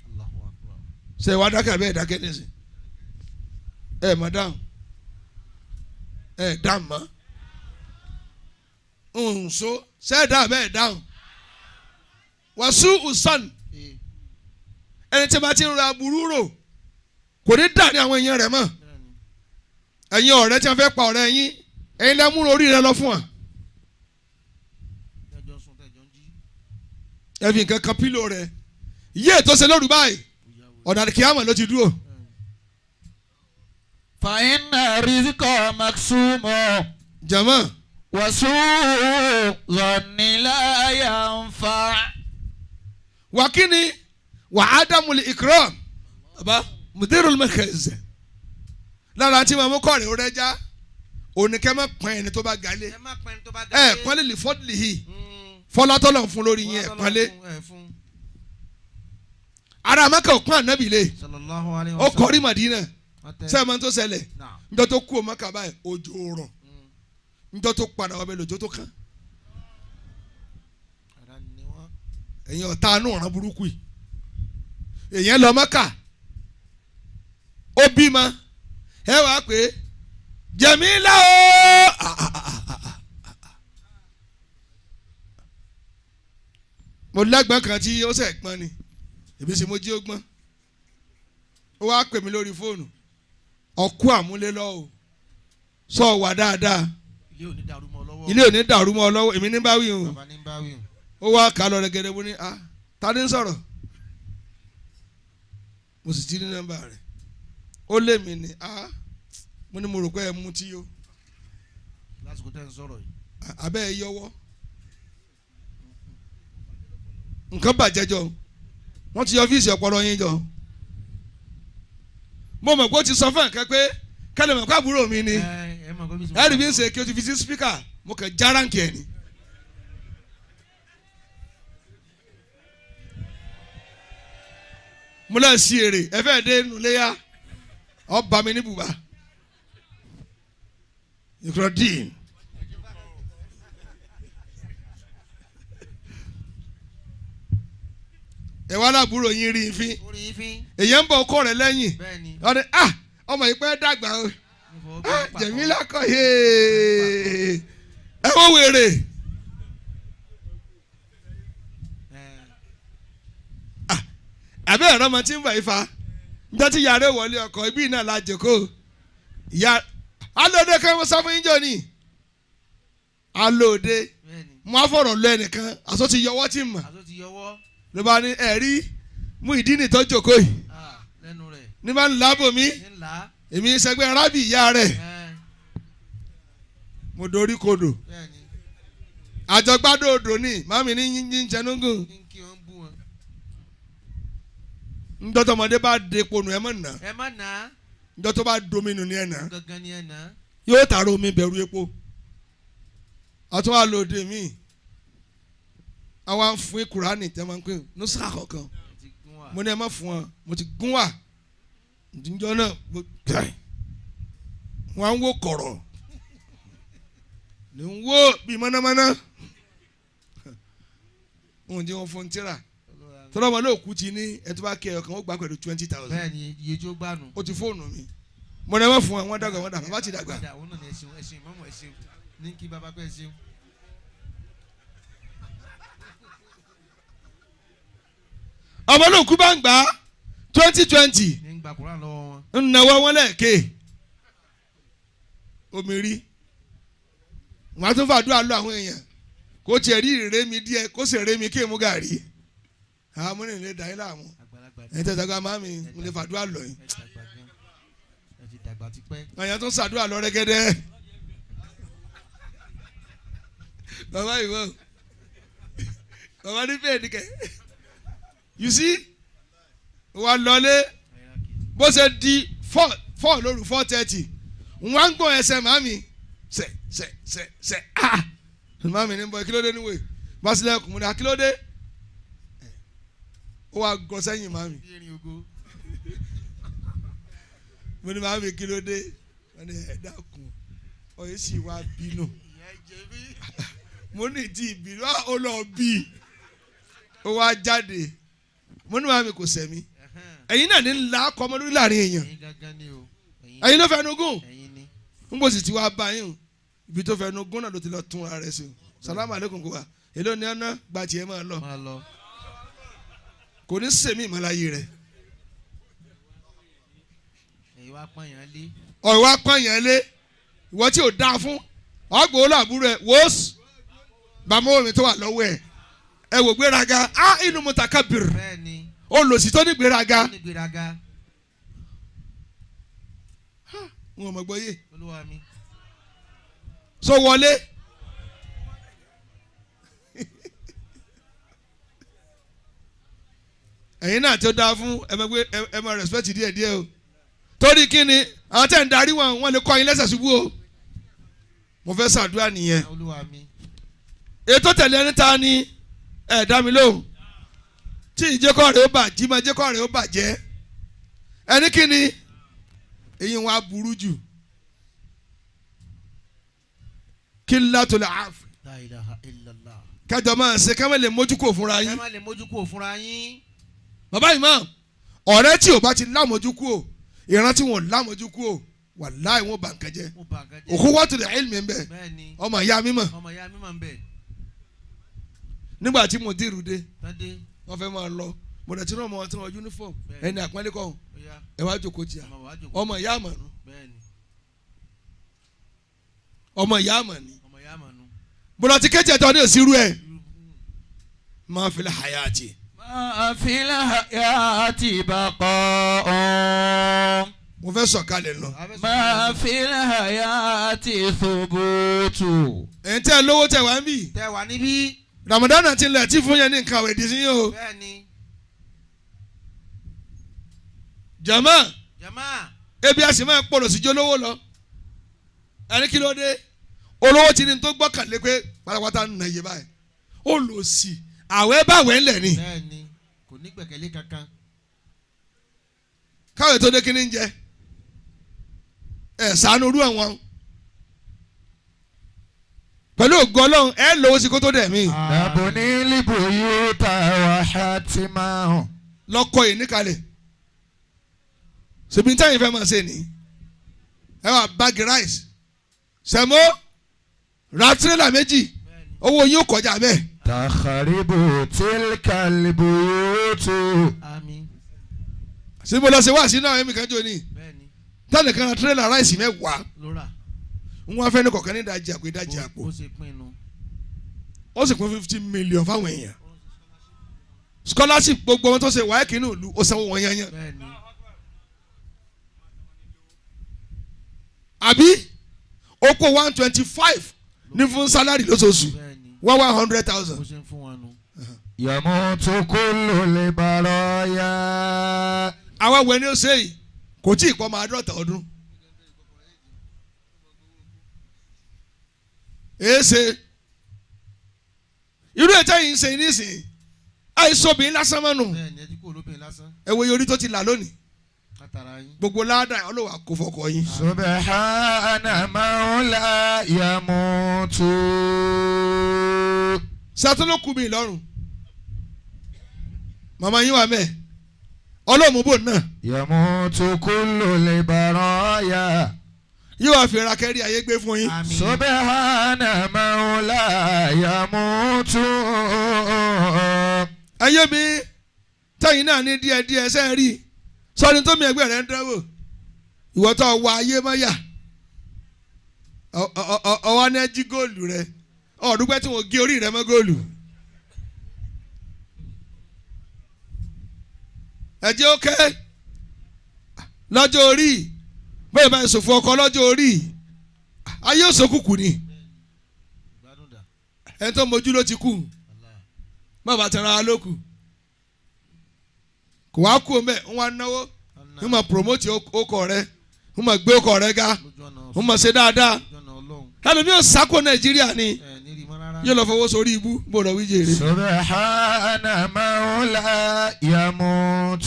Allahu Akbar. Ṣé wàá dákẹ́ àbẹ́ ẹ̀ dákẹ́ nísìn? Ẹ mọ̀ dáhùn. Ẹ dáhùn mọ́. Ǹso ṣé ẹ dáhùn àbẹ́ ẹ̀ dáhùn? Wàsú ùsàn ẹni tí a bá ti ń ra aburú rò kò ní dà ní àwọn èèyàn rẹ̀ mọ́. Ẹ̀yin ọ̀rẹ́ tí wọ́n fẹ́ pa ọ̀rẹ́ yín, ẹ̀yin lẹ́ múra orí rẹ lọ fún wa. Tẹ́jọ́ sùn tẹ́jọ́ ń jí. Ẹ fi nǹkan kan pílò rẹ̀. Yé ètò ṣe lóru báyìí, ọ̀nà àdìkíyàmọ̀ ló ti dúró. فإن الرزق مقسوم Jàmọ́. وسوء ظن لا ينفع. Wàkíni wà ádámù lè ikram baba mudirul markaz lára tí màmú kọ́ rẹ̀ ó rẹ́já oníkẹ́ má pọ́n ẹni tó bá galé Ẹ má pẹ́ ní tó bá ga. ẹ pọ́nlé lè fọ́dìlì yìí fọlátọ́lọ̀ fún lórí yín ẹ pọ́nlé Ẹ fún. ara maka òkun ànábì lé Sallallahu alayhi ó wa sallam. kọrí Madina Wọ́n tẹ́. sẹ́ẹ̀ máa tó ṣẹlẹ̀ Naam. njọ́ tó kú o Maka báyìí òjò rọ̀ njọ́ tó padà wọ́n bẹ lòjó tó kàn Ara ni wọ́n. ẹ̀yin ọ̀tá anú ọ̀ràn burúkú yìí èyàn lọ Maka ó bímọ ẹ wàá pé Jẹ̀mílà o mo lẹ́gbọ́n kan tí ó sẹ̀ gbọ́n ni èmi sì mo jí ó gbọ́n ó wàá pè mí lórí fóònù ọkú àmúlélọ́ o sọ wà dáadáa Ilé ò ní dàrú mọ́ lọ́wọ́. ilé ò ní dàrú mọ́ ọ lọ́wọ́ èmi ní bá wí o Bàbá ní bá wí o. ó wá kà á lọ rẹ̀gẹ̀dẹ̀ mo ní ah ta ni ń sọ̀rọ̀ mo sì ti ní nọ́mbà rẹ̀ ó lé mi ní ah mo ní mo rò pé ẹ mú tí yó Lásìkò tẹ́ ń sọ̀rọ̀ yìí. abẹ́ ẹ yọwọ́ nǹkan bàjẹ́ jọ wọ́n ti yọ fíìsì ọpọlọ yín jọ mo mọ̀ pé ó ti sọ fún ẹ̀kan pé kẹ́lẹ́ mọ̀ pé àbúrò mi ni Ẹ ẹ mọ̀ pé bí sọ. ẹ̀rì mi ń ṣe kí o ti fi sí spíkà mo kàn já ránkì ẹ̀ ni. Mo lọ sí èrè ẹ fẹ́ dé nuléyà ọba mi ní bùbá ìkúrọ̀ dín. Ẹ wá láàbúrò yín rí i fín Orí yín fín. èyàn ń bọ̀ ọkọ rẹ̀ lẹ́yìn Bẹ́ẹ̀ni. wọ́n ní ah ọmọ yìí pẹ́ dàgbà o ah Jẹ̀mílà kọ́ yéé ẹ wọ́n wèrè àbẹ́ ẹ̀rọ ọmọ tí ń bọ̀ ifá njọ́ tí yàrá wọlé ọkọ̀ ibi náà la jòkó ìyá alóde kan mo sọ fún yín jọ ni alóde Bẹ́ẹ̀ni. mo á fọ̀rọ̀ lọ ẹnìkan àṣọ ti yọwọ́ tí ń mọ̀ Àtó ti yọwọ́. ló bá ní ẹ̀rí mú ìdí nìtọ́ jòkó yìí Ah, lẹ́nu rẹ̀. ní bá ń lábò mí Ní ńlá. èmi ń sẹgbẹ́ rábì ìyá rẹ̀ Ẹ mo dorí kodò bẹ́ẹ̀ni. àjọgbádùn odò ni màmí ní yín jẹnúgùn Ní kí wọ́n bú wọn. ńdọ́tọ̀mọdé bá depo nù ẹ mọ̀ nà Ẹ má nà á. ńdọ́tọ̀ bá domi nù ní ẹ̀ nà Gangan ni ẹ nà á. yóò tààrà omi bẹ̀rù epo àtún wà lóde míì àwa ń fún kúránì tẹ́ máa ń pè nùsà kọ̀ọ̀kan Ẹ ti gún wa. mo ní ẹ má fún wọn mo ti gún wà ǹjọ́ náà mo Wọ́n ń wò kọ̀rọ̀ ní ń wò bíi mọ́nàmọ́ná òun jẹ́ wọn fún tíra tọ́lá ọmọ náà kú ti ní ẹ tó bá kí ẹ kan ó gbà pẹ̀lú 20,000. Bẹ́ẹ̀ni iye tí ó gbà nù. Ó ti fóònù mi mo ní ẹ má fún wọn, wọ́n dàgbà, wọ́n dàgbà, bàbá ti dàgbà. Òun náà ni ẹ ṣeun, ẹ ṣeun mọ́mọ́, ẹ ṣeun ní kí bàbá pẹ́, ẹ ṣeun. Ọmọ náà kú bá ń gbà 20 20. Ní ń gba Kùránì lọ́wọ́ wọn. Ń nawọ́ wọn lẹ́ẹ̀kẹ́ omi rí wọn á tún fàdúrà lọ àwọn èèyàn kó tiẹ̀ rí ìrè mi díẹ̀ kó sì rè mi kí èmú gàrí àwọn amúnì lè dà yín láàmú. Àgbàlagbà. Ẹ̀yin tẹ̀sán gba máa mi mo lè fàdúrà lọ yín. Ẹ dàgbà gan, ẹ ti dàgbà tipẹ́. Àyàn tó ń ṣàdúrà lọ rẹ́gẹ́dẹ́. Bàbá ìwọ bàbá ní bẹ́ẹ̀ nìkẹ́, you see, wà lọlé bó ṣe di 4:4 lóru, 4:30, wọ́n á ń gbọ́ ẹsẹ̀ màmí sẹ̀ sẹ̀ sẹ̀ sẹ̀. Ah, màmí ní bọ́, kí ló dé níwèé bá sílẹ̀ kùn múni, kí ló dé? Ó wá gọ sẹ́yìn màmí. Bí erin ogo. Mo ní màmí, kí ló dé? Wọ́n ní ẹ̀ dákun, ọ̀yẹ́ sì wá bínú. Ìyá jẹ mí. Mo ní ìdí ìbínú, ah, ó lọ bí i, ó wá jáde. Mo ní màmí kò sẹ̀mí, ẹ̀yin náà ní ńlá kọ́ ọmọ lórí láàrin èèyàn. Ẹ̀yin gangan ni o. Ẹ̀yin ló fẹnu gùn. Ẹ̀yin ni. N bò sì ti wá bá yín o, ibi tó fẹnu gún náà ló ti lọ tún ara rẹ̀ sí o. Salamu aleykum, kò wá èló ni ọ̀nà gba tiẹ̀ máa lọ. Máa lọ. Kò ní sèmi ìmọ̀láyé rẹ̀. Ẹ̀yin wá pọ́n yàn lé. Ọ̀rọ̀ wa pààyàn lé ìwọ tí ò dáa fún ọgbọ̀n olóàbúrò ẹ̀ wòós bàmọ́ mi tó wà lọ́wọ́ ẹ̀ ẹ wò gbéraga á inú mutakabir. Bẹ́ẹ̀ni. Olòṣì tó ní gbéraga. Ó ní gbéraga. Wọn ò mọ̀ gbọ́ yé. Olúwa mi. So wọlé. Ẹ̀yin náà tó dáa fún ẹ máa gbé ẹ máa respect díẹ̀ díẹ̀ o, torí kí ni àwọn tẹ̀ ń darí wọn, wọn lè kọ́ yín lẹ́sẹ̀ ṣubú o. Mo fẹ́ ṣàdúrà nìyẹn. Olúwa mi. Ètò tẹ̀lé ẹni ta ni ẹ̀ dá mi lóhùn tí ìjẹ́kọ̀ rẹ̀ ó bàjẹ́ máa jẹ́kọ̀ rẹ̀ ó bàjẹ́ ẹni kí ni èyí wọn á burú jù kí látò lè àf. La ilaha illallah. Kẹjọ máa ṣe ká má lè mójú kò fúnra Ẹ yín. má lè mójú kúrò fúnra yín. Bàbá imam, ọ̀rẹ́ tí ò bá ti lámójú kú o, ìran tí wọn ò lámójú kú o, wàláì wọn ò bà nǹkan jẹ́. Mo bà nǹkan jẹ́. Òkú wọ́tò lè ilmi ń bẹ. Bẹ́ẹ̀ni. Ọmọ ìyá mímọ̀. Ọmọ ìyá mi máa ń bẹ̀. Nígbà tí mo dìrú dé, Tádé. wọ́n fẹ́ máa lọ, mo dẹ̀ tí wọ́n mọ wọn tí wọ́n uniform. Bẹ́ẹ̀ni. Ẹni àpọ́nlé kọ́. Ó yá. Ẹ wá jókòó tìyà. Ọmọ wàá jòkó. Ọmọ ìyá àmọ̀ nù. Bẹ́ẹ̀ni. Ọmọ ìyá àmọ̀ ni. Ọmọ ìyá àmọ̀ nù. Bọ́lá ti kéjì ẹ̀tọ́ ní òsirú ẹ̀ máa fi lè hayati. ما في الحياة بقاء. Mo fẹ́ sọ̀kalẹ̀ lọ. ما في الحياة ثبوت. Ẹ̀ ń tẹ́ lówó tẹ̀ wá ń bì. Tẹ wà níbí. Ramadan ti lẹ̀ tí fún yẹn ní nǹkan àwẹ̀ dì sí yín o. Bẹ́ẹ̀ni. Jama. Jama. Ebi a sì máa pọ̀lọ̀ sí jólówó lọ. Ẹni kí ló dé? Olówó ti ní tó gbọ́kànlé pé pátápátá ń nà iye báyìí. Ó lò sí àwẹ̀ báwẹ̀ ńlẹ̀ ni. Bẹ́ẹ̀ni, kò ní gbẹ̀kẹ̀lé kankan. Káwé tó dé, kí ni ń jẹ? Ẹ ṣàánú irú àwọn. Pẹ̀lú ògo Ọlọ́run, ẹ lówó sí kó tó dẹ̀ mí. نبني البيوت وحتما. Lọ́kọ̀ yìí níkàlẹ̀. Ṣèbí táyìn fẹ́ máa ṣe ni. Ẹ wà bag rice. Sẹ̀mó ra tírélà méjì. Bẹ́ẹ̀ni. Owó yín ó kọjá bẹ́ẹ̀. تخرب تلك البيوت. Àmín. Ṣé mo lọ ṣe wá sínú àwọn ẹ̀mí kan jò ní? Bẹ́ẹ̀ni. Tẹ́lẹ̀ kan ra tírélà rice 10. Lóra. Ń wọ́n fẹ́ ní kọ̀ọ̀kan ní ìdajì àpò, ìdajì àpò. Bó ṣe pinnu. Ó sì pín 50 million fáwọn èèyàn. Scholarship, gbogbo wọn tó ṣe wáyé kínú ìlú, ó sanwó wọn yányán. Bẹ́ẹ̀ni. Àbí ó kó 125 ní fún salary lóṣooṣù. Bẹ́ẹ̀ni. Wọ́n one hundred Bó thousand. ṣe ń fún wọn nu. يموت كل البرايا. Àwa wẹ̀ ni ó ṣe yìí kò tí ì pọ́ máa 50 ọdún. Èé ṣe irú ètò yìí ń ṣe nísìnyí àìsóbìnrin lásán mọ́nu. Bẹ́ẹ̀ni, ẹ ti kú olóbìnrin lásán. Ẹ wo iye orí tó ti là lónìí. Látara yín. Gbogbo ládàá ọlọ́wà kò fọkọ yín. سبحان من لا يموت. Sátúndó kú mi lọ́rùn. Màmá yín wà mẹ́ẹ̀. Ọlọ́mùbò náà يموت كل البرايا. yóò wá fi ra kẹ́rí ayé gbé fún yín. Àmín. سبحان من لا يموت. Ayé mi tẹ̀yìn náà ní díẹ̀díẹ̀ ṣe ń rí i. Sọ́ni tó mi ẹgbẹ́ rẹ̀ ń dánwò. Ìwọ tó wọ ayé mọ́yà. Ọwọ́ ní ẹ jí góòlù rẹ. Ọ̀dúpẹ́ tí wọ́n gé orí rẹ mọ́ góòlù. Ẹ jẹ́ ó kẹ́ lọ́jọ́ orí bẹ́ẹ̀ bá ń ṣòfò ọkọ lọ́jọ́ orí ayé òṣòkùnkùn ni Gbádùn dà. ẹni tó mojú ló ti kú Allah. má bàa tẹ̀ra wa lókù kò wá kú omi ẹ̀ ń wá náwó ń máa promote ọkọ rẹ ń máa gbé ọkọ rẹ ga Lójú ọ̀nà ń máa ṣe dáadáa lójú ọ̀nà Ọlọ́run. ẹlòmíì ò sáko Nàìjíríà ni Ẹ ní rí mọ́ rárá. yóò lọ fọwọ́ sórí ibú bó lọ wí jèrè. سبحان من لا يموت.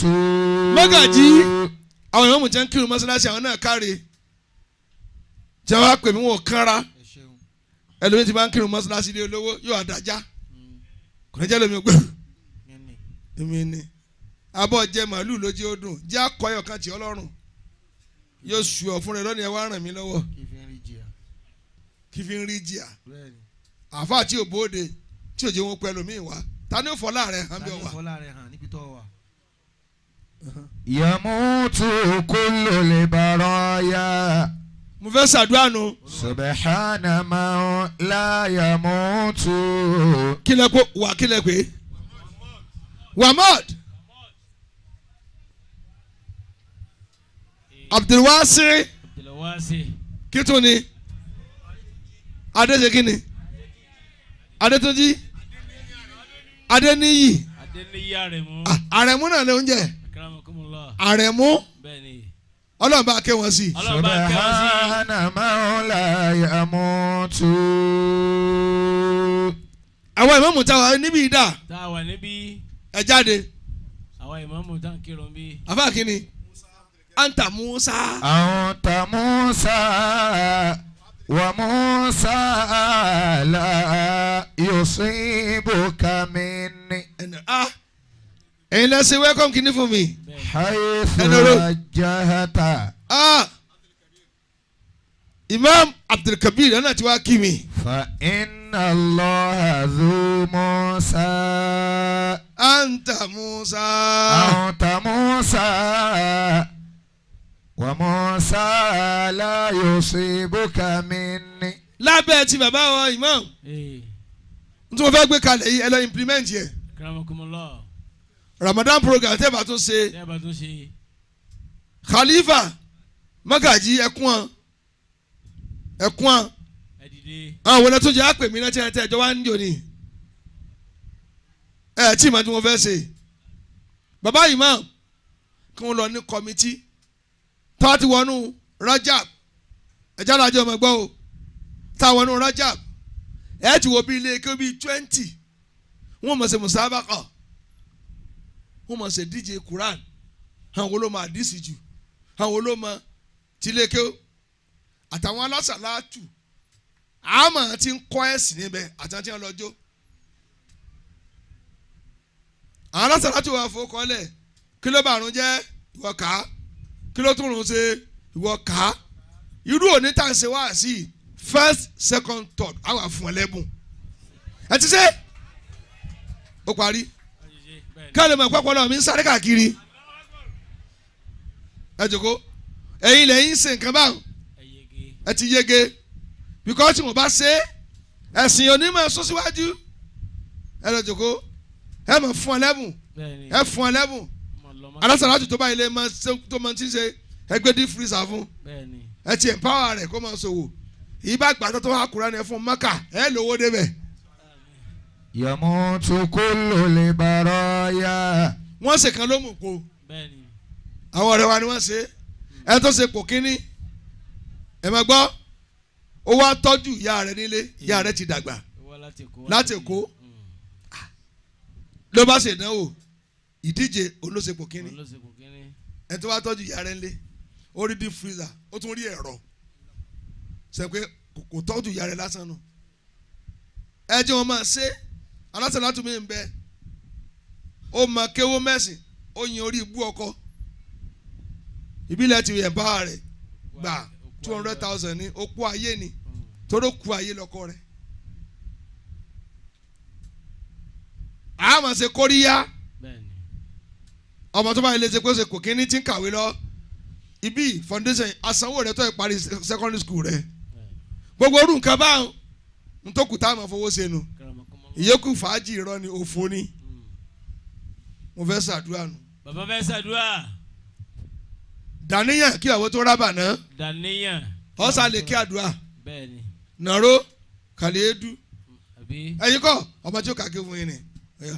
Mọ́gàjí. Àwọn ìmọ̀ọ́mù jẹ́ ń kírun mọ́ṣáláṣí àwọn náà káre jẹ́ wá pè mí wọn ò kánra Ẹ ṣeun. ẹlòmíì ti máa ń kírun mọ́ṣáláṣí ilé olówó yóò àdájá kò ní jẹ́ lómi ògbé Yẹn ni. èmi ni abọ́ jẹ màálù lójú ó dùn jẹ́ akọyọ̀ kan tí ọlọ́run yóò sù ọ́ fún rẹ lónìí ẹ wá ràn mí lọ́wọ́ Kí fi ń rí jìyà. kí fi ń rí jìyà Bẹ́ẹ̀ni. àáfàá tí ò bóde tí ò jẹ́ wọn pẹ̀lú mi wá ta ni ó fọ́ láàrẹ̀ hàn bí Tani ọ wà. fọlá rẹ̀ hàn níbi tó wà. يموت كل البرايا. Mo fẹ́ ṣàdúrà nu سبحان من لا يموت. kí lẹ kó wà kí lẹ pé Wamod Abdulwasi Abdulwasi. kí tún ni Adéṣe kí ni Adétúnjí Adéníyì Adéníyí Àrẹ̀mú. Ah, Àrẹ̀mú náà ló ń jẹ Akramakumullah. Àrẹ̀mú Bẹ́ẹ̀ni. Ọlọ́run bá ké wọn sí. Ọlọ́run bá kẹ́ wọn sí. سبحان من لا يموت. Àwọn ìmáàmù táwa níbí ìdá Tá a wà níbí. ẹ jáde Àwọn ìmáàmù tá ń kírun bí. àfáà kí ni Anta Musa أنت موسى وموسى لا يصيبك مني. ẹnì ah ẹ̀yin lẹ ṣe welcome kìíní fún mi Bẹ́ẹ̀ni. حيث أنا وجهت. ah Imam Abdulkabir ẹ̀ náà ti wá kí mi فإن الله ذو موسى. Anta Musa أنت موسى وموسى لا يصيبك مني. Lábẹ́ ti bàbá wa Imam Ee. n tí mo fẹ́ gbé kalẹ̀ yìí ẹ lọ implement yẹ Akramakumullah. Ramadan program tẹ́ bá tún ṣe Tẹ́ ẹ bá tún ṣe. Khalifa Magaji ẹkún ẹkún Ẹ dìde. àwọn wọlé tó jẹ́ àpè mí náà tí ẹ tẹ́ ẹjọ́ wá ń jò ní ẹ tí ìmọ̀ tí mo fẹ́ ṣe bàbá Imam kí wọ́n lọ ní kọ́mítì tá a ti wọnú Rajab ẹ̀já làjọ ọmọ ẹgbọ́ o tá a wọnú Rajab ẹ ti wo bí ilé ike bíi 20 wọ́n mọ̀ ṣe musabaka wọ́n mọ̀ ṣe díje Quran àwọn wo ló mọ àdìsí jù àwọn wo ló mọ tiléke àtàwọn alásàlátù àmọ́ ti ń kọ́ ẹ̀sìn níbẹ̀ àtàwọn tí wọ́n lọ jó àwọn alásàlátù wà fowókọ́lẹ̀ kí ló bá àrùn jẹ́ ìwọ ká kí ló tún rùn ṣe ìwọ ká irú òní tá à ń ṣe wá sí i first second third àwọn àfún ẹlẹ́bùn ẹ ti ṣe ó parí Wọ́n ti ṣe. Bẹ́ẹ̀ni. ká lè mọ̀ pẹ́pọ́ náà mi ń sáré káàkiri ẹ jòkó ẹ̀yin lẹ́yìn ń ṣe nǹkan báwọn Ẹ yege. ẹ ti yege because tí mo bá ṣe ẹ̀sìn onímọ̀ sún síwájú ẹ lọ jòkó ẹ mọ̀ fún ọ lẹ́bùn Bẹ́ẹ̀ni. ẹ fún ọ lẹ́bùn Mọ̀ lọ mọ́. alásàlátù tó bá ilé máa ṣe tó máa ti ń ṣe ẹgbẹ́ dín freezer fún Bẹ́ẹ̀ni. ẹ ti empower rẹ̀ kó máa ṣòwò èyí bá gbàdọ́ tó wá kúrò ní ẹ fún mọ́kà ẹ lówó débẹ̀ يموت كل البرايا. wọ́n ṣe kan ló mú kó Bẹ́ẹ̀ni. àwọn ọ̀rẹ́ wa ni wọ́n ṣe ẹ tó ṣe pò kínní ẹ máa gbọ́ ó wá tọ́jú ìyá rẹ̀ nílé ìyá rẹ̀ ti dàgbà Wá láti Èkó. Láti Èkó. Ló bá ṣèdánwò ìdíje olóṣèpò kínní Olóṣèpò kínní. Ẹ tó bá tọ́jú ìyá rẹ̀ ńlé, ó rí deep freezer, ó tún rí ẹ̀rọ, ṣe pé kò tọ́jú ìyá rẹ̀ lásán nù. Ẹ jẹ́ wọn máa ṣe alásàlátù mi ń bẹ, ó mọ kéwó mẹ́sìn, ó yin orí ibú ọkọ ìbílẹ̀ ti ẹ̀mpáwá rẹ̀ gbà 200,000 ní okú ayé ni, toró ku ayé lọ́kọ rẹ̀. Àmọ̀ ṣe kóríyá. Bẹ́ẹ̀ni. Ọmọ tó bá yẹ léṣe pé ó ṣe kò kíní tí ń kàwé lọ ibi foundation, asanwó rẹ tó yẹ parí secondary school rẹ, gbogbo orú nǹkan báwọn n tó kù táwọn fowó ṣe nu. Karamakumullah. Ìyókù fàájì irọ́ ni, òfò ni. Mo fẹ́ ṣàdúrà nù. Bàbá fẹ́ ṣàdúrà. Dàníyàn kí àwọn tó rábà náà. Dàníyàn. Ọ̀sà lè kí àdúrà. Bẹ́ẹ̀ni. Nàró kàlẹ́ edu. Àbí. Ẹ̀yin kọ́ ọmọ tí ó kà kí fún yín ni. Ọ̀yá.